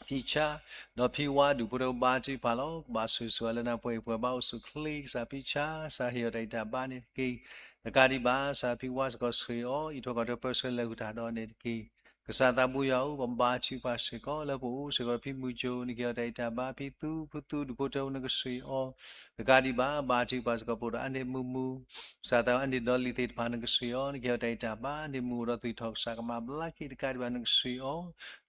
ဖံဆါ ဒီးဖံဝါဒူၣ်ဖိထၢဘါထုကဖၣ်လီၤ. ဘၣ်ဆိၣ်ဂ့ၤဆိၣ်ဝါလၢနၤ ပှဲၤအံၤပှဲၤဘါအိၣ်ဆူၣ်ချ့ ကစၢ်ဖံဆါ ကစၢ်ဟ့ၣ်အီၤတၢ်ဂံၢ်တၢ်ဘါန့ၣ်တက့ၢ်. တကးဒံးဘၣ် ကစၢ်ဖံဝါစ့ၢ်ကီးဆှၢအီၤ အံးထွဲကွၢ်ထွဲပၢဆှၢလဲၤဃုာ်တၢ်ဒီးန့ၣ်တက့ၢ်. ကစၢ်သးဘိယွၤဧၢ, ပဘါထုကဖၣ်စ့ၢ်ကီးလၢပအိၣ်စ့ၢ်ကီးဒီးဖံမုၢ်ကၠိ, နကဟ့ၣ်အီၤတၢ်အံးတၢ်ဘါ, ဖံသူဖုသူဒူၣ်ဖိထၢဖိနကဆှံအီၤ, တကးဒံးဘၣ် ဘါထုကဖၣ်စ့ၢ်ကီး ပအိၣ်ဒီးအါန့ၢ်မုာ်မုာ်, ကစၢ်သးဝဲအါန့ၢ်ဒီးလံာ်သ့ၣ်တဖၣ်နကဆှံအီၤ, နကဟ့ၣ်အီၤတၢ်အံးတၢ်ဘါ, အါန့ၢ်မုာ်အိၣ်ဒီးသွံၣ်ထီၣ်ကစၢ်ကမၤဘျါက့ၤ တကးဒံးဘၣ်နကဆှံအီၤ,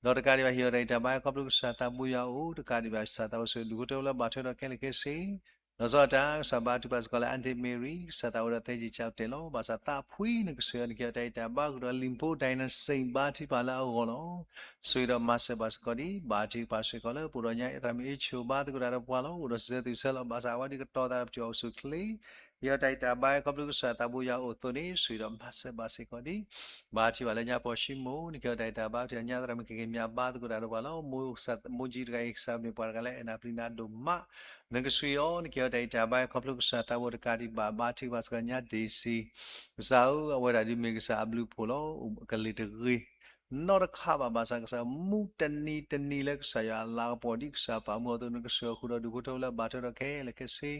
ဒီးတကးဒံးဘၣ်ဟ့ၣ်အီၤတၢ်အံးတၢ်ဘါ ခီဖျိကစၢ်သးဘိယွၤအိၣ်, တကးဒံးဘၣ် ကစၢ်သးဝဲဆိၣ်ဒူၣ်ဖိထၢဖိလၢဘါထုကဖၣ်ဒီးခဲလၢာ်ခဲဆ့ လီၤဆီဒၣ်တၢ် ကစၢ်ဘါထုကဖၣ်စ့ၢ်ကီးလၢ Aunty Mary, ကစၢ်သးဝဲဒီးသဲက့ၤကၠီတဲာ်လီၤ. ဘၣ်ဆၣ်သးဖှံနကဆှံအီၤ နကဟ့ၣ်အီၤတၢ်အံးတၢ်ဘါ ဃုာ်ဒီးလံာ်ဖိ Diana Saint ဘါထုကဖၣ်လၢအဂီၢ်လီၤ. ဆိၣ်ဂ့ၤဒီးမၤစၢၤဘၣ်စ့ၢ်ကီးဒံး ဘါထုကဖၣ်စ့ၢ်ကီးလၢ ပအိၣ်ဒီးညါအသရၣ်မုၣ်အ့ၣ်ဆိၣ် ဘါသကိးတၢ်ဒီးပှၤလီၤ. အိၣ်ဒီးစံးဆၢသုးဆၢလီၤ. ဘၣ်ဆၣ်အဝဲဒၣ်ကတီၤသးဒီးပထံၣ်အီၤအိၣ်ဆူၣ်ချ့ ဟ့ၣ်အီၤတၢ်အံးတၢ်ဘါ ခီဖျိကစၢ်သးဘိယွၤအိၣ်အသိးန့ၣ် ဆိၣ်ဂ့ၤဒီးမၤစၢၤဘၣ်စ့ၢ်ကီးဒံး ဘါထုကဖၣ်လၢညါပီၢ်ၡံမိၣ် နကဟ့ၣ်အီၤတၢ်အံးတၢ်ဘါ ပထံၣ်ညါသရၣ်မုၣ်ကက့ၤမၠး ဘါသကိးတၢ်ဒီးပှၤလီၤ. မိၢ်ကစၢ် မိၢ်ကံတဂၤအံၤ ကစၢ်မ့ၢ်ပှၤတဂၤလၢ အဲၣ်နၤပျံၤနၤဒိၣ်မး နကဆှံအီၤ နကဟ့ၣ်အီၤတၢ်အံးတၢ်ဘါ ခီဖျိကစၢ်သးဘိတကးဒံးဘၣ် ဘါထုကဖၣ်စ့ၢ်ကီးညါ Daisy ကစၢ်ဧၢ အဝဲဒၣ်ဒုးမ့ၢ်ကစၢ်အဘျုးအဖှိၣ်လီၤ. ကလံၤတဂ့ၤ နီတခါဘၣ် ဘၣ်ဆၣ်ကစၢ်မူတနံၤတနံၤလၢကစၢ်ယွၤအလၤကပီၤ ဒ်ကစၢ်ပာ်မူအသိး နကဆှံအီၤဃုာ်ဒီးဒူၣ်ဖိထၢဖိလၢဘါထုကဖၣ်ဒီးခဲလၢာ်ခဲဆ့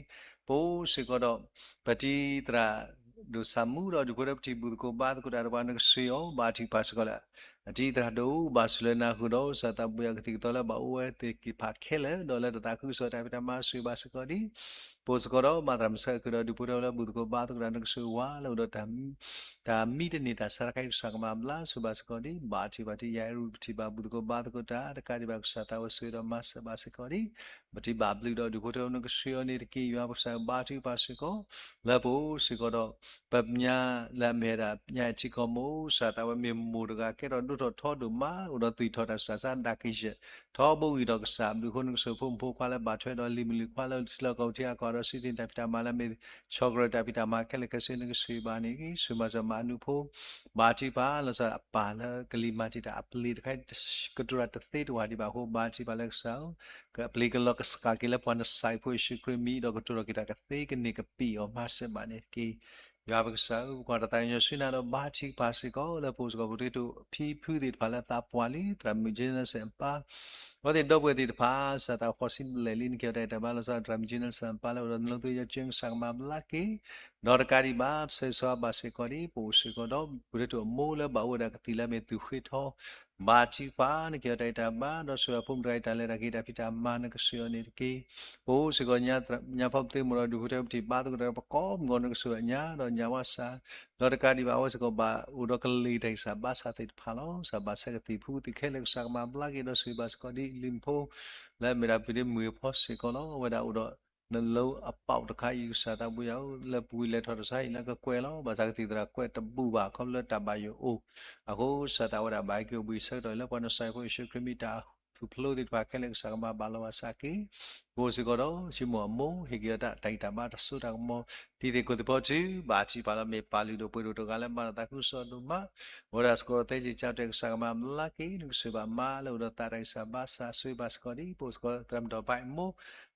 ပအိၣ်စ့ၢ်ကီးဒီး ပတံၤသရၣ်ဒိၣ်ဆၣ်မူဒီးဒူၣ်ဖိထၢဖိ ပထံၣ်ဘူၣ်သကိးဘါသကိးတၢ်ဒီးပှၤ နကဆှံအီၤ ဘါထုကဖၣ်စ့ၢ်ကီးလၢ အတံၤသရၣ်ဒိၣ် ဘၣ်ဆူၣ်လၢနၢ်ဟူဒီး ကစၢ်သးဘိယွၤကသံၣ်ကသီလၢဘၣ်အိၣ်ဝဲသ့ၣ်တဖၣ်ခဲလၢာ် ဒီးလၢတၢ်သးခုကစီၣ်တၢ်ဖံးတၢ်မၤ ဆိၣ်ဂ့ၤဘၣ်စ့ၢ်ကီးဒံး ပအိၣ်စ့ၢ်ကီးဒီး မၤသရၣ်မုၣ်ဆၢဃုာ်ဒီးဒူၣ်ဖိထၢဖိလၢဘူၣ်သကိးဘါသကိးတၢ် နကဆှံဝါလၢအိၣ်ဒီး တၢ်မံတန့ၢ်တၢ်ဆါတခါအံၤ ကစၢ်ကမၤဘျါဆိၣ်ဂ့ၤဘၣ်စ့ၢ်ကီးဒံး ဘါထုကဖၣ်တံၤယၤအံၤ ပထံၣ်ဘၣ်ဘူၣ်သကိးဘါသကိးတၢ် တကးဒံးဘၣ် ကစၢ်သးဝဲဆိၣ်ဂ့ၤဒီးမၤစၢၤဘၣ်စ့ၢ်ကီးဒံး ပထံၣ်ဘၣ်ဘျုးဒီးဒူၣ်ဖိထၢဖိ နကဆှံအီၤန့ၣ်တက့ၢ် ယွၤပကစၢ်ဘါထုကဖၣ်စ့ၢ်ကီး လၢပအိၣ်စ့ၢ်ကီးဒီး ပညါလၢအမ့ၢ်ဝဲဒၣ် ညါအထံကီၢ်မိၢ် ကစၢ်သးဝဲမ့ၢ်မိၢ်တဂၤ ကဲထီၣ်ဒိၣ်ထီၣ်ထီဒိၣ်မး အိၣ်ဒီးသွံၣ်ထီၣ်တၢ်ဆူးတၢ်ဆါ ဒၣ်ကယဲၢ် ထီဘိဂံၢ်ထီၣ်ကစၢ် ဘျုးဃိ နကဆှံဖိမုၣ်ဖိခွါလၢဘၣ်ထွဲဒီးလံၤမုၣ်လံၤခွါလၢ ဆှၢကီၢ်ပထံအကီၢ်ဒီး စံးတ့ၢ်တၢ်ဖံးတၢ်မၤလၢမ့ၢ် ဆီၣ်ကရၢၢ်တၢ်ဖံးတၢ်မၤခဲလၢာ်ခဲဆ့ နကဆှံဘၣ်န့ၣ် ဆိၣ်မၤစၢၤမၤအနူဖိ ဘါထုကဖၣ် လီၤဆီဒၣ်တၢ်အပၢ်လၢကလံၤမၤတံာ်တာ်အပျ့ၤတခါ ကတိၤတၢ်တသ့တဝၢ်ဒံးဘၣ်အဃိ ဘါထုကဖၣ်လၢကစၢ်ဧၢ အပျ့ၤကလီၤကစးက့ၤလၢပှၤနစၢ်ဖိယ့ၣ်ၡူးခရံာ်မံၤ ဒီးကတိၤထီၣ်က့ၤတၢ်ကသ့ကန့ၢ်ကပံာ်အီၤ မၤစၢၤဘၣ်န့ၣ်တက့ၢ် ယွၤပကစၢ်ဧၢ ပကွၢ်တၢ်သးကညီၤဆူနၤဒီးဘါထုကဖၣ်စ့ၢ်ကီး လၢပအိၣ်စ့ၢ်ကီး ပတံၤသရၣ်ဒိၣ်ဖံဖုသ့ၣ်တဖၣ်လၢသးပှၢ်လံ သရၣ်မုၣ် Jensen အပၢ် အဝဲသ့ၣ်ဒီပုၢ်ဝဲၢ်သ့ၣ်တဖၣ် ကစၢ်သးဃီၤဆံဘျဲၣ်လံ နကဟ့ၣ်အီၤတၢ်အံးတၢ်ဘါ လီၤဆီဒၣ်တၢ် သရၣ်မုၣ် Jensen အပၢ်လၢအိၣ်ဒီးနလိသ့ယကၠ့ ကစၢ်ကမၤဘျါက့ၤ ဒီးတကးဒံးဘၣ် ပဆၢဂ့ၤဆၢဝါဘၣ်စ့ၢ်ကီးဒံး ပအိၣ်စ့ၢ်ကီးဒီး ပတံၤသရၣ်ဒိၣ်အမိၢ်လၢဘၣ်အိၣ်ဝဲဒၣ်ကသံၣ်လၢအမ့ၢ် သူၣ်ဃ့ထီ ဘါထုကဖၣ် နကဟ့ၣ်အီၤတၢ်အံးတၢ်ဘါ ဒီးဆိၣ်ဂ့ၤအဖိမုၣ်တဂၤအံၤ တၢ်လဲၤတၢ်က့ၤတၢ်ဖံးတၢ်မၤ နကဆှံအီၤန့ၣ်တက့ၢ် ပအိၣ်စ့ၢ်ကီး ညါပှၢ်သ့ၣ်မုၣ်ဒီးဒူၣ်ဖိထၢဖိ ပထံၣ်ဘါသကိးတၢ်ဒီးပှၤကိးမုၢ်ဂီၤ နကဆိၣ်ဂ့ၤညါ ဒီးညါဝါစၢ် ဒီးတကးဒံးဘၣ် အဝဲစ့ၢ်ကီးဘၣ်အိၣ်ဒီးကလံၤတၢ်ဂံၢ်စၢ်ဘါစၢ်သ့ၣ်တဖၣ်လီၤ ကစၢ်ဘၣ်ဆၢကသံၣ်ဖူသံၣ်ခဲလၢာ် ကစၢ်ကမၤဘျါက့ၤ ဒီးဆိၣ်ဂ့ၤဘၣ်စ့ၢ်ကီးဒံး လံၤမုၣ်ဖိ လၢအမ့ၢ်ဒၣ်ပှၤဒ့မုၣ်အဖီစ့ၢ်ကီးလီၤ အဝဲဒၣ်အိၣ်ဒီး နလိအပီၣ်တခါအံၤ ကစၢ်သးဘိယွၤဧၢ လၢပဝံၤလဲၤထီၣ်တၢ်ဆါအံၤ လၢကကွဲးလီၤ ဘၣ်ဆၣ်ကသံၣ်သရၣ်ကွဲးတဘူၣ်ဘၣ် ခီဖျိလၢတၢ်ဘၣ်ယိၣ်အိၣ် အဃိ ကစၢ်သးဝဲဒၣ်ဘၣ်က့ၤအိၣ်ဘှံးဆၢကတီၢ်အံၤ လၢပှၤနစၢ်ဖိယ့ၣ်ၡူးခရံာ်မံၤ တၢ်ထူၣ်ဖျိသ့ၣ်တဖၣ်ခဲလၢာ် ကစၢ်ကမၤဘၣ်လီၤဘၣ်စးက့ၤ ပအိၣ်စ့ၢ်ကီးဒီး ဆိမိၣ်အမိၢ် ဟ့ၣ်က့ၤအီၤတၢ် တၢ်ဂံၢ်တၢ်ဘါ တၢ်စိတၢ်ကမီၤ တံၤသကိးသ့ၣ်ဖီထူ ဘါထုကဖၣ်လၢမ့ၢ်ပၢ်လုၢ်ဒိၣ်ပှ့ၤဒိၣ်တဂၤလၢ မၤတၢ်သးခုကစီၣ်ဒိၣ်မး အိၣ်ဝဲဒၣ်စ့ၢ်ကီးသဲက့ၤကၠီတဲာ် ကစၢ်ကမၤဘျါက့ၤ နကဆိၣ်ဂ့ၤဘၣ်မါလၢအိၣ်ဒီးသးတၢ်ဂံၢ်စၢ်ဘါစၢ် ဆိၣ်ဂ့ၤဘၣ်စ့ၢ်ကီးဒံး ပအိၣ်စ့ၢ်ကီးသရၣ်မုၣ်ဒီးပၢ်အမိၢ်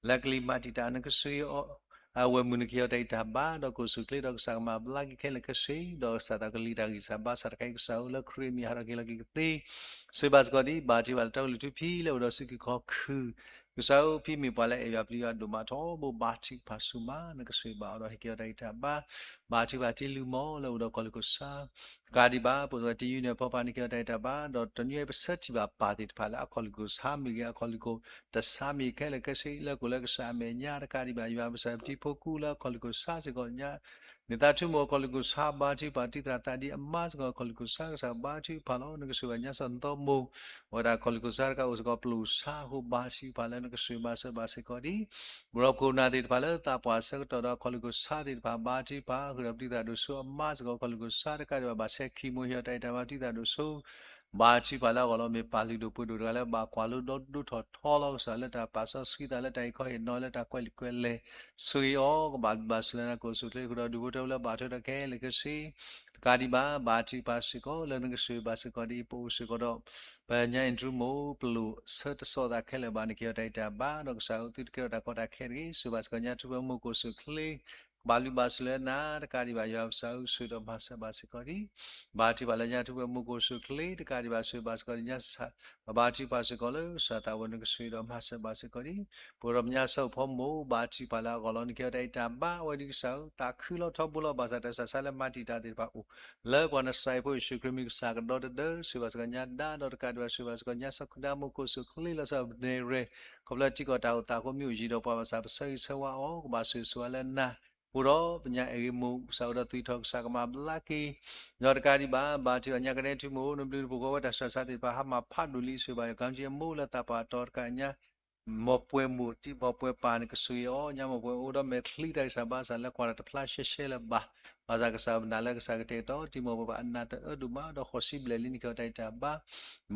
လၢကလံၤမၤတံာ်တာ် နကဆှံအီၤ အဝဲမုၣ် နကဟ့ၣ်အီၤတၢ်ဂံၢ်တၢ်ဘါ ဒီးကအိၣ်ဆူၣ်ချ့ဒီးကစၢ်ကမၤဘျါက့ၤခဲလၢာ်ခဲဆ့ ဒီးကစၢ်သးကလံၤတၢ်ဂံၢ်စၢ်ဘါစၢ်တခါအံၤ ကစၢ်ဧၢ လၢခရံာ်မံၤဟးထီၣ်က့ၤလီၤက့ၤကသ့ ဆိၣ်ဂ့ၤဘၣ်စ့ၢ်ကီးဒံး ဘါထုကဖၣ်လၢတၢ်ကလုၢ်ထူဖံးလၢအိၣ်ဒီးစုကဝဲၤခီၣ်ခိၣ် ကစၢ်ဧၢ ဖံမ့ၢ်ပှၤလၢအဲၣ်ယွၤပျံၤယွၤဒိၣ်မးထီဘိ ဘါထုကဖၣ်ဆူၣ်မး နကဆိၣ်ဂ့ၤဘၣ်အီၤဒီးဟ့ၣ်က့ၤအီၤတၢ်ဂံၢ်တၢ်ဘါ ဘါထုကဖၣ်တံၤလုၢ်မီၢ်လၢအိၣ်ဒီးခီၣ်လ့ၣ်ခိၣ်ဆါ တကးဒံးဘၣ် ပအိၣ်စ့ၢ်ကီးတံၤယုၢ်န့ၣ်အဖီဖး နကဟ့ၣ်အီၤတၢ်ဂံၢ်တၢ်ဘါ ဒီးတနွံအံၤပဆၢထံၣ်ဘၣ်ပၢ်သ့ၣ်တဖၣ်လၢအခီၣ်လ့ၣ်ခိၣ်ဆါမ့ၢ်ဂ့ၤ အခီၣ်လ့ၣ်ခိၣ်တဆါမ့ၢ်ဂ့ၤ အခီၣ်လ့ၣ်ခိၣ်တဆါမ့ၢ်ခဲလၢာ်ခဲဆ့ လၢကိၣ်လၢကစၢ်အမဲာ်ညါ တကးဒံးဘၣ် ယွၤပကစၢ်ပထံဖိကီၢ်ဖိလၢအခီၣ်လ့ၣ်ခိၣ်ဆါစ့ၢ်ကီးညါ န့ၣ်သးထူမိၢ်အခီၣ်လ့ၣ်ခိၣ်ဆါ ဘါထုကဖၣ်တံၤသရၣ်သးဒံးအမါစ့ၢ်ကီး အခီၣ်လ့ၣ်ခိၣ်ဆါ ကစၢ်ဘါထုကဖၣ်လီၤ နကဆိၣ်ဂ့ၤဘၣ်ညါစီၤသီမိၢ် အဝဲဒၣ်အခီၣ်လ့ၣ်ခိၣ်ဆါတခါအိၣ်စ့ၢ်ကီးပျိၢ်ဆါအဃိ ဘါထုကဖၣ်လၢနကဆိၣ်ဂ့ၤဘၣ်စ့ၢ်ကီးဒံး ပှၤဒီးခိၣ်နၢ်သ့ၣ်တဖၣ်လၢသးပှၢ်ဆၢကတီၢ်ဒီးအခီၣ်လ့ၣ်ခိၣ်ဆါသ့ၣ်တဖၣ် ဘါထုကဖၣ် ဃုာ်ဒီးပတံၤသရၣ်ဒိၣ်စိအမါစ့ၢ်ကီး အခီၣ်လ့ၣ်ခိၣ်ဆါတကးဒံးဘၣ် ဘၣ်ဆဲခံမိၢ် ဟ့ၣ်အီၤတၢ်ဂံၢ်တၢ်ဘါ ပတံၤသရၣ်ဒိၣ်စိ ဘါထုကဖၣ်လၢအဂီၢ်လီၤ မ့ၢ်ပၢ်လုၢ်ဒိၣ်ပှ့ၤဒိၣ်တဂၤလၢဘၣ်ကွၢ်လိဒိၣ်ထီၣ်ထီလီၤ ကစၢ်လၢတၢ်ပာ်စီဆှံသးလၢတၢ်အံးခီဟ့ၣ်နီၤလၢတၢ်ကွဲးလံာ်ကွဲးလဲၢ် ဆိၣ်ဂ့ၤအီၤ ကဘၣ်ဘျုးဘၣ်ဆိၣ်လၢနကိၣ်ဆူၣ်ချ့ဃုာ်ဒီးဒူၣ်ဖိထၢဖိလၢဘၣ်ထွဲဒီးခဲလၢာ်ခဲဆ့ တကးဒံးဘၣ် ဘါထုကဖၣ်စ့ၢ်ကီး လၢနကဆိၣ်ဂ့ၤဘၣ်စ့ၢ်ကီးဒံး ပအိၣ်စ့ၢ်ကီးဒီး ပညါအ့ၣ်ထူမိၢ် ပလိၣ်ဆၢတစီသးခဲလၢာ်ဘၣ် နကဟ့ၣ်အီၤတၢ်ဂံၢ်တၢ်ဘါ ဒီးကစၢ်ဧၢ သုတကဲထီၣ်တၢ်ကီတၢ်ခဲတဂ့ၤ ဆိၣ်ဂ့ၤဘၣ်စ့ၢ်ကီးညါထူဖိမိၢ်ကိၣ်ဆူၣ်ချ့ ကဘၣ်လုၢ်ဘၣ်စၢၤလၢနၤ တကးဒံးဘၣ် ယွၤပကစၢ်ဧၢ ဆိၣ်ဂ့ၤဒီးမၤစၢၤဘၣ်စ့ၢ်ကီးဒံး, ဘါထုကဖၣ်လၢညါထူၣ်ပှဲၤမူခိၣ်စူၣ်ချ့ တကးဒံးဘၣ် ဆိၣ်ဂ့ၤဘၣ်စ့ၢ်ကီးဒံးညါ ဘါထုကဖၣ်စ့ၢ်ကီးလၢကစၢ်သးဝဲန့ၣ် ကဆိၣ်ဂ့ၤဒီးမၤစၢၤဘၣ်စ့ၢ်ကီးဒံး, ပအိၣ်ဒီးပညါဆၣ်ဖိမုၣ် ဘါထုကဖၣ်လၢအဂီၢ်လီၤ နကဟ့ၣ်အီၤတၢ်အံၤတၢ်ဘါ အဝဲဒၣ်ကစၢ်ဧၢ သးခုလီၤထီဘိလီၤ ဘၣ်ဆၣ်တၢ်ဆူးတၢ်ဆါလၢမၤတံာ်တာ်သ့ၣ်တဖၣ်အိၣ် လၢပှၤနစၢ်ဖိယ့ၣ်ၡူးခရံာ်မံၤကစၢ်ကဒီတဒၢ ဆိၣ်ဂ့ၤဘၣ်စ့ၢ်ကီးညါဒါ ဒီးတကးဒံးဘၣ် ဆိၣ်ဂ့ၤဘၣ်စ့ၢ်ကီးညါ စီၤခူဒၢမူခိၣ်စူၣ်ချ့လီၤဆီၣ်ပနဲၣ်ရဲၣ် ခီဖျိထံကီၢ်တၢ်အိၣ်သးအဃိ မ့ၢ်အိၣ်ယံၤဒီးပှၤဘၣ်ဆၣ် ပဆၢဂ့ၤဆၢဝါအီၤ ကဘၣ်ဆိၣ်ဂ့ၤဆိၣ်ဝါလၢနၤ ပအိၣ်ဒီးပညါအဲၣ်ဂ့ၤမိၢ် ကစၢ်အိၣ်ဒီးသွံၣ်ထီၣ် ကစၢ်ကမၤဘျါက့ၤ ဒီးတကးဒံးဘၣ် ဘါထုကဖၣ်ညါကနဲထူမိၢ် နဘျုးနဖှိၣ်ကီးဝဲတၢ်ဆူးတၢ်ဆါသ့ၣ်တဖၣ် ဟါမၢ်ဖးဒိၣ်လံ ဆိၣ်ဂ့ၤဘၣ်ကီၢ်ကၠံအမိၢ်လၢသးပှၢ်တီၤတကးညါ မ်ပှဲၤမိၢ်တံၤ မ်ပှဲၤပၢ်န့ၣ် ကဆိၣ်ဂ့ၤအီၤ ညါမ်ပှဲၤအိၣ်ဒီးမဲာ်ချံတၢ်ဂံၢ်စၢ်ဘါစၢ်လၢကွၢ်တၢ်တဖျါရှဲရှဲလၢၤဘၣ်, ဘၣ်ဆၣ်ကစၢ်ပနာ်လၢကစၢ်ကတဲာ်ကတီၤ တံၤမိၢ်ပှၤဘၣ်အနၢ်တအၢဒိၣ်မး ဒီးဃိးဆံဘျဲၣ်လံ နကဟ့ၣ်အီၤတၢ်အံၤတၢ်ဘါ,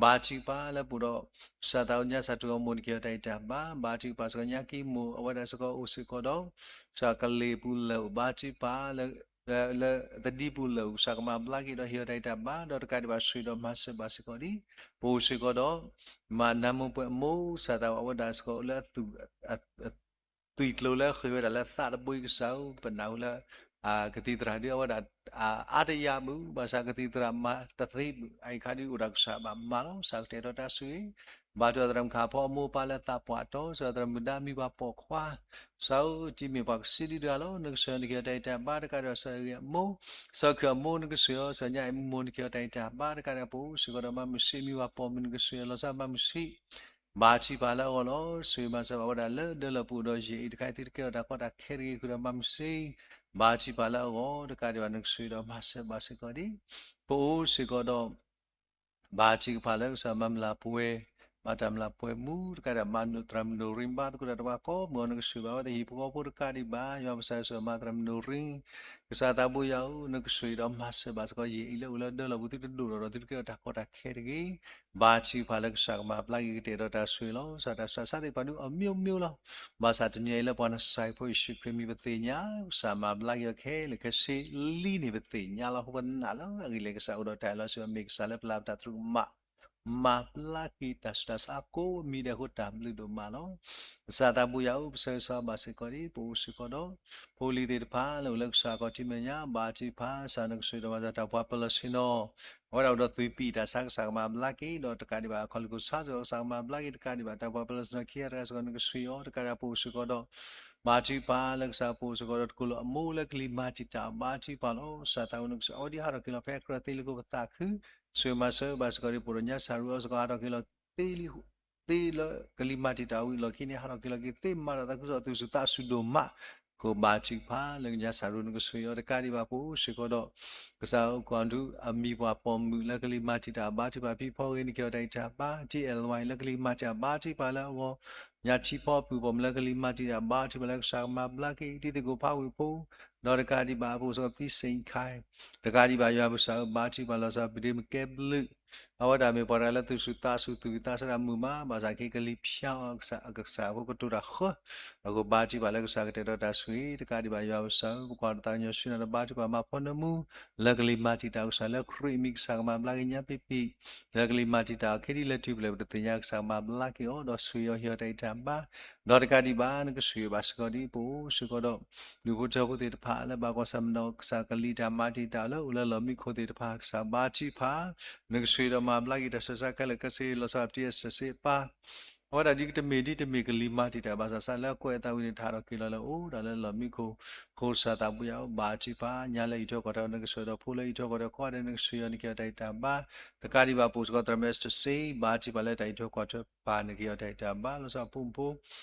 ဘါထုကဖၣ်လၢပအိၣ်ဒီး ကစၢ်သးအိၣ်ညါစၢ်ထူၣ်အမိၢ် နကဟ့ၣ်အီၤတၢ်အံၤတၢ်ဘါ, ဘါထုကဖၣ်စ့ၢ်ကီးညါကံမိၢ် အဝဲဒၣ်စ့ၢ်ကီးအိၣ်စ့ၢ်ကီးဒီး ကစၢ်ကလ့ၤပူၤလၢာ် ဘါထုကဖၣ် လၢသဒံပူၤလၢာ် ကစၢ်ကမၤဘျါက့ၤဒီးဟ့ၣ်အီၤတၢ်အံၤတၢ်ဘါ ဒီးတကးဒံးဘၣ်ဆိၣ်ဂ့ၤဒီးမၤစၢၤဘၣ်စ့ၢ်ကီးဒံး, ပအိၣ်စ့ၢ်ကီးဒီး မၤနၢမူပှဲၤအမိၢ် ကစၢ်သးဝဲအဝဲဒၣ်စ့ၢ်ကီးလၢ သွံၣ်ကျိၤလၢဃ့ၢ်ဝဲဒၣ်လၢသးတဘိအံၤ ကစၢ်ဧၢ ပနာ်ဝဲလၢ ကသံၣ်သရၣ်ဒ်အဝဲဒၣ် အါတယၢ်ဘၣ် ဘၣ်ဆၣ်ကသံၣ်သရၣ်မၤတသ့ဘၣ် အအံၤခါဒ်အိၣ်ဒီးကစၢ်ဘၣ်မၤလီၤ ကစၢ်ကတဲာ်ကတီၤတၢ်ဆိၣ်ဂ့ၤ, ဘါထုကဖၣ်သရၣ်မုၣ်ခါဖီအမိၢ်အပၢ်လၢသးပှၢ်တီၤ စ့ၢ်ကီးသရၣ်မုၣ်ဒါမံၤပှၤပိာ်ခွါ ကစၢ်ဧၢ တံၤမ့ၢ်ပှၤကစံးဒုဒုအလီၢ် နကဆိၣ်ဂ့ၤအီၤ နကဟ့ၣ်အီၤတၢ်အံၤတၢ်ဘါ တကးဒံးဘၣ် ကစၢ်ဂ့ၤအမိၢ် ကစၢ်ခုၣ်အမိၢ် နကဆိၣ်ဂ့ၤအီၤ ကစၢ်ညါအံၤမိၢ် နကဟ့ၣ်အီၤတၢ်အံၤတၢ်ဘါ တကးဒံးဘၣ် ပအိၣ်စ့ၢ်ကီးဒီးမါမုၢ်ဆ့ၣ် မံၤပှၤပိာ်မုၣ် နကဆိၣ်ဂ့ၤအီၤ လီၤဆီမါမုၢ်ဆ့ၣ် ဘါထုကဖၣ်လၢအဂီၢ်လီၤ ဆိၣ်ဂ့ၤမၤစၢၤဘၣ်ဝဲဒၣ်လၢဒၢလီၢ်ပူၤဒီးယဲၢ်အံၤ တခါအံၤသုတကဲထီၣ်တၢ်ကီတၢ်ခဲတဂ့ၤ ဃုာ်ဒီးမါမုၢ်ဆ့ၣ် ဘါထုကဖၣ်လၢအဂီၢ် တကးဒံးဘၣ် နကဆိၣ်ဂ့ၤဒီးမၤစၢၤဘၣ်စ့ၢ်ကီးဒံး, ပအိၣ်စ့ၢ်ကီးဒီး ဘါထုကဖၣ်လၢကစၢ်မၤမုၢ်လၢ်ပှဲၤ, ဘၣ်တၢ်မုၢ်လၢ်ပှဲၤမူ တကးဒံးဘၣ် မၤသရၣ်မုၣ်ဒိၣ်ရ့ မ့ၢ်ဘါသကိးတၢ်တဖၣ်ကိးမုၢ်အီၤ နကဆိၣ်ဂ့ၤဘၣ်ဝဲသ့ၣ်ဟံၣ်ဖိဃီဖိတကးဒံးဘၣ် ယွၤပကစၢ်ကစၢ်မၤသရၣ်မုၣ်ဒိၣ်ရ့ ကစၢ်သးဘိယွၤဧၢ နကဆိၣ်ဂ့ၤဒီးမၤစၢၤဘၣ်စ့ၢ်ကီး ယဲၢ်အံၤလၢအိၣ်လၢဒၢလီၢ်ပူၤ သုတဒိၣ်ထီၣ်ဒီးသုတကဲထီၣ်တၢ်ကီတၢ်ခဲတဂ့ၤ, ဘါထုကဖၣ်လၢကစၢ်ကမၤဘျါက့ၤကတဲာ်ဒီးတၢ်ဆိၣ်ဂ့ၤလီၤ ကစၢ်တၢ်ဆူးတၢ်ဆါသ့ၣ်တဖၣ်ဒုးအမံၤမံၤလီၤ, ဘၣ်ဆၣ်တနံၤအံၤလၢပှၤနစၢ်ဖိယ့ၣ်ၡူးခရံာ်မံၤပသ့ၣ်ညါ ကစၢ်မၤဘျါက့ၤအီၤခဲလၢာ်ခဲဆ့လံန့ၣ် ပသ့ၣ်ညါလီၤ ပနာ်လၢအဂ့ၢ်လၢကစၢ်အိၣ်ဒီးတၢ်အၢၣ်လီၤဆိၣ်ဂ့ၤ မ့ၢ်ကစၢ်လၢပျၢ်ပတၢ်သရူးကမၣ် မၤဘျါက့ၤတၢ်ဆူးတၢ်ဆါကိးမံၤဒဲးအဃိ တၢ်ဘျုးဒိၣ်မးလီၤ. ကစၢ်သးဘိယွၤဧၢ ပဆၢဂ့ၤဆၢဝါဘၣ်စ့ၢ်ကီးဒံး ပအိၣ်စ့ၢ်ကီးဒီး ဖိလံၤသ့ၣ်တဖၣ်လၢအိၣ်လၢကစၢ်အခီၣ်ထံးမဲာ်ညါ ဘါထုကဖၣ် ကစၢ်နကဆိၣ်ဂ့ၤဒီးမၤစၢၤတၢ်ပှၤပၢၤလီၢ်ဆ့ၣ်နီၤ အဝဲဒၣ်အိၣ်ဒီးသွံၣ်ပံၣ်တၢ်ဆါ ကစၢ်ကမၤဘျါက့ၤ ဒီးတကးဒံးဘၣ် ခီၣ်လ့ၢ်ခိၣ်ဆါစ့ၢ်ကီး ကစၢ်ကမၤဘျါက့ၤ တကးဒံးဘၣ် တၢ်ပှၤပၢၤလီၢ်ဆ့ၣ်နီၤခံဂၤတဂၤစ့ၢ်ကီး နကဆိၣ်ဂ့ၤအီၤ တကးဒံးဘၣ် ပအိၣ်စ့ၢ်ကီးဒီး ဘါထုကဖၣ်လၢကစၢ်ပအိၣ်စ့ၢ်ကီးဒီးတကိးလၢအမိၢ်လၢကလံၤမၤတံာ်တာ် ဘါထုကဖၣ်လီၤ ကစၢ်သးဝဲနကဆိၣ်ဂ့ၤ အဝဲဒ်ဟးထီၣ်က့ၤလီၤဖဲ ကြၢးသ့လၢခိၣ်ပသးခု ဆိၣ်ဂ့ၤမၤစၢၤဘၣ်စ့ၢ်ကီးဒံး ပအိၣ်ဒီးညါစၢ်ရူအီၤစ့ၢ်ကီး ဟးထီၣ်က့ၤလီၤ သ့လၢကလံၤမၤတံာ်တာ်ဝံၤအလီၢ်ခံန့ၣ် ဟးထီၣ်က့ၤလီၤက့ၤသ့ မၤဒီးသးခုကစီၣ် သူၣ်ဆူၣ်သးဆူၣ်ဒိၣ်မး ကဘါထုကဖၣ်လၢကညီစၢ်ရူနကဆိၣ်ဂ့ၤအီၤ တကးဒံးဘၣ် ပအိၣ်စ့ၢ်ကီးဒီး ကစၢ်အိၣ်ကီၢ်ဒုးအမံၤပှၤပိာ်မုၣ်လၢကလံၤမၤတံာ်တာ် ဘါထုကဖၣ်ဖံဖီဂ့ၤ နကဟ့ၣ်အီၤတၢ်အံးတၢ်ဘါ ထံအဲၣ်လဝါအံၤ လၢကလံၤမၤတံာ်တာ် ဘါထုကဖၣ်လၢအဂီၢ် ညါထံဖီပုၢ်ပိာ်မုၣ်လၢကလံၤမၤတံာ်တာ် ဘါထုကဖၣ်လၢကစၢ်ကမၤဘျါက့ၤ တံၤသကိးဖးဝံၣ်ဖိ ဒီးတကးဒံးဘၣ် ပအိၣ်စ့ၢ်ကီးသံစ့ၣ်ခါ တကးဒံးဘၣ် ယွၤပကစၢ်ဧၢ ဘါထုကဖၣ်လီၤစၢ် ပဒ့မကဲဘျုး အဝဲဒၣ်မ့ၢ်ပှၤတဂၤလၢသူၣ်ဆူၣ်သးဆူၣ် သူၣ်ဂံၢ်သးဆၢတၢ်မုာ်မး ဘၣ်ဆၣ်က့ၤကလံၤဖၠါအီၤ အကစၢ်အဃိကတိၤတၢ်ဃၢ အဃိဘါထုကဖၣ်လၢကစၢ်ကတဲာ်ကတီၤတၢ်ဆိၣ်ဂ့ၤ တကးဒံးဘၣ် ယွၤပကစၢ်ဧၢ ပကွၢ်တၢ်သးကညီၤဆူနၤဒီး ဘါထုကဖၣ်မၤဖီနၢမူ လၢကလံၤမၤတံာ်တာ် ကစၢ်လၢခရံာ်အမံၤ ကစၢ်ကမၤဘျါက့ၤညါပံပံၤ လၢကလံၤမၤတံာ်တာ်အီၤ ခဲဒ်လဲၣ်တုၤဖဲလဲၣ် ပတသ့ၣ်ညါ ကစၢ်ကမၤဘျါက့ၤအီၤ ဒီးဆိၣ်ဂ့ၤအီၤ ဟ့ၣ်အီၤတၢ်အံးတၢ်ဘါ ဒီးတကးဒံးဘၣ် နကဆိၣ်ဂ့ၤဘၣ်စ့ၢ်ကီးဒံး ပအိၣ်စ့ၢ်ကီးဒီး ဒူၣ်ဖိထၢဖိသ့ၣ်တဖၣ် လၢဘၣ်ကွၢ်ဆၢၣ်မဲာ်ဒီး ကစၢ်ကလံၤတၢ်မၤတံာ်တာ်လၢအိၣ်လၢလီၢ်မံခိၣ်သ့ၣ်တဖၣ် ကစၢ်ဘါထုကဖၣ် နကဆိၣ်ဂ့ၤဒီးမၤဘျါက့ၤတၢ်ဆူးတၢ်ဆါခဲလၢာ်ခဲဆ့ လီၤဆီဒၣ်ပတံၤအစၢၣ်စ့ပၢ် အဝဲဒၣ်ဒ်ကတၢၢ်မ့ၢ်ဒ်တၢၢ်မ့ၢ်ကလံၤမၤတံာ်တာ် ဘၣ်ဆၣ်သးလၢအကွဲးအသးဝံၤန့ၣ် တၢ်ဟးထီၣ်က့ၤလီၤလၢအိၣ်ဒီးလၢလီၢ်မံခိၣ် အဃိကစၢ်သးဘိယွၤဧၢ ဘါထုကဖၣ် ညါလၢအံးထွဲကွၢ်ထွဲ နကဆိၣ်ဂ့ၤဒီးဖိလၢအံးထွဲကွၢ်ထွဲ ကိးဂၤဒဲး နကဆိၣ်ဂ့ၤအီၤ နကဟ့ၣ်အီၤတၢ်အံးတၢ်ဘါ တကးဒံးဘၣ် ပအိၣ်စ့ၢ်ကီးသရၣ်မုၣ်အစၢၣ်စ့ ဘါထုကဖၣ်လၢတၢ်အံးထွဲကွၢ်ထွဲပၢ် နကဟ့ၣ်အီၤတၢ်အံးတၢ်ဘါ လီၤဆီဖိမုၣ်ဖိ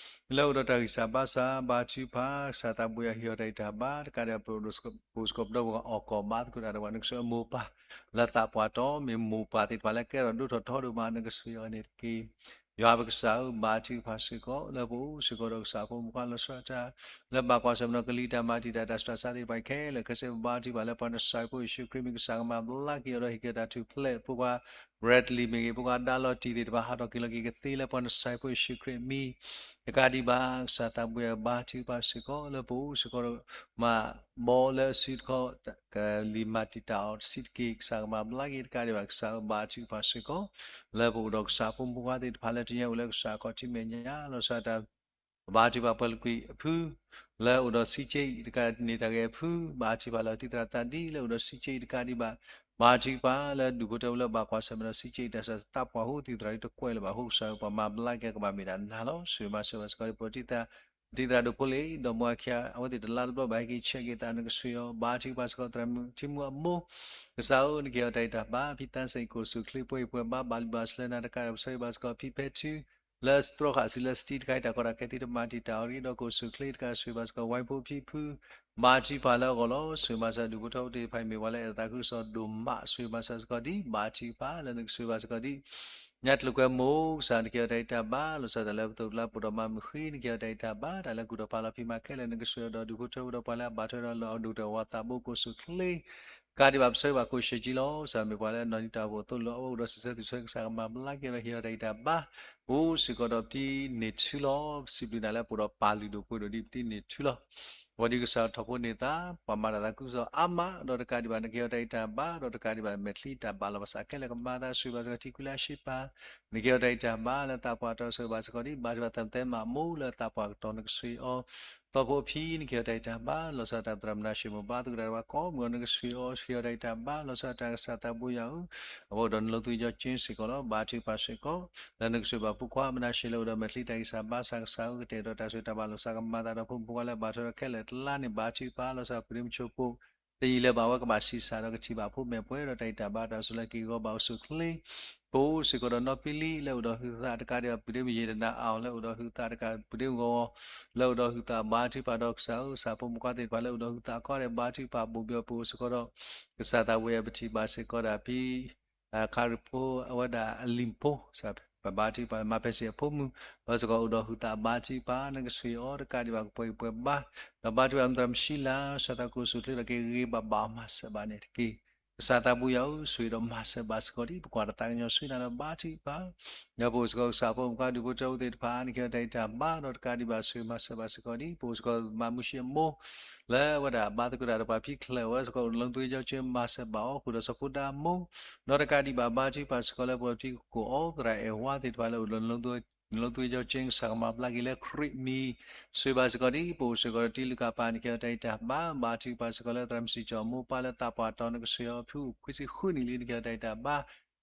လၢအိၣ်ဒီးတၢ်ဂံၢ်စၢ်ဘါစၢ် ဘါထုကဖၣ် ကစၢ်သးဘိယွၤဟ့ၣ်အီၤတၢ်အံးတၢ်ဘါ တကးဒံးဘၣ် ပအိၣ်စ့ၢ်ကီးပဒီပုၢ်ဝဲၢ်အီၣ်ကီၢ်ဘါသကိးတၢ်ဒီး နကဆိၣ်ဂ့ၤအမိၢ်ပၢ် လၢသးပှၢ်တီၤ မ့ၢ်မိၢ်ပၢ်သ့ၣ်တဖၣ်လၢကဲထီၣ်ဒိၣ်ထီၣ်ထီဒိၣ်မး နကဆိၣ်ဂ့ၤအီၤန့ၣ်တက့ၢ် ယွၤပကစၢ်ဧၢ ဘါထုကဖၣ်စ့ၢ်ကီး လၢပအိၣ်စ့ၢ်ကီးဒီးကစၢ်ဖိမုၣ်ဖိလီၤဆီဒၣ်တၢ် လၢဘၣ်ကွၢ်ဆၢၣ်မဲာ်ဒီးကလံၤတၢ်မၤတံာ်တာ်တၢ်ဆူးတၢ်ဆါသ့ၣ်တဖၣ်ခဲလၢာ်ခဲဆ့ ပဘါထုကဖၣ်လၢပှၤနစၢ်ဖိယ့ၣ်ၡူးခရံာ်မံၤ ကစၢ်ကမၤဘျါက့ၤအီၤဒီးဟ့ၣ်က့ၤတၢ်ထူၣ်ဖျဲး ဖိခွါ Bradley မ့ၢ်ဂ့ၤ ဖိခွါဒါလီၤတံၢ်သ့ၣ်တဖၣ် ဟးထီၣ်က့ၤလီၤက့ၤကသ့လၢပှၤနစၢ်ဖိယ့ၣ်ၡူးခရံာ်မံၤ တကးဒံးဘၣ် ကစၢ်သးဘိယွၤဘါထုကဖၣ်စ့ၢ်ကီး လၢပအိၣ်စ့ၢ်ကီးဒီး မၤဘီလၢအစုတခီ ကလံၤမၤတံာ်တာ်အီၤတဆံးတက့ၢ် ကစၢ်ကမၤဘျါက့ၤတကးဒံးဘၣ် ကစၢ်ဧၢ ဘါထုကဖၣ်စ့ၢ်ကီး လၢပအိၣ်ဒီးကစၢ်ဖိမုၣ်ဖိခွါသ့ၣ်တဖၣ်လၢတနံၤအံၤအိၣ်လၢကစၢ်အခီၣ်ထံးမဲာ်ညါ လီၤဆီဒၣ်တၢ် ဘါထုကဖၣ်ပှၤလၢကွံာ်အဖု လၢအိၣ်ဒီးစံက့အံၤတကးန့ၣ်တၢ်ဂဲၤအဖု, ဘါထုကဖၣ်လၢတံၤသရၣ်သးဒ်လၢအိၣ်ဒီးစံက့အံၤတကးဒံးဘၣ်, ဘါထုကဖၣ်လၢဒူၣ်ဖိထၢဖိလၢဘၣ်ကွၢ်ဆၢၣ်မဲာ်ဒီးစံက့အံၤ တၢ်ဆၢသးပှၢ်ဟူသံၣ်သရၣ်တကွဲးလၢၤဘၣ်အဃိ ကစၢ်ပှၤမၤဘျါက့ၤကဘၣ်မ့ၢ်ဒၣ်နၤလီၤ. ဆိၣ်ဂ့ၤမၤစၢၤဘၣ်စ့ၢ်ကီး ပတံၤသရၣ်ဒိၣ်ဖိလံ ဒီးမိၢ်အခံ အဝဲသ့ၣ်တလါတဘျီဘၣ်ဟဲက့ၤဆဲးက့ၤသးနကစၢ်အီၤ, ဘါထုကဖၣ်စ့ၢ်ကီးသရၣ်မုၣ်ထံမူအမိၢ် ကစၢ်ဧၢ နကဟ့ၣ်အီၤတၢ်ဂံၢ်တၢ်ဘါ, ဖံသးစဲအံၤကိၣ်ဆူၣ်ချ့ပှဲၤအံၤပှဲၤဘါ ဘၣ်လုၢ်ဘၣ်စၢၤလၢနၤတကးဒံးဘၣ် ဆိၣ်ဂ့ၤဘၣ်စ့ၢ်ကီးဖံဖဲထူ လၢသြီဃာ်ဆူလၢစတံတခါအံၤတၢ်ကီတၢ်ခဲသ့ၣ်တဖၣ် မၤတံာ်တာ်အီၤတဂ့ၤ ဒီးကိၣ်ဆူၣ်ချ့တကး ဆိၣ်ဂ့ၤဘၣ်စ့ၢ်ကီး ဝဲဖိဖံဖု ဘါထုကဖၣ်လၢအဂီၢ်လီၤ. ဆိၣ်ဂ့ၤမၤစၢၤဒူၣ်ဖိထၢဖိသ့ၣ်တဖၣ်အံၤ မ့ၢ်ပှၤလၢအဲၣ်တၢ်သးခုကစီၣ်ဒိၣ်မး ဆိၣ်ဂ့ၤမၤစၢၤစ့ၢ်ကီးဒ် ဘါထုကဖၣ်လၢနက ဆိၣ်ဂ့ၤဘၣ်စ့ၢ်ကီးဒ် ညါတလၢကွဲမိၢ် ကစၢ်နကဟ့ၣ်အီၤတၢ်ဂံၢ်တၢ်ဘါ လီၤဆီဒၣ်တၢ်လၢပသိၣ်လါပူၤဒီးမၤမုာ်ဃံ နကဟ့ၣ်အီၤတၢ်ဂံၢ်တၢ်ဘါ တၢ်လၢကူၣ်ထီၣ်ဖးလီၤဖံးမၤခဲလၢာ် နကဆိၣ်အၢဒီးဒူၣ်ဖိထၢဖိဒီးပှၤလၢအဘၣ်ထွဲဒီးလၢအဒိၣ်တၢ် ဝၤသးဘိကိၣ်ဆူၣ်ချ့ ကးဒံးဘၣ် ပဆိၣ်ဂ့ၤဘၣ်ကိၣ်ရှဲၣ်ကၠံလီၤ. ကစၢ်မ့ၢ်ပှၤလၢအနီၢ်နံၤတၢ်အိၣ်ဖှိၣ်သိလီၤ အဝဲအိၣ်ဒီးစံးဆၢသူၣ်ဆၢ ကစၢ်ကမၤဘျါက့ၤဒီးဟ့ၣ်အီၤတၢ်ဂံၢ်တၢ်ဘါ အိၣ်စ့ၢ်ကီးဒီးပတံၤန့ၢ်ထူလီၤ. စံးဘျုးနၤလၢပအိၣ်ဒီးပၢ်လုၢ်ဒိၣ်ပှ့ၤဒိၣ်ဒ်ပတံၤန့ၢ်ထူလီၤ. အဝဲဒ်ကစၢ်ထီၣ်ဖိန့ၢ်သး ပှၤမၤတၢ်သးခုကစီၣ်အါမး ဒီးတကးဒံးဘၣ် နကဟ့ၣ်အီၤတၢ်ဂံၢ်တၢ်ဘါ ဒီးတကးဒံးဘၣ်မဲာ်ချံတၢ်ဘၣ်လီၤ ဘၣ်ဆၣ်ခဲလၢာ်ကမၤသး ဆိၣ်ဂ့ၤဘၣ်စ့ၢ်ကီးထံခွံလၢအရှံးပၤ နကဟ့ၣ်အီၤတၢ်ဂံၢ်တၢ်ဘါလၢသးပှၢ်တီ ဆိၣ်ဂ့ၤဘၣ်စ့ၢ်ကီးဒ် ဘါထုကဖၣ်သးသဲမးမိၢ်လၢသးပှၢ်ကတီၢ် နကဆိၣ်အၢ သီဖိအဖံ နကဟ့ၣ်အီၤတၢ်ဂံၢ်တၢ်ဘါ လီၤဆီဒၣ်တၢ်သရၣ်မုၣ်နၤၡ့ၣ်မိၣ် ဘါသဂၢၢ်တၢ်ဒီးပှၤကိးမုၢ်ဂီၤ နကဆိၣ်အၢ ဟ့ၣ်အီၤတၢ်ဂံၢ်တၢ်ဘါ လီၤဆီဒၣ်တၢ် ကစၢ်သးဘိယွၤဧၢ အဝဲအိၣ်ဒီးနလိသဝံၣ်ယီၤကၠ့စ့ၢ်ကီးလီၤ. ဘါထုကဖၣ်စ့ၢ်ကီး လၢနကဆိၣ်ဘၣ်ဖိခွါမနၤၡ့ၣ်လၢအိၣ်ဒီးမဲာ်ချံတၢ်ဂံၢ်စၢ်ဘါစၢ် ကစၢ်ဧၢ ကတဲာ်ကတီၤတၢ်ဆိၣ်တၢ်ဘါ လီၤဆီကမၤသးဒီးဖိမုၣ်ဖိခွါလၢအဘၣ်ထွဲဒီးခဲလၢာ်တလါန့ၣ် ဘါထုကဖၣ် လီၤဆီပူၤဒ့မုၢ်ဆိဖိ တယံာ်လၢၤဘၣ် အဝဲကဘၣ်ဆံးစၢ်ဒီးကထံၣ်ဘၣ်ဖိမဲာ်ပှဲၤဒီးတၢ်ဂံၢ်တၢ်ဘါတၢ်အိၣ်ဆူၣ်လၢက့ၤဂီၤဘၣ်အိၣ်ဆူၣ်ချ့ ပအိၣ်စ့ၢ်ကီးဒီးနီၢ်ပံလံ လၢအိၣ်ဒီးဟုသးတကးဒံးဘၣ် ပူၤဒ့မုၢ်ယ့ၣ်တနၤအၣ် လၢအိၣ်ဒီးဟုသးတကး ပူၤဒ့မုၢ်ဂီၤဂီၤ လၢအိၣ်ဒီးဟုသး ဘါထုကဖၣ်ဒီးကစၢ်ဧၢ ကစၢ်ဖိမုၣ်ခွါသ့ၣ်တဖၣ်လၢအိၣ်ဒီးဟုသးအခီဒီး ဘါထုကဖၣ်ဘိၣ်ဘံၣ်ပအိၣ်စ့ၢ်ကီးဒီး ကစၢ်သးဘိယွၤ ပထံၣ်ဘၣ်စ့ၢ်ကီးဒၣ်ဖံ ခါရံၣ်ဖိ အဝဲဒၣ်အလံၤဖိ ပဘါထုကဖၣ် မၤဖဲစ့ၣ်အဖိမုၣ် လီၤစ့ၢ်ကီးအိၣ်ဒီးဟုသးအဘါထုကဖၣ် နကဆိၣ်အၢတကးဒံးဘၣ် ကပှဲၤပှဲၤဘါ ဒီးဘါထုကဖၣ်မုၢ်သရၣ်မုၣ်ရှံလၤ ကစၢ်သးဘိယွၤအိၣ်ဆူၣ်ချ့ဒီးက့ၤဂ့ၤဘၣ်ဘၣ်မၤစၢၤဘၣ်န့ၣ်တက့ၢ်. ကစၢ်သးဘိယွၤဧၢ ဆိၣ်ဂ့ၤဒီးမၤစၢၤဘၣ်စ့ၢ်ကီးဒ် ပကွၢ်တၢ်သးကညီၤဆူနၤဒီးဘါထုကဖၣ် ဒီးပအိၣ်စ့ၢ်ကီးကစၢ်ဖိမုၣ်ခွါဒူၣ်ဖိထၢဖိသ့ၣ်တဖၣ် နကဟ့ၣ်အီၤတၢ်ဂံၢ်တၢ်ဘါ ဒီးတကးဒံးဘၣ်ဆိၣ်ဂ့ၤမၤစၢၤဘၣ်စ့ၢ်ကီးဒ် ပအိၣ်စ့ၢ်ကီးမၤမုၢ်ဆံးအမိၢ် လၢအဝဲဒၣ်ဘါသဂၢၢ်တၢ်ဒီးပှၤဖံချၢၣ်ဝဲစ့ၢ်ကီး အိၣ်ဒီးနလိသဝံၣ်ယီၤကၠ့ မၤစၢၤဘၣ်အီၤ ဃုာ်ဒီးစီၤဖိဒါမိၢ် ဒီးတကးဒံးဘၣ်ဘါထုကဖၣ်စ့ၢ်ကီးလၢပှၤဖံကကိၣ်အီၤ သရၣ်အဲၣ်ဝါသ့ၣ်တဖၣ်လၢအိၣ်ဒီးနလိသဝံၣ်ယီၤကၠ့ ကစၢ်ကမၤဘျါက့ၤလၢခရံာ်မံၤ ဆိၣ်ဂ့ၤဘၣ်စ့ၢ်ကီးဒ် ပအိၣ်စ့ၢ်ကီးဒီးတံၤလုၢ်ကၣ်ပၤ နကဟ့ၣ်အီၤတၢ်ဂံၢ်တၢ်ဘါ ဘါထုကဖၣ်စ့ၢ်ကီးလၢသရၣ်မုၣ်စံၣ်ကၠီၣ်မိၢ်ပၢ်လၢသးပှၢ်တီၤ နကဆိၣ်အၢအဖုအိၣ်ခွံဆံဃုနံၣ်လံ နကဟ့ၣ်အီၤတၢ်ဂံၢ်တၢ်ဘါ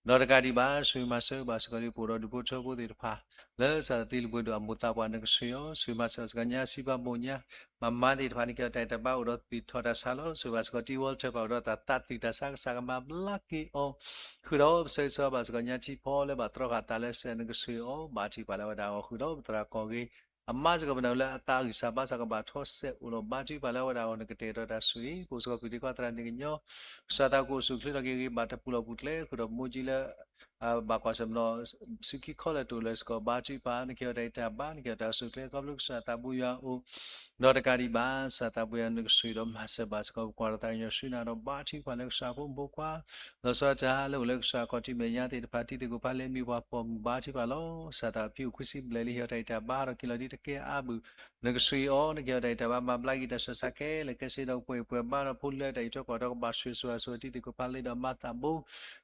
ဒီးတကးဒံးဘၣ် ဆိၣ်ဂ့ၤမၤစၢၤဘၣ်စ့ၢ်ကီးဒ် ပအိၣ်ဒီးဒူၣ်ဖိထၢဖိသ့ၣ်တဖၣ် လၢကစၢ်သးသံလုၢ်ပှ့ၤဒိၣ်အမိၢ်သးပှၢ် နကဆိၣ်အၢ ဆိၣ်ဂ့ၤမၤစၢၤဘၣ်စ့ၢ်ကီးညါ စံးပာ်မိၢ်ညါ မၤမါသ့ၣ်တဖၣ် နကဟ့ၣ်အီၤတၢ်ဂံၢ်တၢ်ဘါ အိၣ်ဒီးသူၣ်ထီၣ်တၢ်ဆါလီၤ ဆိၣ်ဂ့ၤဘၣ်စ့ၢ်ကီးတံၤဝီထၢၣ်ပာ် အိၣ်ဒီးတၢ်သးသူၣ်တၢ်ဆါ ကစၢ်ကမၤဘျါက့ၤအီၤ ဃုာ်ဒီးပဆၢဂ့ၤဆၢဝါဘၣ်စ့ၢ်ကီးညါ ထံဖီလၢဘၣ်တြီဃာ်သးလၢစဲး နကဆိၣ်အၢ ဘါထုကဖၣ်လၢဝဲဒၣ်အဂီၢ် ဃုာ်ဒီးပသရၣ်ကီၢ်ဂ့ၤ အမါစ့ၢ်ကီး ပနၢ်လၢအသးဂံၢ်စၢ်ဘါစၢ်ကဘၣ်ထီၣ်စဲးအိၣ်လီၤ ဘါထုကဖၣ်လၢဝဲဒၣ်အဂီၢ် နကတဲာ်ကတီၤတၢ်ဆိၣ်ဂ့ၤ ပအိၣ်စ့ၢ်ကီးဖုၣ်ဒ့ခွါသရၣ်န့ၣ်ကညီ ကစၢ်သးဘိယွၤအိၣ်ဆူၣ်ချ့ဒီးက့ၤဂ့ၤဘၣ်တပူၤလီၢ်ပူၤကျဲ ဃုာ်ဒီးပမိၢ်ကၠံလၢ ဘၣ်ကွၢ်ဆၢၣ်မဲာ်ဒီး ဆူခံခီလၢာ်တိာ်လၢာ်စ့ၢ်ကီး ဘါထုကဖၣ် နကဟ့ၣ်အီၤတၢ်ဂံၢ်တၢ်ဘါ နကဟ့ၣ်အီၤတၢ်အိၣ်ဆူၣ်ချ့ ခီဖျိကစၢ်သးဘိယွၤအအိၣ် ဒီးတကးဒံးဘၣ် ကစၢ်သးဘိယွၤ နကဆိၣ်ဂ့ၤဒီးမၤစၢၤဘၣ်စ့ၢ်ကီး ပကွၢ်ဒီးသးကညီၤဆူနၤဒီး ဘါထုကဖၣ်လၢကစၢ်ဖိမုၣ်ဖိခွါ လီၤဆီဒၣ်တၢ်လၢအိၣ်လၢကစၢ်ခီၣ်ထံးမဲာ်ညါသ့ၣ်တဖၣ် တံၤသကိးဖါလဲမ့ၢ်ပှၤပိာ်မုၣ် ဘါထုကဖၣ်လီၤ ကစၢ်သးဖံအိၣ်ခွံဆံဘျဲၣ်လံ ဟ့ၣ်အီၤတၢ်ဂံၢ်တၢ်ဘါ ဒီးက့ၤလီၤဒ်တကဲအါဘုၣ် နကဆိၣ်ဂ့ၤအီၤ နကဟ့ၣ်အီၤတၢ်ဂံၢ်တၢ်ဘါ မၤဘျါက့ၤတၢ်ဆူးတၢ်ဆါခဲလၢာ် ကဲစ့ဒီးပှဲၤပှဲၤဘါဒီး ဖိလၢတၢ်အံးထွဲကွၢ်ထွဲ ကဘၣ်ဆိၣ်ဂ့ၤဆိၣ်ဝါဆိၣ်ဂ့ၤ တံၤသကိးဖါလဲဒီးမၤသးဘိ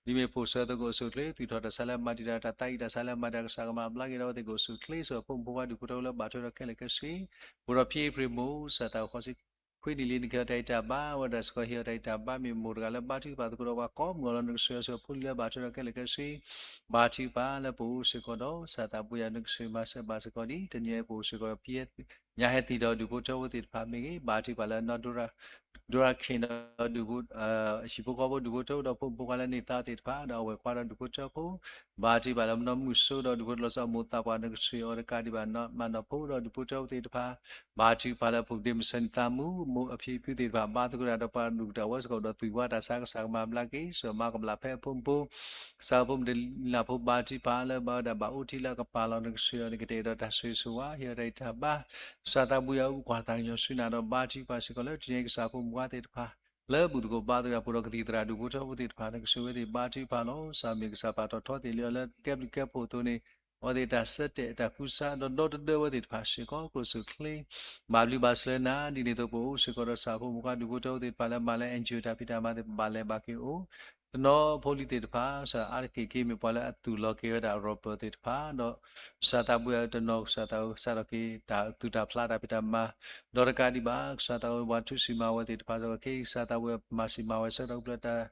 ဒ်မ့ၢ်ပိာ်စၢၤသကိးအိၣ်ဆူၣ်ချ့ သူၣ်ထီၣ်တၢ်ဆါလၢမၤတံာ်တာ် တၢ်သးအံးတၢ်ဆါလၢမၤတံာ်တာ် ကစၢ်ကမၤဘျါက့ၤဒီးအဝဲသ့ၣ်ကအိၣ်ဆူၣ်ချ့ ဆိၣ်ဂ့ၤဖိမုၣ်ဖိခွါဒူၣ်ဖိထၢဖိလၢဘၣ်ထွဲဒီးခဲလၢာ်ကဲစ့ ပအိၣ်ဒီးဖံအ့ဖြ့ၣ်မိၢ် ကစၢ်သးဘိယွၤဃီဆံခွံနံၣ်လံ နကဟ့ၣ်အီၤတၢ်ဂံၢ်တၢ်ဘါ အဝဲဒၣ်စ့ၢ်ကီးဟ့ၣ်အီၤတၢ်ဂံၢ်တၢ်ဘါ မ့ၢ်မိၢ်တဂၤလၢဘါထုကဖၣ်သကိးဒီးပှၤကိးမုၢ်ဂီၤလီၤ နကဆိၣ်ဂ့ၤဆိၣ်ဂ့ၤဖိလံၤလၢဘၣ်ထွဲဒီးခဲလၢာ်ကဲစ့ ဘါထုကဖၣ်လၢပအိၣ်စ့ၢ်ကီးဒီး ကစၢ်သးဘိယွၤ နကဆိၣ်ဂ့ၤမၤစၢၤဘၣ်စ့ၢ်ကီးဒ် တနံၤအံၤပအိၣ်စ့ၢ်ကီးဒီးဖံ ညါဟဲသံဒီးဒူၣ်ဖိထၢဖိသ့ၣ်တဖၣ်မ့ၢ်ဂ့ၤ ဘါထုကဖၣ်လၢနီၢ်ဒိရၣ်ခ့ၣ်ဒီးဒူၣ်ဖိ ဟံၣ်ဖိဃီဖိဒူၣ်ဖိထၢဖိဒီးဖိမုၣ်ဖိခွါလၢန့ၢ်သါသ့ၣ်တဖၣ် ဒီးအဝဲၢ်ခွါဒီးဒူၣ်ဖိထၢဖိ ဘါထုကဖၣ်လၢနီၢ်မုၢ်စိဒီးဒူၣ်ဖိထၢဖိလီၤဆီအမိၢ်သးပှၢ် နကဆိၣ်ဂ့ၤအီၤတကးဒံးဘၣ် မၤနီၢ်ဖိဒီးဒူၣ်ဖိထၢဖိသ့ၣ်တဖၣ် ဘါထုကဖၣ်လၢဖိဒ့မုၣ်ဆၢနံၣ်သးမူ မိၢ်အဖံဖုသ့ၣ်တဖၣ် ဘါသကိးတၢ်ဒီးပှၤဒူၣ်တၢ်ဝဲစ့ၢ်ကီးဒီးသူၣ်ဝါတၢ်ဆါ ကစၢ်ကမၤဘျါက့ၤ စၢၤမၤကဘျၣ်ဖဲအဖိမုၣ်ဖိ ကစၢ်ဖိမုၣ်တလးဖိ ဘါထုကဖၣ်လၢဘၣ်ဝဲဒၣ်ဘၣ်အိၣ်ထံလၢအကပၤလီၤ နကဆိၣ်ဂ့ၤအီၤ နကတဲာ်ကတီၤတၢ်ဆိၣ်ဂ့ၤဆိၣ်ဝါ ဟ့ၣ်အီၤတၢ်ဂံၢ်တၢ်ဘါ ကစၢ်သးဘိယွၤ ပကွၢ်သးကညီၤဆူနၤဒီးဘါထုကဖၣ်စ့ၢ်ကီးလၢတနံၤအံၤ ကစၢ်ဖိမုၣ်ဖိသ့ၣ်တဖၣ် လၢဘူၣ်သကိးဘါသကိးတၢ် ပအိၣ်ဒီးကသံၣ်သရၣ်ဒူၣ်ဖိထၢဖိသ့ၣ်တဖၣ် နကဆိၣ်ဂ့ၤသ့ၣ်ဘါထုကဖၣ်လီၤ ကစၢ်မ့ၢ်ကစၢ်ပာ်ထီၣ်ထီသ့ၣ်လံအီၤလၢကဲဘျုးကဲဖှိၣ်အသိးန့ၣ် အဝဲသ့ၣ်တၢ်ဆၢတဲာ်တၢ်ကူစါဒီးဒီတဒၢဝဲသ့ၣ်တဖၣ်စ့ၢ်ကီး ကအိၣ်ဆူၣ်ချ့ ဘၣ်ဘျုးဘၣ်ဆိၣ်ဂ့ၤနၤ ဒ်န့ၣ်အသိးပအိၣ်စ့ၢ်ကီးဒီးကစၢ်ဖိမုၣ်ဖိဒူၣ်ဖိထၢဖိသ့ၣ်တဖၣ် လၢမၤလၢ NGO တၢ်ဖံးတၢ်မၤသ့ၣ်တဖၣ် ဘၣ်လဲၤဘၣ်က့ၤအိၣ် တနီၤဖိလံၤသ့ၣ်တဖၣ် ကစၢ်အါတက့ၢ်က့ၤ မ့ၢ်ပှၤလၢအသူၣ်လီၤက့ၤဝဲဒၣ် rubber သ့ၣ်တဖၣ် ဒီး ကစၢ်သးဘှံးအတနီၤ ကစၢ်သးစးထီၣ်က့ၤ တၢ်သူၣ်တၢ်ဖျးတၢ်ဖံးတၢ်မၤ ဒီးတကးဒံးဘၣ် ကစၢ်သးဘှံးပှၤထူစံၣ်မၤဝဲသ့ၣ်တဖၣ်စ့ၢ်ကီး က့ၤကစၢ်သးဘှံးမၤစံၣ်မၤဝဲဆၢကတီၢ်ဖျၢၣ်တၢ်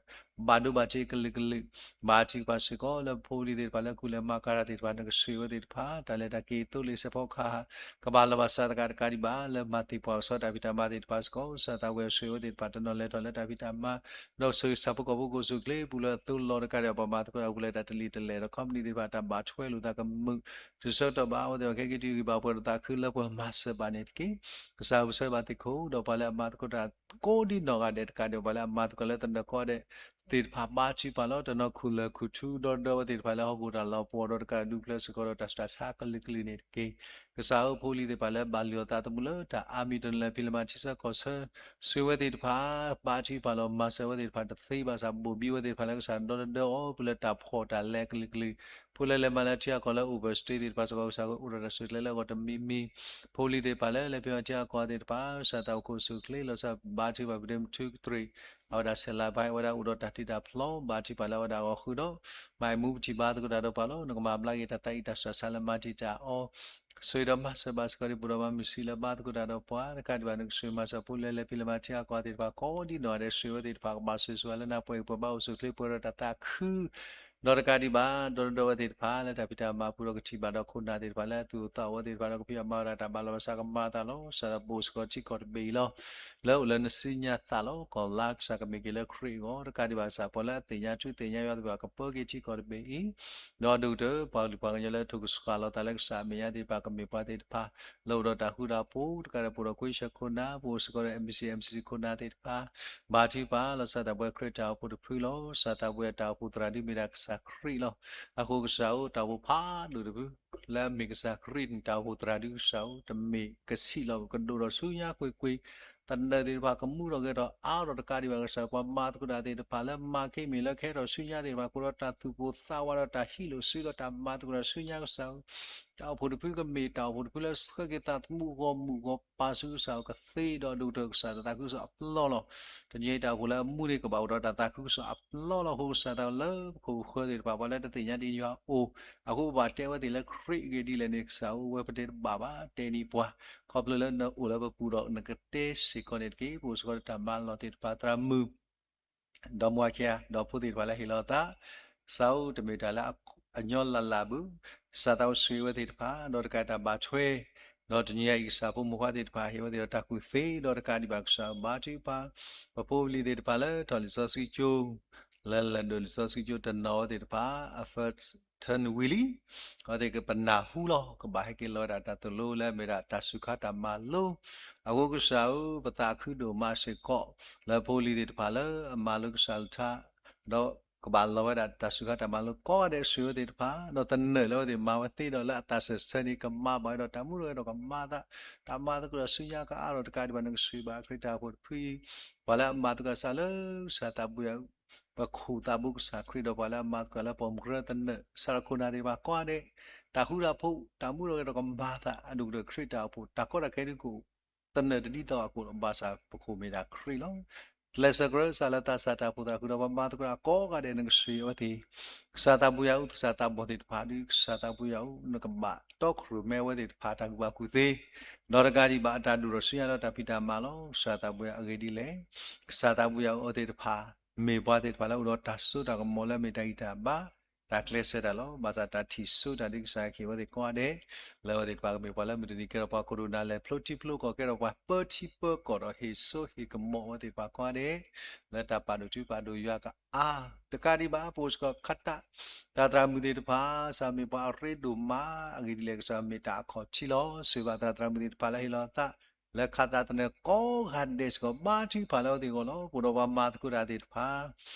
ဘၣ်ဒိဘၣ်ထံးကလုာ်ကလုာ် ဘၣ်ထံးပှၤစ့ၢ်ကီး လၢဖိလံၤသ့ၣ်တဖၣ်လၢကူၣ်လဲၤမၤကၤတၢ်သ့ၣ်တဖၣ် နကဆှံဝဲသ့ၣ်တဖၣ် တၢ်လဲၤတၢ်က့ၤသိလ့ၣ်စဲးဖီကဟၣ် ကဘၣ်လီၤဘၣ်စးသကးတကးဒံးဘၣ် လၢမၤသ့ၣ်ပှၢ်ကစီၣ်တၢ်ဖံးတၢ်မၤသ့ၣ်တဖၣ်စ့ၢ်ကီး ကစၢ်သးဘှံးဆှံဝဲသ့ၣ်တဖၣ် တနီၤလဲၤထီၣ်လၢတၢ်ဖံးတၢ်မၤ ဒီးကဆှံကစၢ်ဖိကီၢ်ဖိကီၢ်သူလ့ၤပူၤလၢအသိလီၤတကးဒံး ပှၤမၤသကိးတၢ်ပူၤလၢတၢ်တလံၤတလဲၢ်ဒီး company သ့ၣ်တဖၣ် တၢ်ဘၣ်ထွဲလိာ်သးကမုာ် တုၤဆၢကတီၢ်ဘၣ် အဝဲသ့ၣ်အခဲက့ၤတဂံၢ်ဘၣ်ပှဲၤဒီးသးခုလၢပှၤမၤစၢၤဘၣ်န့ၣ်တက့ၢ်. ကစၢ်အုဆၢဘၣ်သ့ၣ်ခိၣ် ဒီးပှၤလၢအမၤသကိးတၢ်ကိးဒံနီၢ်ဂၤဒဲးတကးဒံး ပှၤလၢအမၤသကိးလၢသနၢၣ်ကိးဂၤဒဲးသ့ၣ်တဖၣ် ဘါထုကဖၣ်လီၤ. တနီၤခူၣ်လၢာ်ခူၣ်ထူ ဒီဒီဝဲသ့ၣ်တဖၣ်လၢဟီၣ်ခိၣ်တၢ်လီၤပှီၢ် ဒီးတကးဒုးဖျၢၣ်စ့ၢ်ကီးဒီးတၢ်ဆူးတၢ်ဆါကလုာ်ကလုာ်န့ၣ်တက့ၢ်. ကစၢ်ဧၢ ဖိလံၤသ့ၣ်တဖၣ်လၢဘၣ်လုၢ်အီၣ်သးသမူလၢတၢ်အါမံၤတနီၤလဲၤဖံးလဲၤမၤထံဆၢကီၢ်ဆၢ ဆှံဝဲသ့ၣ်တဖၣ် ဘါထုကဖၣ်လီၤ မၤစၢၤဝဲသ့ၣ်တဖၣ်တသ့ဘၣ်ဆၣ် ဘိၣ်ဘံဝဲသ့ၣ်တဖၣ်လၢကစၢ်ဒီဒီဒီအီၤ ပူၤလၢတၢ်ဖှီၣ်တၢ်လဲၤကလုာ်ကလုာ် ဖိလၢလဲၤမၤလၢထံအကီၢ်လၢ overstay သ့ၣ်တဖၣ်စ့ၢ်ကီး ကစၢ်ကအိၣ်ဒီးတၢ်ဆၢကျဲလၢအဂီၢ်တမံၤမံၤ ဖိလံၤသ့ၣ်တဖၣ်လၢလဲၤဖံးမၤထံအကီၢ်သ့ၣ်တဖၣ် ကစၢ်သးဘိးကစၢ်အိၣ်ဆူၣ်အိၣ်ချ့ လီၤစၢ်ဘါထုကဖၣ် ပဒ့မထူကတြ့ၣ် အဝဲဒၣ်ဆဲးလါဘါ အဝဲဒၣ်အိၣ်ဒီးတၢ်တ့တၢ်ဖျီ ဘါထုကဖၣ်လၢအဝဲဒၣ်အဂီၢ်ဃုာ်ဒီး မၤမူပထံၣ်ဘါသကိးတၢ်ဒီးပှၤလီၤ. နကမၤဘျါက့ၤတၢ်သးအံၣ်တၢ်ဆူးတၢ်ဆါလၢမၤတံာ်တာ်အီၤ ဆှံဒီးမၤစၢၤဘၣ်စ့ၢ်ကီးဒံး ပှၤဒီးမၤမုၢ်ဆံးလၢဘါသကိးတၢ်ဒီးပှၤ တကးဒံးဘၣ် နကဆှံမၤစၢၤဖိလၢလဲၤဖံးလဲၤမၤထံအကီၢ်သ့ၣ်တဖၣ် ကိးဒံနီၢ်ဂၤဒဲး ဆှံဝဲသ့ၣ်တဖၣ် ကဘၣ်ဆိၣ်ဂ့ၤဆိၣ်ဝါလၢနၢ်ပှဲၤအံၤ ပှဲၤဘၣ်အိၣ်ဆူၣ်အိၣ်ချ့ ပှဲၤဒီးတၢ်သးခု ဒီးတကးဒံးဘၣ် ဒီဒီဝဲသ့ၣ်တဖၣ် လၢတၢ်ဖံးတၢ်မၤပူၤဒီးကထံၣ်ဘၣ်ဒီးခိၣ်နၢ်သ့ၣ်တဖၣ်လၢအသူၣ်အိၣ်သးအိၣ်ဝဲသ့ၣ်တဖၣ်ဒီး ကဖံးအီၣ်မၤအီၣ်ဝဲဒၣ်တၢ်ဘၣ်လီၤဘၣ်စးကမၤအသးလီၤ. ကစၢ်သးဘိးစ့ၢ်ကီးထံကီၢ်တဘ့ၣ်အံၤလီၤ. လၢအိၣ်လၢနစုညါသးလီၤ. ကီၢ်လါကစၢ်ကမ့ၢ်က့ၤလၢခရံာ်အဂီၢ် တကးဒံးဘၣ်ကစၢ် ပှၤလၢအသ့ၣ်ညါထူသ့ၣ်ညါယွၤသ့ၣ်တဖၣ် ကပၢက့ၤထံကီၢ်တဘ့ၣ်အံၤ ဒီးဒိၣ်ကတၢၢ် ပှၤကလုာ်ပှၤကညီလၢထိၣ်ကဆှီလီၤသးလၢကစၢ်အမဲာ်ညါသ့ၣ်တဖၣ် ကမ့ၢ်ပှၤသ့ၣ်တဖၣ် လၢအိၣ်ဒီးတၢ်ဃူတၢ်ဖိး တကးဒီးပအိၣ်ဒီးကွ့ဆၢခိၣ်နၢ် ပအိၣ်စ့ၢ်ကီးဒီး M B C M C C ခိၣ်နၢ်သ့ၣ်တဖၣ် ဘါထုကဖၣ်လီၤ. ကစၢ်သးဘှံးခရံာ်တၢ်အိၣ်ဖှိၣ်တဖုလီၤ. ကစၢ်သးဘှံးအတၢ်အိၣ်ဖှိၣ်သရၣ်ဒုးမ့ၢ်ဒၣ်ကစၢ်ခရံာ်လီၤ. အဃိကစၢ်ဧၢ တၢ်အိၣ်ဖှိၣ်ဖးဒိၣ်တဖု လၢအမ့ၢ်ကစၢ်ခရံာ်န့ၣ် တၢ်အိၣ်ဖှိၣ်သရၣ်ဒုးကစၢ်ဧၢ တမ့ၢ်ကဆံးလီၤ ကဒိၣ်ထီၣ်ဆူညါကွ့ၢ်ကွ့ၢ် သနၢၣ်သ့ၣ်တဖၣ်ကမူထီၣ်ဂဲၤထီၣ်အါထီၣ် တကးဒံးဘၣ်ကစၢ် ပှၤမၤသကိးတၢ်သ့ၣ်တဖၣ်လၢမၤက့ၤမ့ၢ်လၢကဟဲထီၣ်ဆူညါသ့ၣ်တဖၣ် ကအိၣ်ဒီးတၢ်သူၣ်ပိၢ်သးဝးဒီးတၢ်ဟံးလိာ်စုဒီးတၢ်မၤသကိးတၢ်ဆူညါကစၢ်ဧၢ တၢ်အိၣ်ဖှိၣ်တဖုကမ့ၢ်တၢ်အိၣ်ဖှိၣ်တဖုလၢဆှၢက့ၤသးသမူဂီၢ်မုၢ်ဂီၢ်ပၤဆူကစၢ်ဧၢ ကသ့ဒီးဒိၣ်ကတၢၢ်ကစၢ်တၢ်သးခုကစီၣ်အပျီလီၤ. တနံၤအံၤတၢ်အိၣ်ဖှိၣ်လၢအမူန့ၣ် ကဘၣ်အိၣ်ဒီးတၢ်သးခုကစီၣ်အပျီလီၤ. အဃိကစၢ်သးလၢပခိၣ်ပဃၢၤသ့ၣ်တဖၣ် ပှၤလၢတသ့ၣ်ညါဒံးယွၤအိၣ် အဃိပဘၣ်တဲဝဲသ့ၣ်လၢခရံာ်အဂ့ၢ်ဒ်လဲၣ်န့ၣ် ကစၢ်ဧၢ ဝဲပတဲတဘၣ်ဘၣ် တဲဒံးပှၤ ခီဖျိလၢနအိၣ်လၢပပူၤဒီးနကတဲစ့ၢ်ကီးန့ၣ်တက့ၢ်. ပအိၣ်စ့ၢ်ကီးဒီးတၢ်မၤလီၤသ့ၣ်တဖၣ် သရၣ်မုၣ် ဒီးမါခံဂၤ ဒီးဖိသ့ၣ်တဖၣ်လၢဟ့ၣ်လီၤသး ကစၢ်ဧၢ တမ့ၢ်တၢ်လၢအညီလၢ်လၢ်ဘၣ် ကစၢ်သးအိၣ်ဆှံဝဲသ့ၣ်တဖၣ် ဒီးတကးတၢ်ဘၣ်ထွဲ ဒီးတနံၤအံၤကစၢ်ဖိမုၣ်ဖိသ့ၣ်တဖၣ် ဟ့ၣ်ဝဲသ့ၣ်ဒီးတၢ်ကူၣ်သ့ ဒီးတကးဒံးဘၣ်ကစၢ်ဘါထုကဖၣ် ပဖိပလံၤသ့ၣ်တဖၣ်လၢထီၣ်လံာ်စီဆှံကၠိ လၢလဲၤဒိးလံာ်စီဆှံကၠိတနီၤဝဲသ့ၣ်တဖၣ် အ first turn ဝံၤလံ အဝဲသ့ၣ်ကပနၢ်ဟူလီၤ ကဘၣ်ဟဲက့ၤလီၤဝဲဒၣ်တၢ်သိၣ်လိလၢအမ့ၢ်ဒၣ်တၢ်စူၤခါတၢ်မၤလိ အဃိကစၢ်ဧၢ ပသးခုဒိၣ်မးစ့ၢ်ကီး လၢဖိလံၤသ့ၣ်တဖၣ်လၢအမၤလိကစၢ်အကလုၢ်ကထါ ဒီးကဘၣ်လီၤဝဲဒၣ်တၢ်စူၤခါတၢ်မၤလိကိးဂၤဒဲးဆှၢဝဲသ့ၣ်တဖၣ် ဒီးသနၢၣ်လၢအဝဲသ့ၣ်မၤဝဲသ့ဒီးလၢအသးစၢၢ်ဆၢန့ၣ် ကမၤဘၣ်ဝဲဒီးတၢ်မူထီၣ်ဂဲၤထီၣ်ကမၤသး တၢ်မၤသကိးဒီးဆူညါကအါထီၣ်တကးဒံးဘၣ် နကဆှံဘၣ်ခရံာ်တၢ်အိၣ်ဖှိၣ်တဖုအံၤ ပှၤလၢအမၤသကိးစးလၢကစၢ်သးဘိယွၤ ပခိၣ်သးဘိကစၢ်ခရံာ်ဒီးပှၤလၢအမၤသကိးလၢပိာ်မုၣ်ကရၢသနၢၣ် ကစၢ်ဒီးခိၣ်နၢ်သ့ၣ်တဖၣ်ကိးဂၤဒဲး တၢ်ဃူတၢ်ဖိး တၢ်မူထီၣ်ဂဲၤထီၣ်ကမၤသး အဒိၣ်ကတၢၢ်ခရံာ်တၢ်အိၣ်ဖှိၣ် တၢ်ကီတၢ်ခဲဒုးကအိၣ် သနၢၣ်တဒ်သိးအခိၣ်လီၤ ဘၣ်ဆၣ်ပခိၣ်မ့ၢ်ဒၣ်ခရံာ်လီၤ. ကျဲးစၢးကရၢစးလၢသးစၢ်တၢ်အိၣ်ဖှိၣ်သရၣ်ဃုာ်ဒီးပှၤမၤသကိးတၢ်ကိးဂၤဒဲး နကဆှံအဝဲသ့ၣ် ကစၢ်သးဘိယွၤဧၢ ကစၢ်သးဘီၣ်သ့ၣ်တဖၣ်ဒုး ကစၢ်သးဘိယွၤဧၢ နကဘၣ်တီခရူၣ်မဲဝဲသ့ၣ်တဖၣ် တၢ်ကူၣ်ဘၣ်ကူၣ်သ့ ဒီးတကးဒံးဘၣ်အတၢ်ဒိၣ်ထီၣ်ဆူညါလၢတၢ်ဖံးတၢ်မၤလီၤ. ကစၢ်သးဘိယွၤအဂ့ၢ်ဒ်လဲၣ် ကစၢ်သးဘိယွၤဧၢ အဝဲသ့ၣ်တဖၣ် မ့ၢ်ပှၤသ့ၣ်တဖၣ်လၢအိၣ်ဒီးတၢ်စိတၢ်ကမီၤလၢအမ့ၢ်တၢ်ဂံၢ်တၢ်ဘါ တၢ်ကျဲးစၢးတၢ်လီၤ. ဘၣ်ဆၣ်တၢ်ထံၣ်စိတၢ်ဒုးကစၢ်ဟ့ၣ်ဝဲသ့ၣ်ကိးဂၤဒဲး လၢအဝဲသ့ၣ်တဖၣ်ကမ့ၢ်ပှၤလၢမုၢ်တနံၤကဲထီၣ်ပှၤခိၣ်ဒိၣ်နၢ်လဲၣ် ဖျိထံဖျိကီၢ် ကဲထီၣ်ပှၤပၢထံပၢကီၢ်ဒီးဟ့ၣ်စိဟ့ၣ်ကမီၤအဝဲသ့ၣ်တဖၣ်ကိးဂၤဒဲး လၢတၢ်ပာ်ဒိၣ်ထူပာ်ဒိၣ်ယွၤကအါ တကးဒံးဘၣ် ပအိၣ်စ့ၢ်ကီးခါတၢ် တၢ်သရၣ်မုၣ်သ့ၣ်တဖၣ် ကစၢ်မ့ၢ်ပှၤအရ့ဒိၣ်မး အဂ့ၢ်ဒ်လဲၣ် ကစၢ်မ့ၢ်တၢ်အခီၣ်ထံးလီၤ. ဆိၣ်ဂ့ၤဘၣ်သရၣ်သရၣ်မုၣ်သ့ၣ်တဖၣ်လၢဟ့ၣ်လီၤသး လၢခါသရၣ်သနၢၣ်ကိးဂၤဒဲးစ့ၢ်ကီး ဘါထုကဖၣ်လၢအဝဲသ့ၣ်အဂီၢ်လီၤ. ပအိၣ်ဒီးပှၤမၤသကိးတၢ်သ့ၣ်တဖၣ်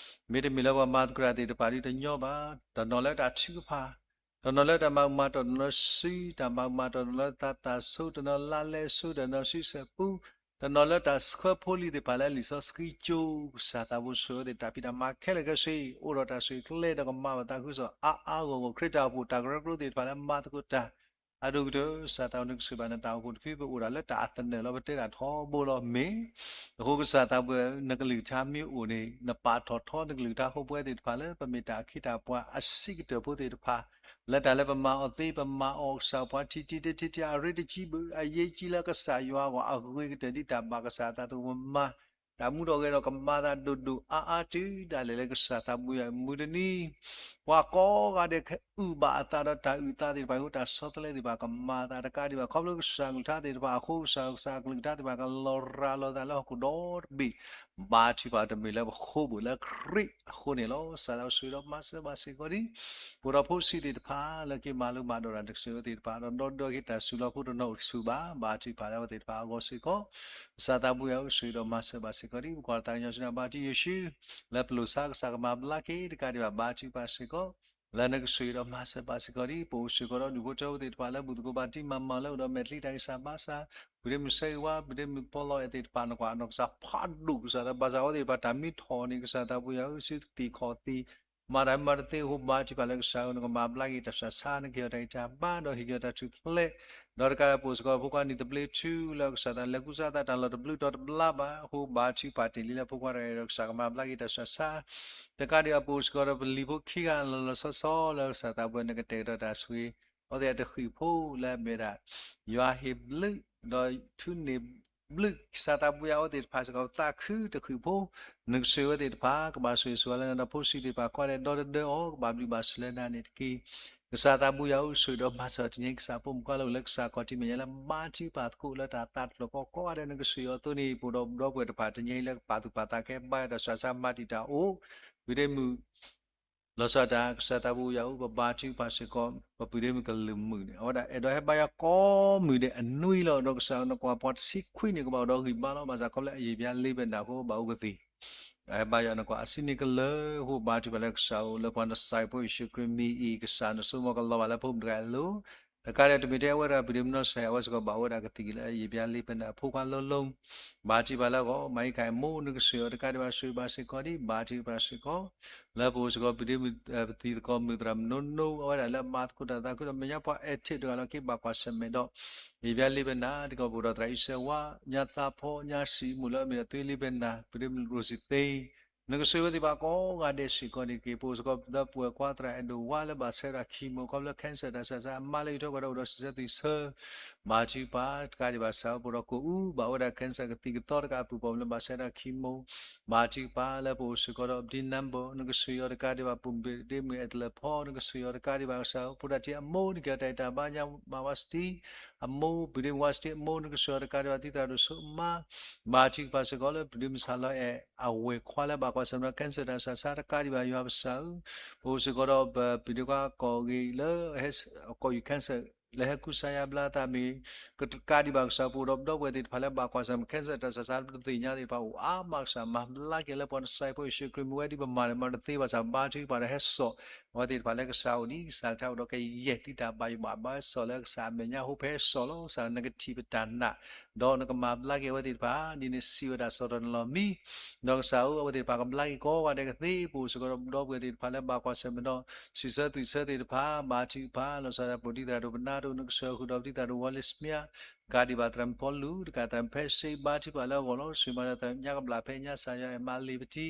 မ့တမ့ၢ်လၢပှၤမၤသကိးတၢ်သ့ၣ်တဖၣ်ဒုးတညီဘၣ်, တနီၤလၢတၢ်ထုကဖၣ်, တနီၤလၢတၢ်မၤကမၣ် တနီၤလၢစု တၢ်မၤကမၣ် တနီၤလၢသးသၣ်ဆိ တနီၤလၢလါလဲစိ တနီၤဆံဆဲၣ်ပူ တနီၤလၢတၢ်ဆှၢဖိလံၤသ့ၣ်တဖၣ်လၢလံာ်စီဆှံကၠိ ကစၢ်သးဘိဆှၢဝဲသ့ၣ်တၢ်ဖံးတၢ်မၤခဲလၢာ်ခဲဆ့ အိၣ်ဒီးတၢ်ဆိၣ်ဂ့ၤကျဲဒီးကမၤဘၣ်သးခုကစီၣ်အါအါဂီၢ်ဂီၢ် ခရံာ်တၢ်အိၣ်ဖှိၣ်တၢ်ကရၢကရိသ့ၣ်တဖၣ်လၢမၤသကိးတၢ် အဒိၣ်ကတၢၢ် ကစၢ်သးနကစၢၢ်ဘၣ်နတၢ်အိၣ်ဖှိၣ်တဖု ပအိၣ်ဒၣ်လၢတၢ်အသနၢၣ်လီၤ ပတဲဒၣ်ထီဘိလီၤမ့ၢ်. အဃိကစၢ်သးဘိယၤဧၢ နကလုၢ်ကထါမ့ၢ်အိၣ်န့ၣ် နပာ်ထီၣ်ထီနကလုၢ်ကထါဃိပဝဲသ့ၣ်တဖၣ်လၢ ပမ့ၢ်တၢ်အခ့တၢ်ပှၤအဆံးကတၢၢ်ဖိသ့ၣ်တဖၣ် လၢတၢ်လၢပမၤအီၤသ့ ပမၤအီၤကစၢ်ပှၤထံၣ်တထံၣ်တထံၣ် အရ့တကံဘၣ် အရေးကြီးလၢကစၢ်ယွၤအဂီၢ် အဂ့ၤကတၢၢ်ဒ်တၢ်ဘၣ်ကစၢ်အသးသ့ၣ်တဖၣ်မၤ တၢ်မူထီၣ်ဂဲၤထီၣ်ကမၤသးဒိၣ်ဒိၣ်အါအါတုၤဒၣ်လဲာ်လၢကစၢ်သးဘိယၤဧၢ မုၢ်တနံၤ ပှၤကိးဂၤဒဲး အုၣ်ဘၣ်အသးဒီးတၢ်အုၣ်သးသ့ၣ်တဖၣ်အဃိ တၢ်ဆီတလဲသ့ၣ်တဖၣ်ကမၤသးတကးဒံးဘၣ် ခီဖျိကစၢ်ကလုၢ်ကထါသ့ၣ်တဖၣ်အဃိ ကစၢ်ကလုၢ်ကထါသ့ၣ်တဖၣ်ကလီၤရၤလီၤသးလၢဟီၣ်ခိၣ်ဒီတဘ့ၣ် ဘါထုကဖၣ်တမ့ၢ်လၢပဃိပူၤလၢခရံာ်အဃိန့ၣ်လီၤ. ကစၢ်သးအိၣ်ဆိၣ်ဂ့ၤဒီးမၤစၢၤဘၣ်စ့ၢ်ကီးဒံး ပအိၣ်ဒီးဖိဆံးသ့ၣ်တဖၣ် လၢက့ၤမၤလိမၤဒိးတၢ်တကစၢၢ်ဝဲသ့ၣ်တဖၣ် ဒီးဒီဒီက့ၤတၢ်စူၤလီၤဖိတနီၤအိၣ်တဆူၣ်ဘၣ် ဘါထုကဖၣ်လၢအဝဲသ့ၣ်တဖၣ်အဂီၢ်စ့ၢ်ကီး ကစၢ်သးဘိယၤအိၣ်ဆိၣ်ဂ့ၤဒီးမၤစၢၤဘၣ်စ့ၢ်ကီးဒံး ပကွၢ်တၢ်ကညီၤဆူနၤဘါထုကဖၣ်ယ့ၣ်ၡူး လၢပလိာ်ဆါကစၢ်ကမၤဘျါက့ၤတကးဒံးဘၣ် ဘါထုကဖၣ်စ့ၢ်ကီး လၢနကဆိၣ်ဂ့ၤဒီးမၤစၢၤဘၣ်စ့ၢ်ကီးဒံး ပအိၣ်စ့ၢ်ကီးဒီးဒူၣ်ဖိထၢဖိသ့ၣ်တဖၣ်လၢဘူၣ်သကိးဘါတံမၤမၤလၢအိၣ်ဒီးမဲာ်ချံတၢ်ဂံၢ်စၢ်ဘါစၢ် ပှၤဒ့မုၣ်ဆၢဂ့ၤဝါ ပှၤဒ့မုၣ်ဖီလီၤအဲၣ်သ့ၣ်တဖၣ် နကွၢ်နီၢ်ကစၢ်ဖးဒိၣ်ကစၢ်သးဘါစၢ်အဝဲသ့ၣ်တဖၣ် တၢ်မ့ၢ်ထီၣ်န့ၣ် ကစၢ်သးဘိယၤအိၣ် စုသံၣ်ခီၣ်သံၣ် မၤတၢ်မၤတသ့အဃိ ဘါထုကဖၣ်လၢကစၢ်ဧၢ နကမၤဘျါက့ၤတၢ်ဆူးတၢ်ဆါ နကဟ့ၣ်အီၤတၢ်ဂံၢ်တၢ်ဘါ ဒီးဟ့ၣ်က့ၤအီၤတၢ်ထူၣ်ဖျဲး ဒီးတကးဒီးပအိၣ်စ့ၢ်ကီးဖိခွါနံၣ်သဘျ့ထူ လၢကစၢ်သးလဲၤကူစါသးတၢ်လီၢ်တဘျုးဒီးတဘျါဘၣ်အဃိ ဘါထုကဖၣ်တ့ၢ်လံလၢဖိခွါတဂၤအံၤဒီးကစၢ်ကမၤဘျါက့ၤတၢ်ဆူးတၢ်ဆါ တကးဒံးဘၣ်ပအိၣ်စ့ၢ်ကီးဒီးပလံၤဖိခံဂၤလီၤလီၤဆီဆီလၢကစၢ်သးဘိယၤ နကတဲာ်ကတီၤတၢ်ဆိၣ်ဂ့ၤ အဝဲသ့ၣ်အတဃံၣ်ဖိလၢအမ့ၢ်ဒၣ် ယွၤဟ့ၣ်ဘျုး ဒီးထူန့ၢ်ဘျုး ကစၢ်သးဘိယၤအဝဲသ့ၣ်တဖၣ်စ့ၢ်ကီး သးခုတဃံၣ်ဖိ နကဆိၣ်ဂ့ၤဝဲသ့ၣ်တဖၣ် ကဘၣ်ဆိၣ်ဂ့ၤဆိၣ်ဝါလၢနၤဒီးဖိဆံးသ့ၣ်တဖၣ်ကိးဂၤဒဲးဒီတဒၢအီၤ ကဘၣ်ဘျုးဘၣ်ဆိၣ်လၢနၤန့ၣ်တက့ၢ်. ကစၢ်သးဘိယၤအိၣ်ဆိၣ်ဂ့ၤဒီးမၤစၢၤတနံၤ ကစၢ်ဖိမုၣ်ဖိလၢအိၣ်လၢကစၢ်ခီၣ်ထံးမဲာ်ညါလၢဘါထုကဖၣ်သကိးလၢတၢ်သးတဖျၢၣ်ကိးဂၤဒဲး နကဆိၣ်ဂ့ၤအီၤအသိးန့ၣ် ပအိၣ်ဒီးပဒီပုၢ်ဝဲၢ်တဖၣ်တနံၤအံၤလၢကပာ်သူၣ်ပာ်သးခဲဘါယွၤတၢ်ဆူးတၢ်ဆါမၤတံာ်တာ်အိၣ် ပှၤဒ့မုၣ် လီၤဆီဒၣ်တၢ် ကစၢ်သးဘိယၤအိၣ် ပဘါထုကဖၣ်စ့ၢ်ကီး ပှၤဒ့မုၣ်ကလုာ်မုာ်န့ၣ် အဝဲဒၣ်အဲၣ်ဒိးဟဲဘါယွၤကိးမုၢ်ဒဲးအနွံလီၤ. ဒီးကစၢ်နကွၢ်ပှၤတဆံခွံန့ၣ် ကဘၣ်အိၣ်ဒီးဂံၢ်ဘါလီၤ. ဘၣ်ဆၣ်ခီဖျိအယံာ်ဘျါလ့ပနၢ်အဃိ ဘၣ်အိၣ်ကသံၣ် ဟဲဘါယွၤနကွၢ်အဆံနံၣ်ကလၢာ်အဃိ ဘါထုကဖၣ်လၢကစၢ်အိၣ်လၢပှၤနစဲးဖိယ့ၣ်ၡူးခရံာ်မံၤအံၤ ကစၢ်နဆိကမိၣ်ကလီၤဘၣ်လၢဖိမုၣ်တဂၤအလိၤ တကးဒံးတမ့ၢ်ထဲအဝဲဒၣ်ပှၤဒ့မုၣ်နီၢ်စဲး အဝဲစ့ၢ်ကီးဘၣ်အိၣ်ဝဲဒၣ်ကသံၣ်ကလၢာ် အယံာ်ဘျါလ့ပနၢ်အဖိခွါလိၤလိၤ ဘါထုကဖၣ်လၢအဂီၢ် မၤအံၤခါအံၤမိၢ်နကဆိၣ်ဂ့ၤအီၤတကးဒံးဘၣ်ဆိၣ်ဂ့ၤဘၣ်စ့ၢ်ကီးဒံး ဘါထုကဖၣ်စ့ၢ်ကီး လၢပအိၣ်စ့ၢ်ကီးပှၤဒ့မုၣ် ပသံသကိးမုၢ်သရၣ်မုၣ်နိနိ အဝဲဒၣ်လၢအမၤသကိးတၢ်သးခုဒီး မဲာ်ညါပှၤအဲၣ်ထီၣ်တဂၤလီၤက့ၤ ဘၣ်ကွၢ်ဆၢၣ်မဲာ်ဒီး ယံာ်ဘျါလ့ပနၢ် တကီၢ်ပူၤဒီးသရၣ်အံၤစဲးဝါ ညါသးဖီ ညါစံးမုၢ်လၢအမ့ၢ်ဒၣ်သုလ့ပနၢ် ပှၤဒ့မုၣ်ရိၣ်စံသ့ နကဆိၣ်ဂ့ၤဝဲသ့ၣ်တဖၣ်ကိးဂၤဒဲးစ့ၢ်ကီးန့ၣ်တက့ၢ်. ပအိၣ်စ့ၢ်ကီးဒီးပဝဲၢ်ကွၢ်သရၣ်အဲၣ်ဒိးဝါလၢဘၣ်ဆၢဒီးခံမိၢ် ခီဖျိ cancer တၢ်ဆူးတၢ်ဆါ အမါလၢအံးထွဲပှၤဒီးအိၣ်ဒီးစံးဆၢသုးဆၢ ဘါထုကဖၣ်တကးဒံးဘၣ်စး ပအိၣ်ဒီးကိၣ်အူ ဘၣ်အိၣ်ဝဲဒၣ် cancer ကသံၣ်ကသီတကးအပူၤ ပိာ်မုၣ်လၢဘၣ်ဆၢဒီးခံမိၢ် ဘါထုကဖၣ်လၢပအိၣ်စ့ၢ်ကီးဒီးပဒံနၢ်ဘၢၣ် နကဆိၣ်ဂ့ၤအီၤတကးဒံးဘၣ် ပှၤဒ့မုၣ်အဲၣ်တလၢၣ်ဖီ နကဆိၣ်ဂ့ၤအီၤတကးဒံးဘၣ်စး ဖိဒၣ်ထံအမိၢ် နကဲတၢ်အံၤတၢ်ဘါညါ မၤဝါစတံ အမိၢ် ပှၤဒ့မုၣ်ဝါစတံအမိၢ် နကဆိၣ်ဂ့ၤအီၤတကးဒံးဘၣ် သုသရၣ်ဒိၣ်စိမါ ဘါထုကဖၣ်စ့ၢ်ကီးလၢပှၤဒ့မုၣ်စးလီၤအဲၣ် အဝဲၢ်ခွါလၢဘၣ်ကွၢ်ဆၢၣ်မဲာ်ဒီး cancer တၢ်ဆူးတၢ်ဆါ တကးဒံးဘၣ်ယွၤပစးဧၢ ပအိၣ်စ့ၢ်ကီးဒီးပဒ့ခွါကိးဂၤလၢ ကိးယူၤ cancer လၢဟဲကူစါယါဘျါသးမ့ၢ် တကးဒံးဘၣ်ကစၢ် ပအိၣ်ဒီးပဒီပုၢ်ဝဲၢ်သ့ၣ်တဖၣ်လၢဘၣ်ကွၢ်ဆၢၣ်မဲာ် cancer တၢ်ဆူးတၢ်ဆါ ပတသ့ၣ်ညါသ့ၣ်တဖၣ်အိၣ်အါမး ကစၢ်မၤဘျါက့ၤလၢပှၤနစဲးဖိယ့ၣ်ၡူးခရံာ်မံၤ ဝဲဒ်ပမၤန့ၣ်မၤတသ့ဘၣ်ဆၣ် ဘါထုကဖၣ်ဒီးဟဲစိာ် အဝဲသ့ၣ်တဖၣ်လၢကစၢ်အိၣ်ဒံး ကစၢ်ကထါအိၣ်ဒီးကယဲၢ်သုတၢ်ဘၣ်ယိၣ်ဘၣ်ဘၣ် ဟဲစိာ်လၢကစၢ်အမဲာ်ညါ ဟိဖဲစိာ်လီၤ ကစၢ်နကထံၣ်ပတၢ်နာ် ဒီးနကမၤဘျါက့ၤအဝဲသ့ၣ်တဖၣ် ဒ်န့ၣ်စံးဝဲဒၣ်စီၤပီလူးလီၤမံ ဒီးကစၢ်ဧၢ အဝဲသ့ၣ်တဖၣ်ကဘျါက့ၤကိးဂၤဒဲးကသ့ ပအိၣ်စ့ၢ်ကီးဒီးပဒီပုၢ်ဝဲၢ်သ့ၣ်တဖၣ်လၢဘၣ်ကွၢ်ဆၢၣ်မဲာ်ဒီး စံးဆၢသုးဆၢသ့ၣ်တဖၣ် ဘါထုကဖၣ် လီၤဆီဒၣ်တၢ် ပဒိၣ်သရၣ်ဒိၣ်ပနၢ်တအိၣ် နကဆိၣ်ဂ့ၤဃုာ်ဒီးပဒိၣ်သရၣ်ဒိၣ်ဝီလ့စမံ တကးဒံးဘၣ်သရၣ်မုၣ်ဖီလူၤ တကးသရၣ်မုၣ်ဖဲစ့ ဘါထုကဖၣ်လၢအဂီၢ်လီၤ ဆိၣ်ဂ့ၤမၤစၢၤသရၣ်မုၣ်ညါကဘျၣ်ဖဲညါစၢ်ယွၤအဲၣ်မါလ့ပထံ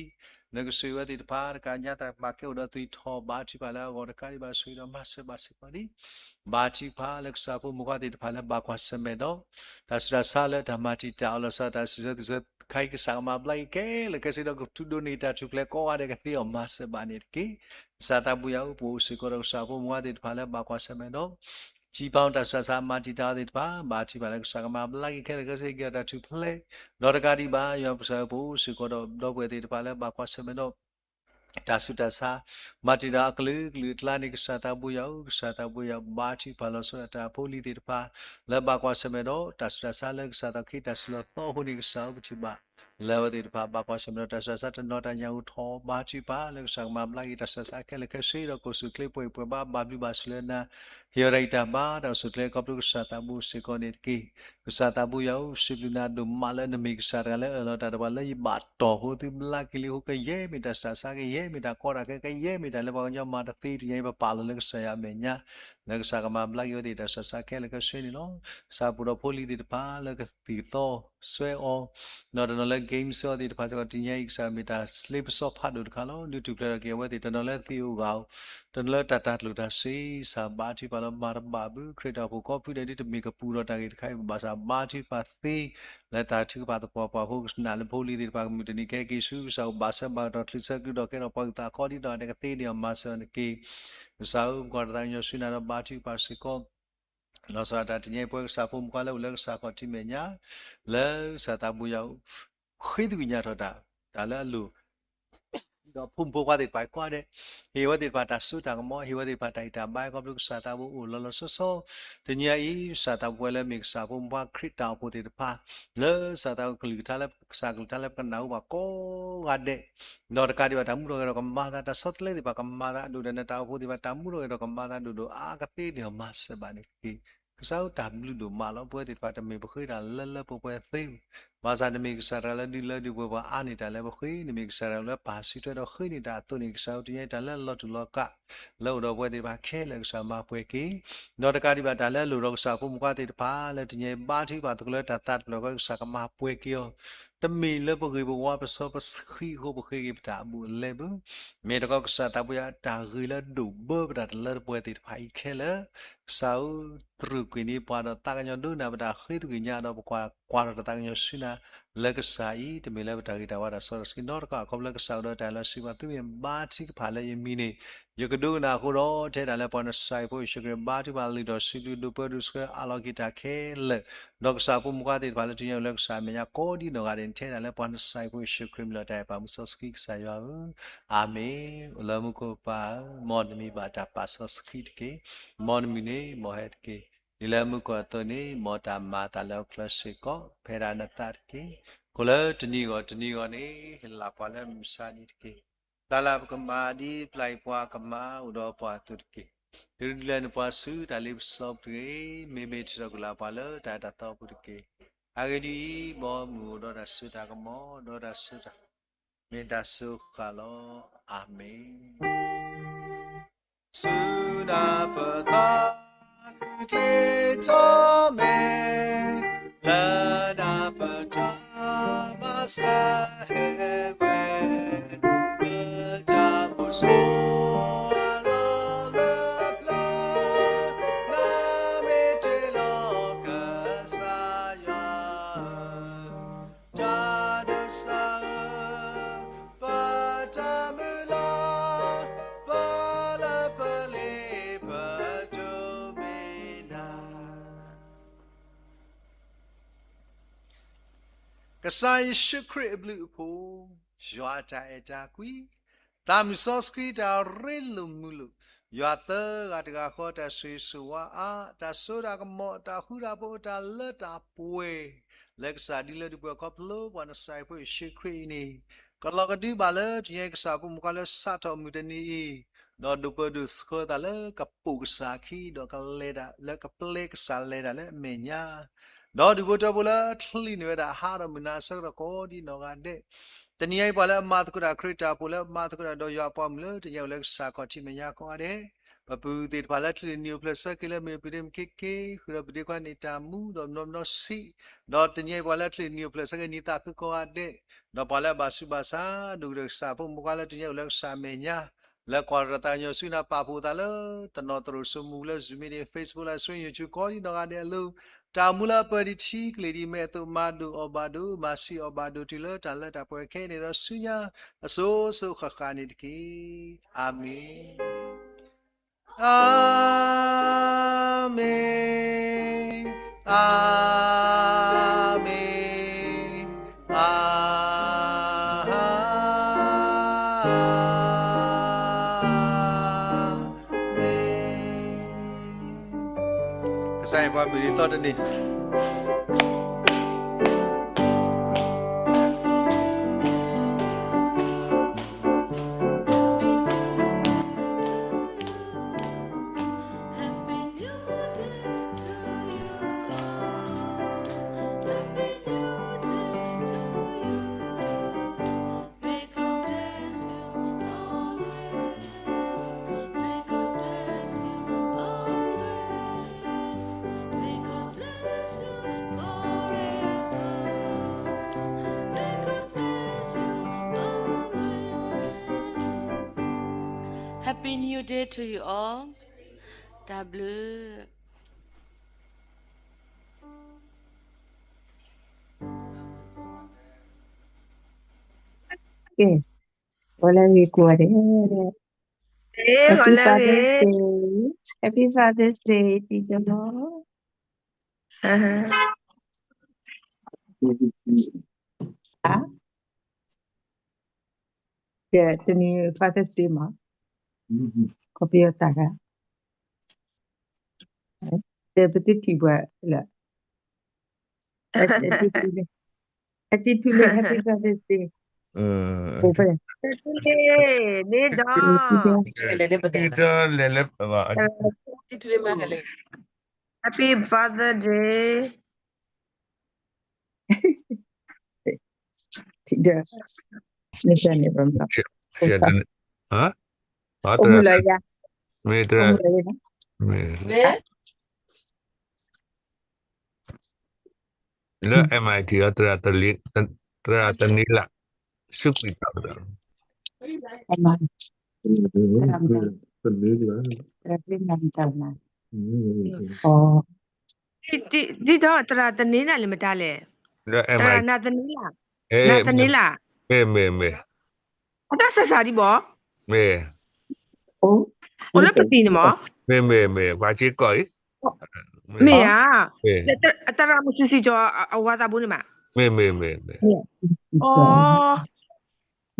နကဆိၣ်ဂ့ၤဝဲသ့ၣ်တဖၣ် တကးညါသရၣ်မုၣ်ကဲအိၣ်ဒီးသွံၣ်ထီၣ် ဘါထုကဖၣ်လၢအဂီၢ် တကးဒံးဘၣ်ဆိၣ်ဂ့ၤဒီးမၤစၢၤဘၣ်စ့ၢ်ကီးဒံး ဘါထုကဖၣ်လၢကစၢ်ဖိမုၣ်ခွါသ့ၣ်တဖၣ်လၢဘၣ်ကွၢ်ဆၢၣ်မဲာ်ဒီး တၢ်ဆူးတၢ်ဆါလၢတၢ်မၤတံာ်တာ်အီၤ လီၤဆီဒၣ်တၢ် စံးဆၢသုးဆၢ ခဲအံၤကစၢ်ကမၤဘျါက့ၤခဲလၢာ်ခဲဆ့ဒီး ကထူဒိးန့ၢ်တၢ်ထူၣ်ဖျဲးကိးဂၤဒဲး ကသ့အီၤမၤစၢၤဘၣ်န့ၣ်တက့ၢ်. ကစၢ်သးဘိယၤဧၢ ပအိၣ်စ့ၢ်ကီးဒီးကစၢ်ဖိမုၣ်ခွါသ့ၣ်တဖၣ်လၢဘၣ်ကွၢ်ဆၢၣ်မဲာ်ဒီး ကံဖီတၢ်ဆူးတၢ်ဆါမၤတံာ်တာ်အီၤသ့ၣ်တဖၣ် ဘါထုကဖၣ်လၢကစၢ်ကမၤဘျါက့ၤခဲလၢာ်ခဲဆ့ ဟ့ၣ်က့ၤအီၤတၢ်ထူၣ်ဖျဲး ဒီးတကးဒံးဘၣ် ယွၤပကစၢ်ဧၢ ပအိၣ်စ့ၢ်ကီးဒီးပဒီပုၢ်ဝဲၢ်သ့ၣ်တဖၣ်လၢဘၣ်ကွၢ်ဆၢၣ်မဲာ်ဒီး တၢ်ဆူးတၢ်ဆါ မၤတံာ်တာ်အကလုာ်ကလုာ်အကျါန့ၣ် ကစၢ်သးဘိယၤဧၢ ကစၢ်သးဘိယၤ ဘါထုကဖၣ်လီၤဆီဒၣ်တၢ်ဖိလံၤသ့ၣ်တဖၣ် လၢဘၣ်ကွၢ်ဆၢၣ်မဲာ်ဒီး တၢ်ဆူးတၢ်ဆါလၢကစၢ်သးခံတၢ်စံးလီၤသီအဃိန့ၣ် ကစၢ်ဧၢ ပထံၣ်ဘၣ် လၢအဝဲသ့ၣ်တဖၣ်ဘၣ်ကွၢ်ဆၢၣ်မဲာ်ဒီး တၢ်ဆူးတၢ်ဆါတနီၤတၢ်ညၣ်အူထီၣ် ဘါထုကဖၣ် လၢကစၢ်ကမၤဘျါက့ၤတၢ်ဆူးတၢ်ဆါခဲလၢာ်ခဲဆ့ဒီး ကိးဆူၣ်ချ့ပှဲၤပှဲၤဘၣ် ဘၣ်ဘျုးဘၣ်ဆိၣ်လၢနၤ ဟ့ၣ်ဝဲဒၣ်ယတၢ်ဘါတၢ်အိၣ်ဆူၣ်အိၣ်ချ့ ခီဖျိကစၢ်သးဘိစ့ၢ်ကီးန့ၣ်တက့ၢ်. ကစၢ်သးဘိယွၤဧၢ, စံးဘျုးနၤဒိၣ်မးလၢနမ့ၢ်ကစၢ်တဂၤလၢအၢၣ်လီၤတၢ်ဒီးပှၤလၢယဘၣ်တီၢ်ဖိသုဘျါက့ၤလံအဃိ ကယဲၢ်မ့ၢ်တၢ်ဆူးတၢ်ဆါ, ကယဲၢ်မ့ၢ်တၢ်ကီတၢ်ခဲ, ကယဲၢ်မ့ၢ်တၢ်လၢပှၤကညီမၤတသ့ တနံၤအံၤ ပပာ်လီၤလၢကစၢ်ယွၤအမဲာ်ညါ လၢကစၢ်ကမၤဘျါက့ၤဝဲသ့ၣ်တၢ်ဆူးတၢ်ဆါခဲလၢာ်ခဲဆ့န့ၣ်လီၤ. ကစၢ်ပှဲၤဒီးဖိလံၤသ့ၣ်တဖၣ်လၢ ကသံၣ်ကသီ စွဲအီၤ, ဒီးတနီၤလၢ game စွဲအီၤသ့ၣ်တဖၣ်စ့ၢ်ကီး တနံၤအံၤ ကစၢ်မ့ၢ်တၢ်လ့ပစီဖးဒိၣ်တခါလီၤ. ဒုးထူၣ်ဖျဲးထီၣ်က့ၤအဝဲသ့ၣ် တနီၤလၢသံၣ်အိၣ်ဂၢၢ်အိၣ်, တနီၤလၢတၢ်တၢ်ကျိၣ်တၢ်စ့, ကစၢ်ဘါထုကဖၣ်လၢမၤတဘၣ်ဘၣ် ခရံာ်တၢ်အိၣ်ဖှိၣ်ကီၢ်ဖုဒဲးဒ်တမ့ၢ်ကပူၤဒီးတၢ်ဂ့ၢ်တခါအံၤ ဘၣ်ဆၣ်ဘါထုကဖၣ်သ့ လၢတၢ်ထုကဖၣ်သပှၢ်ပှၢ်အဃိ ကစၢ်နာ်လၢဖိလံၤသ့ၣ်တဖၣ်ကမုၢ်တနံၤကဟဲက့ၤဆူကစၢ်အိၣ် ဘၣ်ဆၢဘၣ်ကတီၢ်ချုးဆၢကတီၢ်ခဲဒီးပှၤဂုၤသးခီဒ်ဒီး အတကသ့န့ၣ်အီၤ မၤစၢၤအီၤန့ၣ်တက့ၢ်. ကစၢ်ဧၢ ပကွၢ်တၢ်သးကညီၤဆူနၤဒီးဘါထုကဖၣ်စ့ၢ်ကီး လီၤဆီဒၣ်တၢ်တနံၤအံၤ ပဝဲကစၢ်ဖိမုၣ်ခွါလၢအိၣ်လၢကစၢ်ခီၣ်ထံးမဲာ်ညါ လၢကစၢ်သးဘိယွၤ ဃ့သကွံာ်ညါထီၣ်တၢ် တၢ်လၢအလိၣ် ဒီးဖိမုၣ်ဖိခွါသ့ၣ်တဖၣ်ကိးဂၤဒဲး, ဟ့ၣ်ဝဲသ့ၣ်တဖၣ်တၢ်စိတၢ်ကမီၤ, ဟ့ၣ်ဝဲသ့ၣ်တဖၣ်တၢ်ဂံၢ်တၢ်ဘါ ခီဖျိကစၢ်သးဘိအိၣ်လီၤလီၤဆီဆီ တနံၤအံၤ ကစၢ်သးဘိပဝဲလၢမ့ၢ်ကစၢ်ဖိမုၣ်ခွါခရံာ်တၢ်အိၣ်ဖှိၣ်သ့ၣ်တဖၣ် လၢကစၢ်သးဘိကလုၢ်ကထါလၢ ကစၢ်ကလုၢ်ကထါလၢပကနၢ်ဟူဘၣ်ကိးဂၤဒဲး ဒီးတကးဒံးဘၣ်တၢ်မူထီၣ်ဂဲၤထီၣ်ကမၤသး တၢ်ဆီတလဲသ့ၣ်တဖၣ်ကမၤသးဒိၣ်ဒီး နတၢ်အိၣ်ဖှိၣ်သ့ၣ်တဖၣ်တၢ်မူထီၣ်ဂဲၤထီၣ်ကမၤသးဒိၣ်ဒိၣ် အါကသ့န့ၣ်မၤစၢၤဘၣ်န့ၣ်တက့ၢ်. ကစၢ်ဧၢ တၢ်ဘျုးဒိၣ်မးလီၤ. ပဝဲသ့ၣ်တဖၣ်တမ့ၢ်ပဃ့တၢ်လၢလၢပှဲၤပှဲၤသ့ဘၣ်. ဘၣ်ဆၣ်နမ့ၢ်ကစၢ်တဂၤလၢဒုးလၢဒုးပှဲၤပှဲၤအါန့ၢ်တၢ်လၢပဃ့, နမ့ၢ်ကစၢ်တဂၤလၢပာ်ဆူၣ်ထွဲဒီးဃ့န့ၢ်တၢ်အသိးန့ၣ် ကစၢ်ဧၢ တနံၤအံၤတၢ်လၢလီၤတူာ်လီၤကာ် လၢအိၣ်ဒီးပဝဲသ့ၣ်တဖၣ်ခဲလၢာ်ကစၢ်မၤပှဲၤက့ၤ ဒီးတကးဒံးဘၣ်တၢ်လၢအလိၣ်ဒီးကစၢ်ဖိမုၣ်ခွါသ့ၣ်တဖၣ် လၢတနံၤအံၤဘါထုကဖၣ်သကိးလၢတၢ်သးတဖျၢၣ်ဃီ ကစၢ်ကမၤပှဲၤက့ၤအီၤ, တမ့ၢ်လၢပဂ့ၤပဝါပစီပစံးပဃ့က့ၤပတၢ်အဘူးအလဲဘၣ်. မ့ၢ်တခီကစၢ်သးဘိယွၤအတၢ်ဂ့ၤလၢဒိၣ်ဘၢပတၢ်တလၢတပှဲၤသ့ၣ်တဖၣ်အံၤခဲလၢာ်, ကစၢ်ဧၢ တြူာ်ကွံာ်န့ၢ်ပှၤဒီးသးကညီၤဒိကနၣ်ပတၢ်ဃ့သကွံာ်ညါဒီး ပကွၢ်ထီၣ်တၢ်သးကညီၤဆူနၤ လၢကစၢ်အံၤ တမ့ၢ်လၢပတၢ်ဂ့ၤတၢ်ဝါတၢ်စီတၢ်ဆှံနီတခါ ခီဖျိလၢကစၢ်အိၣ်ဒီးတၢ်လီၤဆံးပှၤ သုမ့ၢ်ဘါထုကဖၣ်လၢယမံၤန့ၣ် ယကဒိကနၣ်အဃိဒီး ထဲဒၣ်လၢပှၤနစၢ်ဖိယ့ၣ်ၡူးခရံာ်ဘါထုကဖၣ်လုၢ်ထီၣ်စံးဘျုးဒိးပၢဒိးဆှၢအးလီၤက့ၤတၢ်ခဲလၢာ်, ဒီးကစၢ်ဖိမုၣ်ခွါသ့ၣ်တဖၣ်လၢတနံၤအံၤအိၣ်လၢကစၢ်အမဲာ်ညါကိးဒ်နီၢ်ဂၤဒဲးန့ၣ် ထဲဒၣ်လၢပှၤနစၢ်ဖိယ့ၣ်ၡူးခရံာ်မံၤလီၤ တၢ်အဲၣ်ပာ်မူစီဆှံကစၢ်ယွၤဧၢ, အၤမ့ၣ်. အိၣ်လၢမူခိၣ်ပၢ်ဧၢ, မ်နမံၤဘၣ်တၢ်ပာ်စီဆှံတက့ၢ်. မ်နမုၢ်န့ၣ်မ်ဟဲတက့ၢ်. ဒ်လၢမူခိၣ်အသိးန့ၣ် မ်တၢ်မၤအသးလၢဟီၣ်ခိၣ်ချၢစ့ၢ်ကီး ဖဲဒၣ်နသးတက့ၢ်. ကိးလၢတနံၤဂီၢ်တနံၤဂီၢ်န့ၣ် ဟ့ၣ်လီၤပှၤလၢမုၢ်မဆါနံၤတက့ၢ်. ပျၢ်လၢပကမၤဒ်ပျၢ်အံၤပှၤကမၤအိၣ်ဒီးပှၤအသိးတက့ၢ်. တဒုးလဲၤနပှၤဆူတၢ်လ့ပစီပူၤတဂ့ၤ, မ့မ့ၢ်ထုးထီၣ်ကွံာ်လၢပှၤလၢတၢ်အဲၣ်တၢ်သီပူၤတက့ၢ်. အဂ့ၢ်ဒ်အံၤ, မ်မုၢ်အိၣ်ဒီးတၢ်စိတၢ်ကမီၤ ဒီးတၢ်စိတၢ် မ့ၢ်တၢ်စိဃာ်လီၤ. အၤမ့ၣ်. ဆူနၢ်ပၢၢ်သးခုချ့ထီၣ်မဲာ်, လၢနၢ်ပၢၢ်တၢ်မၤစၢၤဟဲဝဲ, ပတၢ်အိၣ်ဆိးလီၤလၢပျၢၤ, နမ့ၢ်တ့ၢ်လီၤကစၢ်ယွၤ တၢ်ဒိးစၢ်ဧၢ, ပတၢ်မုၢ်လၢ်, ပလၢပလ့ပဒိးမ့ၢ်နၤ. ကစၢ်ယ့ၣ်ၡူးခရံာ်အဘျုးအဖှိၣ်, ယွၤအတၢ်အဲၣ်တၢ်ကွံ, သးမုၢ်စီဆှံတၢ်ရ့လိာ်မုာ်လိာ်, ယွၤသၢဂၤတဂၤဃီတၢ်ဆိၣ်ဂ့ၤဆိၣ်ဝါအါ, တၢ်စိတၢ်ကမီၤ, တၢ်ဃူတၢ်ဖိး, တၢ်လၢတၢ်ပှဲၤ, လၢကစၢ်ဒုးလၢဒုးပှဲၤခီဖျိပှၤနစၢ်ဖိယ့ၣ်ၡူးခရံာ်အံၤန့ၣ်, ကလီၤကဒုဘၣ်လၢတနံၤအံၤကစၢ်ဖိမုၣ်ခွါလၢစးထီၣ်မုၢ်တနံၤအံၤ, ဒီးဒိးပၢဒိးဆှၢသးလၢကပိာ်ကစၢ်အခံ, ဒီးကလဲၤဒၣ်လၢကပျဲကစၢ်လဲၤဒၣ်လၢအမဲာ်ညါ ဒီးဒုးပၢတၢ်ဖိလၢအချံးန့ၢ်ဝဲဒၣ်ဟါဒီးမုၢ်နၤအဆၢကတီၢ်ကိးဒ်နီၢ်ဂၤဒဲး, တနံၤအံၤပှၤလၢအမၤသကိးတၢ်ခရံာ်တၢ်အိၣ်ဖှိၣ်လၢအမၤသကိးတၢ်ဒီးယွၤအပှၤမုၣ်လၢတနံၤအံၤအိၣ်လၢကစၢ်ခီၣ်ထံးမဲာ်ညါကိးဂၤဒဲး, ပပုၢ်သ့ၣ်တဖၣ်လၢချံးန့ၢ်နံၤအိၣ်ဖျဲၣ်ဆၢက့ၤလၢမ့ၢ်ပဒ့မ့ၢ်က့က့, ဃုာ်ဒီးပဒ့ခွါန့ၣ်တၢ်မူဒီးမနီမနီဆံး, ဒီးတနံၤအံၤပှၤလၢချံးန့ၢ်နံၤအိၣ်ဖျဲၣ်ဆၢက့ၤနံၤသးခုကိးဂၤဒဲး, ဒီးပှၤလၢအဘၣ်ဆူးဘၣ်ဆါ ဒိၣ်ကတၢၢ်ကစၢ်ဖိမုၣ်ခွါလၢတနံၤအံၤအိၣ်လၢကစၢ်မဲာ်ညါ လၢကွၢ်တၢ်သးကညီၤဆူနၤ ပာ်ဖှိၣ်သးလၢတနီၤသရိာ်စိမိၤလၢ Zoom meeting, Facebook Live Stream, YouTube ကိးဒ်နီၢ်ဂၤဒဲးအလိၤ, တၢ်မူလၢအပၢၢ်ဒံးထံကလ့ၢ်ဒံး မ့ၢ်အသိးမၤဒိၣ်အီၣ်ဘၣ်ဒိၣ်, မၤဆံးအီၣ်ဘၣ်ဒိၣ်တုၤလၢတၢ်လၢတၢ်ပှဲၤခဲအံၤန့ၣ်ဒီးဆူညါ အစိၤစိၤဃၣ်ဃၣ်န့ၣ်တက့ၢ်. အၤမ့ၣ်. အၤမ့ၣ်, အၤမ့ၣ်, အၤမ့ၣ်. ကစၢ်ယွၤပှၤမုၢ်နံၤသီတနံၤ Happy New Day to you all. တၢ်ဘျုး ကဲ ဂီၤလၢအဂ့ၤကိးဂၤဒဲး Happy Father's Day. Happy Father's Day တံၤဒီး ကဲ တနံၤ Father's Day မး ခီပညီတၢ်ဂၤ တဲပတထံၣ်ပှၤလၢ အတံၤထူလၢ Happy Father's Day အိၣ်ဖဲ န့ၣ်ဒီး လဲၤလၢ Happy Father's Day ထံၣ်ဒီး မ့ၢ်တၢ်န့ၣ်ဘၣ်မ့ၢ် အိၣ်မူလၢယၤ မ့ၢ်တၢ် အိၣ်မူလၢယၤ လၢ M I T အ သရၣ်တနံၤလၢ် စူးကွံာ်တၢ် သရၣ်တနံၤလၢ် ဒ်ဒီးသရၣ်တနံၤလၢ်လၢမတၤလဲၣ် သရၣ်နၤတနံၤလၢ် နၤတနံၤလၢ် မ့ၢ်မ့ၢ်မ့ၢ် အတၢ်ဆးဆးဒံးဘၣ် မ့ၢ် အိၣ်လၢပတံၤန့ၣ်မး မ့ၢ်မ့ၢ်မ့ၢ် ပှၤစ့ၢ်ကီးအံၤ မ့ၢ်ဧါ သရၣ်မုၣ်စုစံကၠီအဝၤသးဘိန့ၣ်မး မ့ၢ်မ့ၢ်မ့ၢ်မ့ၢ် အိၣ်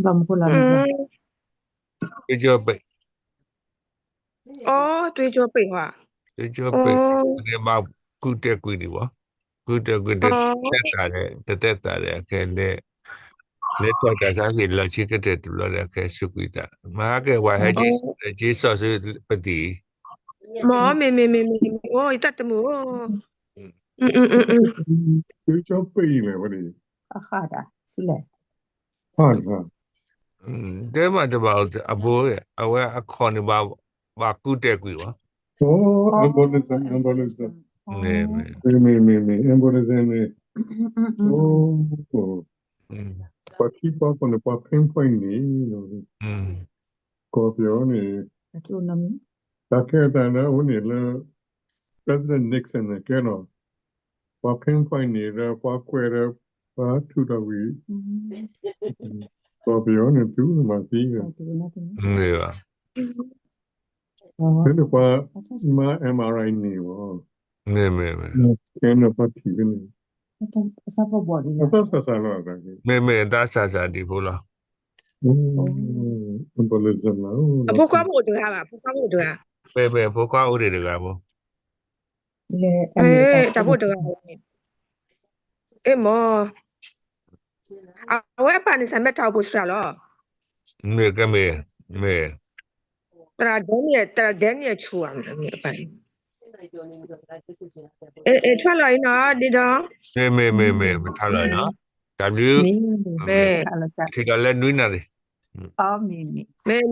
ဘၣ်မူခိၣ်လီၤ သွေးကြောပိတ် အိၣ် သွေးကြောပိတ်ဟီ သွေးကြောပိတ် န့ၣ်ဘၣ်ကူၣ်တဲာ်ကွံာ်ဒံးဘၣ် ကူၣ်တဲာ်ကွံာ်ဒံး တဲသးဒီး တတဲသးဒီး အခဲလၢ လဲၤထီၣ်တၢ်ဆါဟံၣ်လီၤဆံကတၢၢ်တဘျီဒီး အခဲစူးကွံာ်သး မဟါကဲ ပှၤဟဲက့ၤစီဆှံပတံၤ မ့ၢ်မ့ၢ်မ့ၢ်မ့ၢ် အိၣ် ယတၢ်တမုာ် သွေးကြောပိတ်ရင်လည်း ဝဲန့ၣ် တဲမးတဘၣ်အဘိ အဝဲအခီၣ်န့ၣ် ဘၣ်ကူၣ်တဲာ်ကွံာ်ဘၣ် embolism embolism မ့ၢ်မ့ၢ်မ့ၢ် embolism န့ၣ် ပှၤခံပှၤဃိန့ၣ် ပှၤ pinpoint န့ၣ် ကီၢ်ပယီၤန့ၣ် တၢ်ခဲအတၢ်လၢအအိၣ်န့ၣ်လၢ President Nixon န့ၣ်ကဲလီၤ ပှၤ pinpoint န့ၣ်ဒီး ပှၤကွဲးဒီး ပှၤထုးထီၣ်ဝံၤ ကီၢ်ပယီၤန့ၣ် သုမၤသံ မ့ၢ်ဘၣ် ဖဲန့ၣ်ပှၤမၤ M R I န့ၣ်ဘၣ် မ့ၢ်မ့ၢ်မ့ၢ် ကဲန့ၣ်ပှၤထံၣ်ဖဲန့ၣ် အတၢ်ဆးဆးလီၤ မ့ၢ်မ့ၢ်တၢ်ဆးဆးဒံးဖိလီၤ embolism လီၤ အဖိခွါဖိအိၣ်တဂၤဘၣ် ဖိခွါဖိအိၣ်တဂၤ မ့ၢ်မ့ၢ်ဖိခွါအိၣ်ဒံးတဂၤဖိ တၢ်ဖိတဂၤ အ့ၣ်မး အဝဲအပၢ်န့ၣ် ဆၣ်မဲထးအိၣ်ဖိသရၣ်လီၤ မ့ၢ်ကဲမ့ၢ် မ့ၢ် သရၣ်ဒဲန့ၣ် သရၣ်ဒဲန့ၣ်အဆူၣ် အပၢ်န့ၣ် အ့ၣ် ထွဲလီၤအံၤနီၤ ဒ်ဒီး မ့ၢ်မ့ၢ်မ့ၢ်မ့ၢ် ပထါလီၤအံၤနီၤ တၢ်ဘျုး မ့ၢ် ထံၣ်ဒီးလၢနွံနၣ်ရံၣ် မ့ၢ်